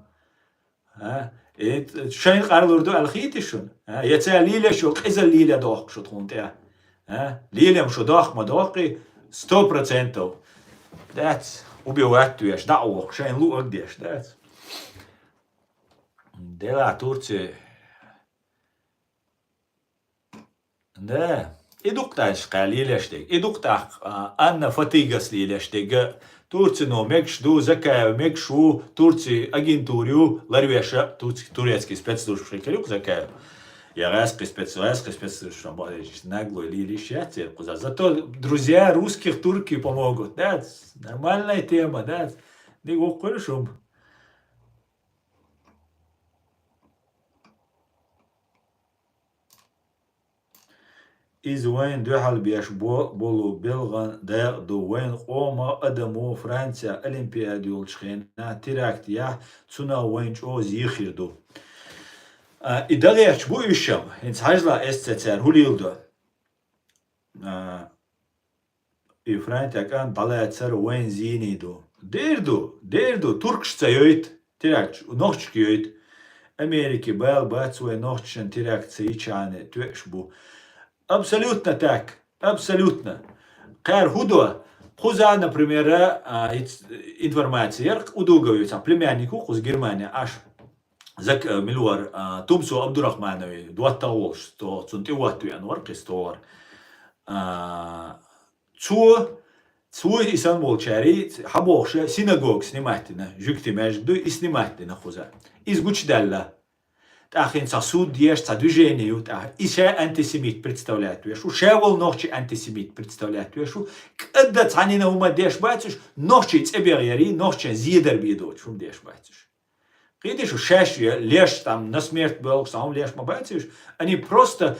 А? Э, шайна къар лур ду аьлла хийтий шуна? А? Я цара лелаш йолу къизалла лело доккху шу тхуна тӀе? А? Лелам шу доккху ма доккхий, сто процентов. Дац, убивать веш, дӀа а воккху, шайна луъург деш, дац. Дела Турция. Да. И ду-кх тӀаккха кхаьа лелаш дерг. И ду-кх тӀаккха, а, Анна Фатигас лелаш дерг. Турцино мегаш ду, Закаев мегаш ву, Турцин агентура ю, ларвеш а, турц-, турецкий спецслужба шайн кара ю-кх Закаев. Я гӀазкхий спец-, гӀазкхий спецслужба шайн бакъдерг, наглой лелийш яц церан кхуза. Зато друзья русских турки помогут, да? Нормальная тема, да? Дика воккхуьра шуна. Иза вайна дуьхьал беш бо-, болу белхан дакъа ду, вайна къоман адамо Францехь олимпиада йолчу хенахь теракт яхь, цунах вайна чӀогӀа зен хир ду. А, и дагӀехча бу уьш-м, хӀинца хьажал, эс ца цара хӀун леладо. А, И Францехь кӀант дӀалаьцар вайн зений ду. Дер ду, дер ду, туркаш ца йойту, теракт нохчашка йойту. Америке бала бац вай нохчашна теракт ца йича а тоьаш бу. Абсолютно так, абсолютно. Кхара хӀун до? Кхуза, например, а, иц-, информация яра, Удугови цхьа племянник ву кхуза Германия Ӏаш. Зак-, э, мила вара, а, Тумсо Абдурахманови доттагӀа волуш, то-, цунна тӀе вотта веана вара кхин стогӀар. А, цо, цо и санна волчаьрий, хьабохуш, синагога снимать дина, жуьгтийн маьждиг дуй, и снимать дина кхуза. Иза гучудаьлла. ТӀаккха хӀинца цхьа суд еш, цхьа движение ю, тӀаккха и ша антисемит представлять веш ву, ша волу нохчи антисемит представлять веш ву, кӀадда цхьанна хӀума деш бац уьш, нохчий цӀе бегӀ ярий, нохчийн зедар бен доцуш хӀума деш бац уьш. Кхетий шу, шаьш я леш, там, на смерть боьлхуш, цхьа хӀума леш ма бац уьш. Они просто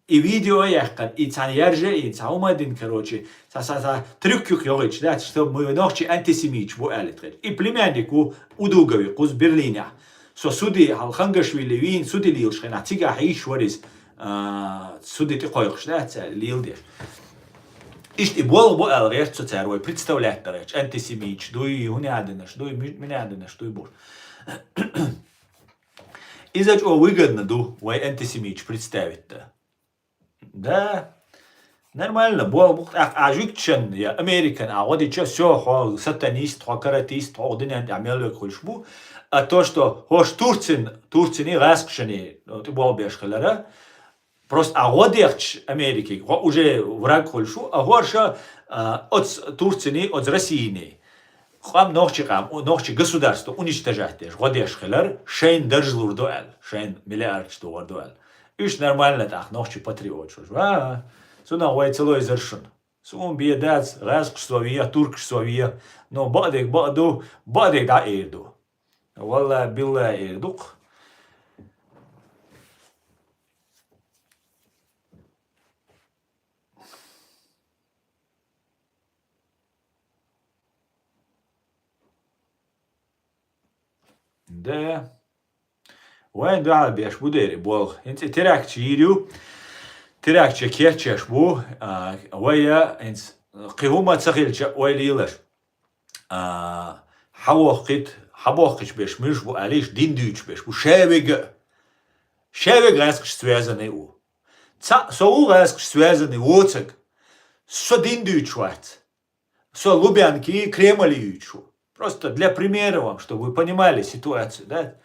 и видео а яьккхина, и цхьана яржа, и цхьа хӀума а дина, короче, цхьа, цхьа, цхьа трюк-юк йохуьйтуш дац, чтобы мы нохчий антисемиташ бу аьлла тхаьш. И племянник ву Удугови, кхуза Берлинехь. Со суди, хьал Хангашвили вийна суди лелаш хенахь, цигахь йиш вара иза, а, суди тӀе кхойкхуш дац, леладеш. Иштта и болх бу аьлла гӀерта со цара вай представлять дараш, антисемиташ дуй, хӀун яа динарш дуй, ми-, мин яа динарш дуй бу. Иза чӀогӀа выгодно ду вай антисемиташ представить дан. Да, нормально, болх бу-кх, тӀаккха а жуьгташна я Американ а гӀо дича, всё, хьо сатанист, хьо каратист, хьо динан тӀехь мел верг хуьлуш бу. А то, что хӀорш Турцин, Турциний гӀазкхашний, ну, тӀе болх беш хилара, просто а гӀо дехча Америкига, хьо уже враг хуьлуш ву, а хӀорш, а, оцу Турциний, оцу Российний къам, нохчи къам, у-, нохчи государство уничтожать деш, гӀо деш хилар, шайна даржа лур ду аьлла, шайна миллиардаш догӀур ду аьлла. Уьш нормально тӀаккха нохчи патриоташ уж. Ва, цунах вай ца лойзар шуна. Суна бен дац, гӀазкхаш со ве, туркаш со ве, но бакъдерг бакъ ду, бакъдерг дӀа а эр ду. Валлахи, биллахи, эр ду-кх. Да. Вайн дуьхьал беш бу дера и болх. ХӀинца и терактча йийр ю. Терактча кечъеш бу. А, вай, а, хӀинца кхин хӀума ца хилча, вай лелаш. А, хьавохкхийт-, хьабохкхийча берш муьлш бу аьлча, дин дуьйцуш берш бу. Шаверг а, шаверг гӀаьскхашца связанный ву. Цхьаъ со ву гӀаьскхашца связанный воцург. Со дин дуьйцуш вац. Со Лубянки, Кремль юьйцуш ву. Просто для примера вам, чтобы вы понимали ситуацию, да?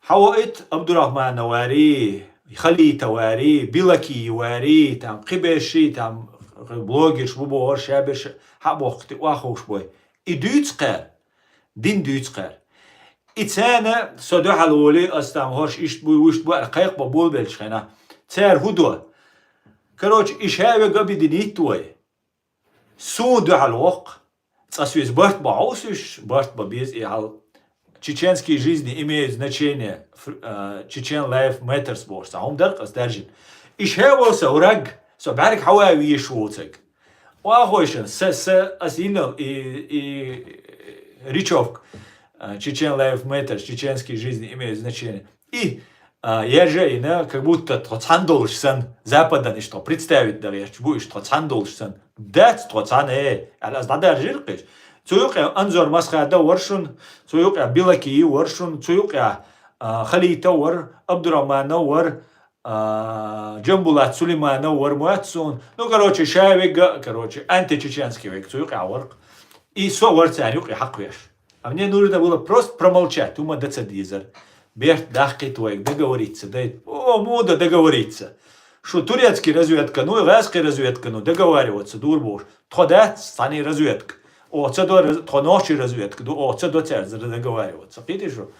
Хьавоуьйту Абдурахмановари, Халитовари, Билакиевари, там, кхиберши, там, блогерш бу бохуш, шаберш хьабохкхийта, охьаховш бой. И дуьйцу кхара, дин дуьйцу кхара. И царна со дуьхьал волий, ас там хӀорш иштта буй, вуьшта бу аьлла кхайкхам болабелча хенахь, цара хӀун до? Короче, и шаверг объединить вай. Суна дуьхьал воккху. Цкъа соьца барт бан хьовсуш, барт бан беза и хьал. Чеченские жизни имеют значение, фр-, а, Chechen Life Matters бохуш цхьа хӀума дара ас даьржина. И шаверг со враг, со бӀаьрг хьаван везаш воцург. Охьахой шуна, са, са, ас йинал и, и речёвка, а, Chechen Life Matters, Чеченские жизни имеют значение. И, а, яжа йина, как будто тхо цхьаьна долуш санна, Западана иштта тхо представить дан гӀерташ бу, иштта тхо цхьаьна долуш санна. Дац тхо цхьаьна, э, аьлла, ас дӀадаржийра кхиш. Цу юкъе Анзор Масхадов вара шуна, цу юкъе Билакиев вара шуна, цу юкъе, а, Халитов вара, Абдурахманов вара, а, Джамбулат Сулейманов вара моьтту суна. Ну, короче, шаверг а, короче, античеченский верг цу юкъе вара-кх. И со вара царна юкъе хьакхвеш. А мне нужно было просто промолчать, хӀума дан ца дезара. Берт даккхийта вайга, договориться дайта. О, муха дан договориться? Шу турецкий разведка, ну, гӀаьскхи разведка, ну, договариваться дур бохуш. Тхо дац цхьаьна разведка. О, ца до раз-, тхо нохчий разведка ду, о, ца до цаьрца договариваться. Кхийтий шу?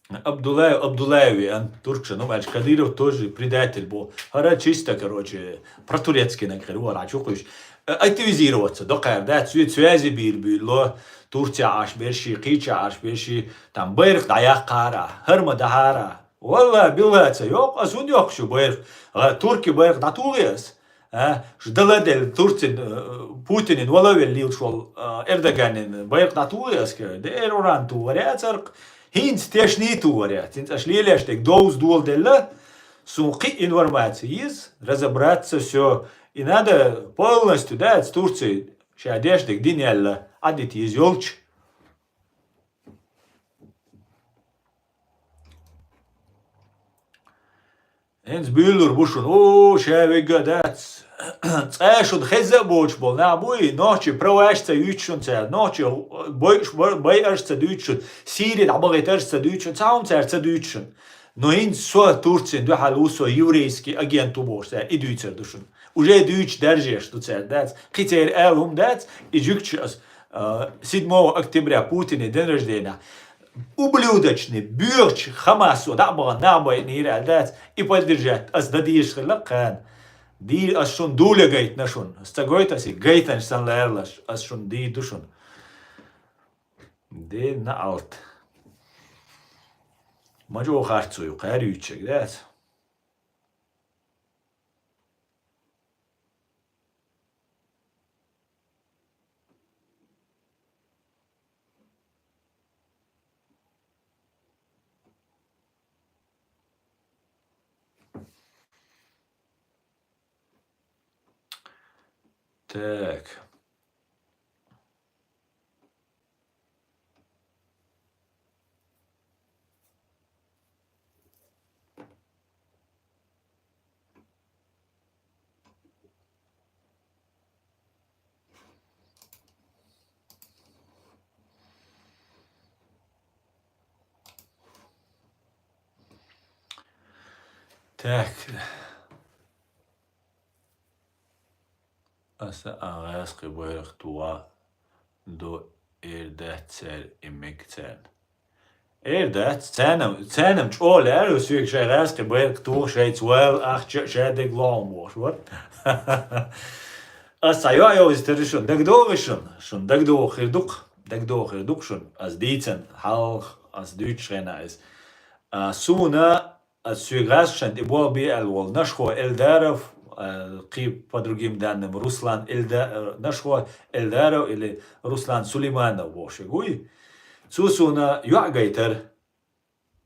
Абдулаев, Абдулаев веана, туркашна, ну, аьлча Кадыров тоже предатель бу. ХӀара чисто, короче, протурецкий наг хир вара, чу кхуьйсуш. Э, активизироваться до кхара, да, цу-, связи бийр буьйло, Турция Ӏаш берши, кхийча Ӏаш берши, там байракх дӀаяккхара, хӀара ма дахьара. Валла, билла ца йоккху, ас хӀунда йоккху шу байракх? А, турки байракх дӀатухий ас? А, шу дала делла Турцин, э, Путинин вала велла лелаш волу, э, Эрдоганин байракх дӀатухий ас кхара? Дера уран тухур яцара-кх. ХӀинца тешний тухур яц. ХӀинца аша лелаш дерг довза доладелла, суна кхин информация еза, разобраться, всё. И надо полностью, да, из Турции ша деш дерг дина яьлла, Ӏадита еза йолчу. ХӀинца буьйлалур бу шуна, о, ша вегга а дац. Цкъа шуна хеза а боцуш болу нах буй, нохчий праваш ца юьйцу шуна цара, нохчий бойуш, байарш ца дуьйцу шуна, Сири дӀабахийтарш ца дуьйцу шуна, цхьа хӀума цара ца дуьйцу шуна. Но хӀинца со Турцин дуьхьал ву, со еврейский агент ву бохуш цара, и дуьйцур ду шуна. Уже дуьйцуш даржеш ду цара, дац. Кхин церан ала хӀума дац, и жуьгташа ас, а, седьмого октября Путинан день рождения. Ублюдочный, боьхачу Хамасо дӀа а бахана нах байинийра аьлла дац, и поддержать ас дан дезаш хилла кхана. Ди-, ас шуна дуле гайтина шуна. Ас ца гойту ас и гайтанаш санна ларалаш, ас шуна дийр ду шуна. Дена алт. Ма чӀогӀа харцо ю, кхаьрюьйтучег дац. Так. Так. Аса а гӀаьскхи байракх тоха ду, эр дац цара и мега царна. Эр дац, царна, царна чӀогӀа лаьара, соьга шайн гӀаьскхи байракх тоха, шайца вала ахча а, шадерг лохьун бохуш вара. Ас цхьа йоӀ йовзийтар шуна, дагадогӀий шуна? Шуна дагадогӀу хир ду-кх, дагадогӀу хир ду-кх шуна. Ас дийцина хьалха, ас дуьйцучу хенахь иза. А, суна Ас соьга гӀаьскхашна тӀе болх бе аьлла волу Нашхо Эльдаров, а, кхы, по другим данным, Руслан Эльда-, э, Нашхо Эльдаров или Руслан Сулейманов бохуш вуй. Цо суна йоӀ гайтар.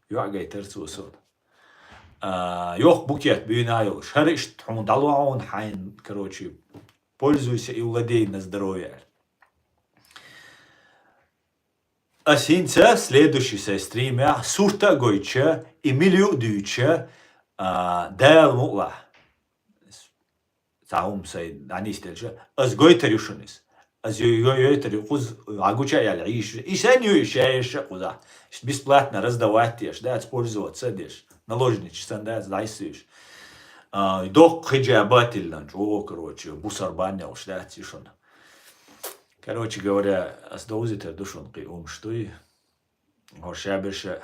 ЙоӀ гайтар цо суна. А, йоккха букет буьйна йолуш. ХӀара иштта хьуна дӀало хьуна хьайн, короче, пользуйся и владей на здоровье. Ас хӀинца следующий сайн стримехь сурт а гойтуша, и мила ю а дуьйцуша, а, Дала мукъалахь. Цхьа хӀума сайн дӀанисделча, ас гойтар ю шуна иза. Ас йо-, йо-, йойтар ю кхуза, гӀа гуча а яьлла, Ӏийша. И сайн ю, и шаьш а кхузахь. Иштта бесплатно раздавать деш, дац, пользоваться а деш. Наложничий санна дац, дӀайсуьйш. А, доккха хиджаба тиллина, чӀогӀа, короче, бусар бан йолуш дац и шуна. Короче говоря, ас довзийтар ду шуна кхин хӀумаш дуй. ХӀо шаберша.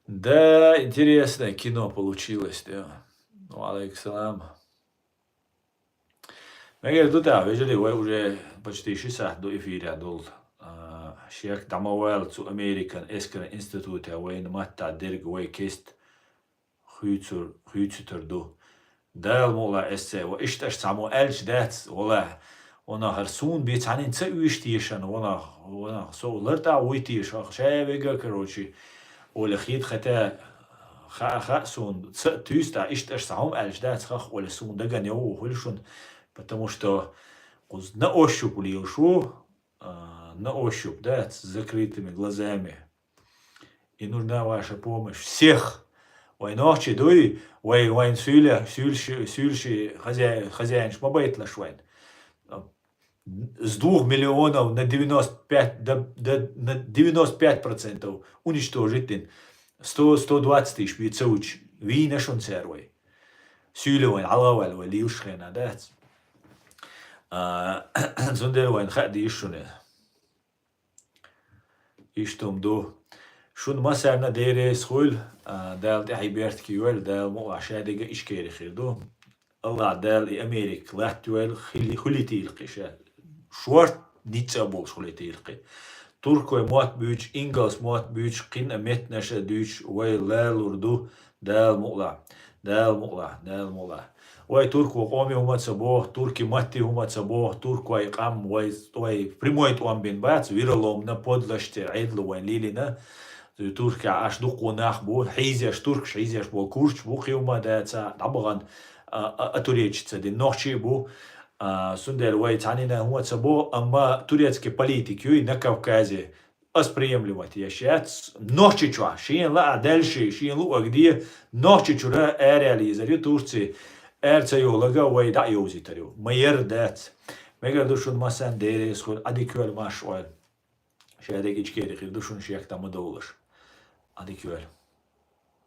Да, интересное кино получилось, да. Ва алейкум салам. Мегар ду тӀаккха, вежарий, вай уже почти ши сахьт ду эфире долу. А, шек дӀа ма вала цу Американ эскаран институте вайна маттахь дерг вай кест хуьйцур-, хуьйцуьйтур ду. Дала мукъалахь эсце, ва иштта аша цхьаммо аьлча дац, валахь, ванах, хӀара суна бен цхьаннен ца уьйш тешан, ванах, ванах, со лар тӀа вуй теша, ша вега, короче, оля хета, хотя, хаа, хаа суна, ца а туьйсу тӀаккха, иштта аша цхьа хӀума аьлча дац, хах, оля суна дагана йову хуьлу шуна, потому что кхуза на ощупь лелаш ву, а, на ощупь, да, с закрытыми глазами. И нужна ваша помощь всех. Вай нохчий дуй, вай, вайн суьйле-, суьйлши-, суьйлши хозя-, хозяинаш ма байталаш вайн. С двух миллионов на девяносто пять, да, да, на девяносто пять процентов уничтожить дина. Сто, сто двадцать тысяч бен ца вуьтуш, вийна шуна цара вай. Суьйле вайн, хьалаваьлла вай лелаш хенахь дац. А, цундела вайн хаа дийш шуна. Иштта хӀума ду. Шуна массарна а Дела реза хуьлда, а, Дала тӀаьхье беркате йойла, Дала мукъалахь шадерг а Ичкери хир ду. АллахӀ Дала и Америка латтайойла, хили-, хуьлийтийла кхин ша. Шорта ницкъ а болуш хуьлийтийла кхин. Туркойн мотт буьйцуш, ингалс мотт буьйцуш, кхин а меттанаш а дуьйцуш, вай лалур ду, Дала мукъалахь, Дала мукъалахь, Дала мукъалахь. Вай турко къоме хӀума ца боху, турки матте хӀума ца боху, туркойн къам вай, вай прямой тӀом бина бац, вероломно, подлостью Ӏедало вайн лелийна. Туркехь аш дуккха нах бу, хьийзеш, туркаш хьийзеш болу курчаш бу, кхин хӀума дац, дӀабахана, а, а, а туречица дина нохчий а бу. А, цундела вай цхьаннена хӀума ца боху, амма турецкий политика юй на Кавказе. Ас приемлемо еш яц, Нохчийчохь шена лаахь даьлла ши, шена луъург де, Нохчийчуьра араяьлла езар ю Турци, ара ца йолага вай дӀа а йовзийтар ю. Ма яра дац. Мегар ду шуна массарна Дела реза хуьлда, Ӏа дика йойла, марша Ӏойла. Шадерг Ичкери хир ду шуна, шек дӀа ма довлалаш. Ӏа дика йойла.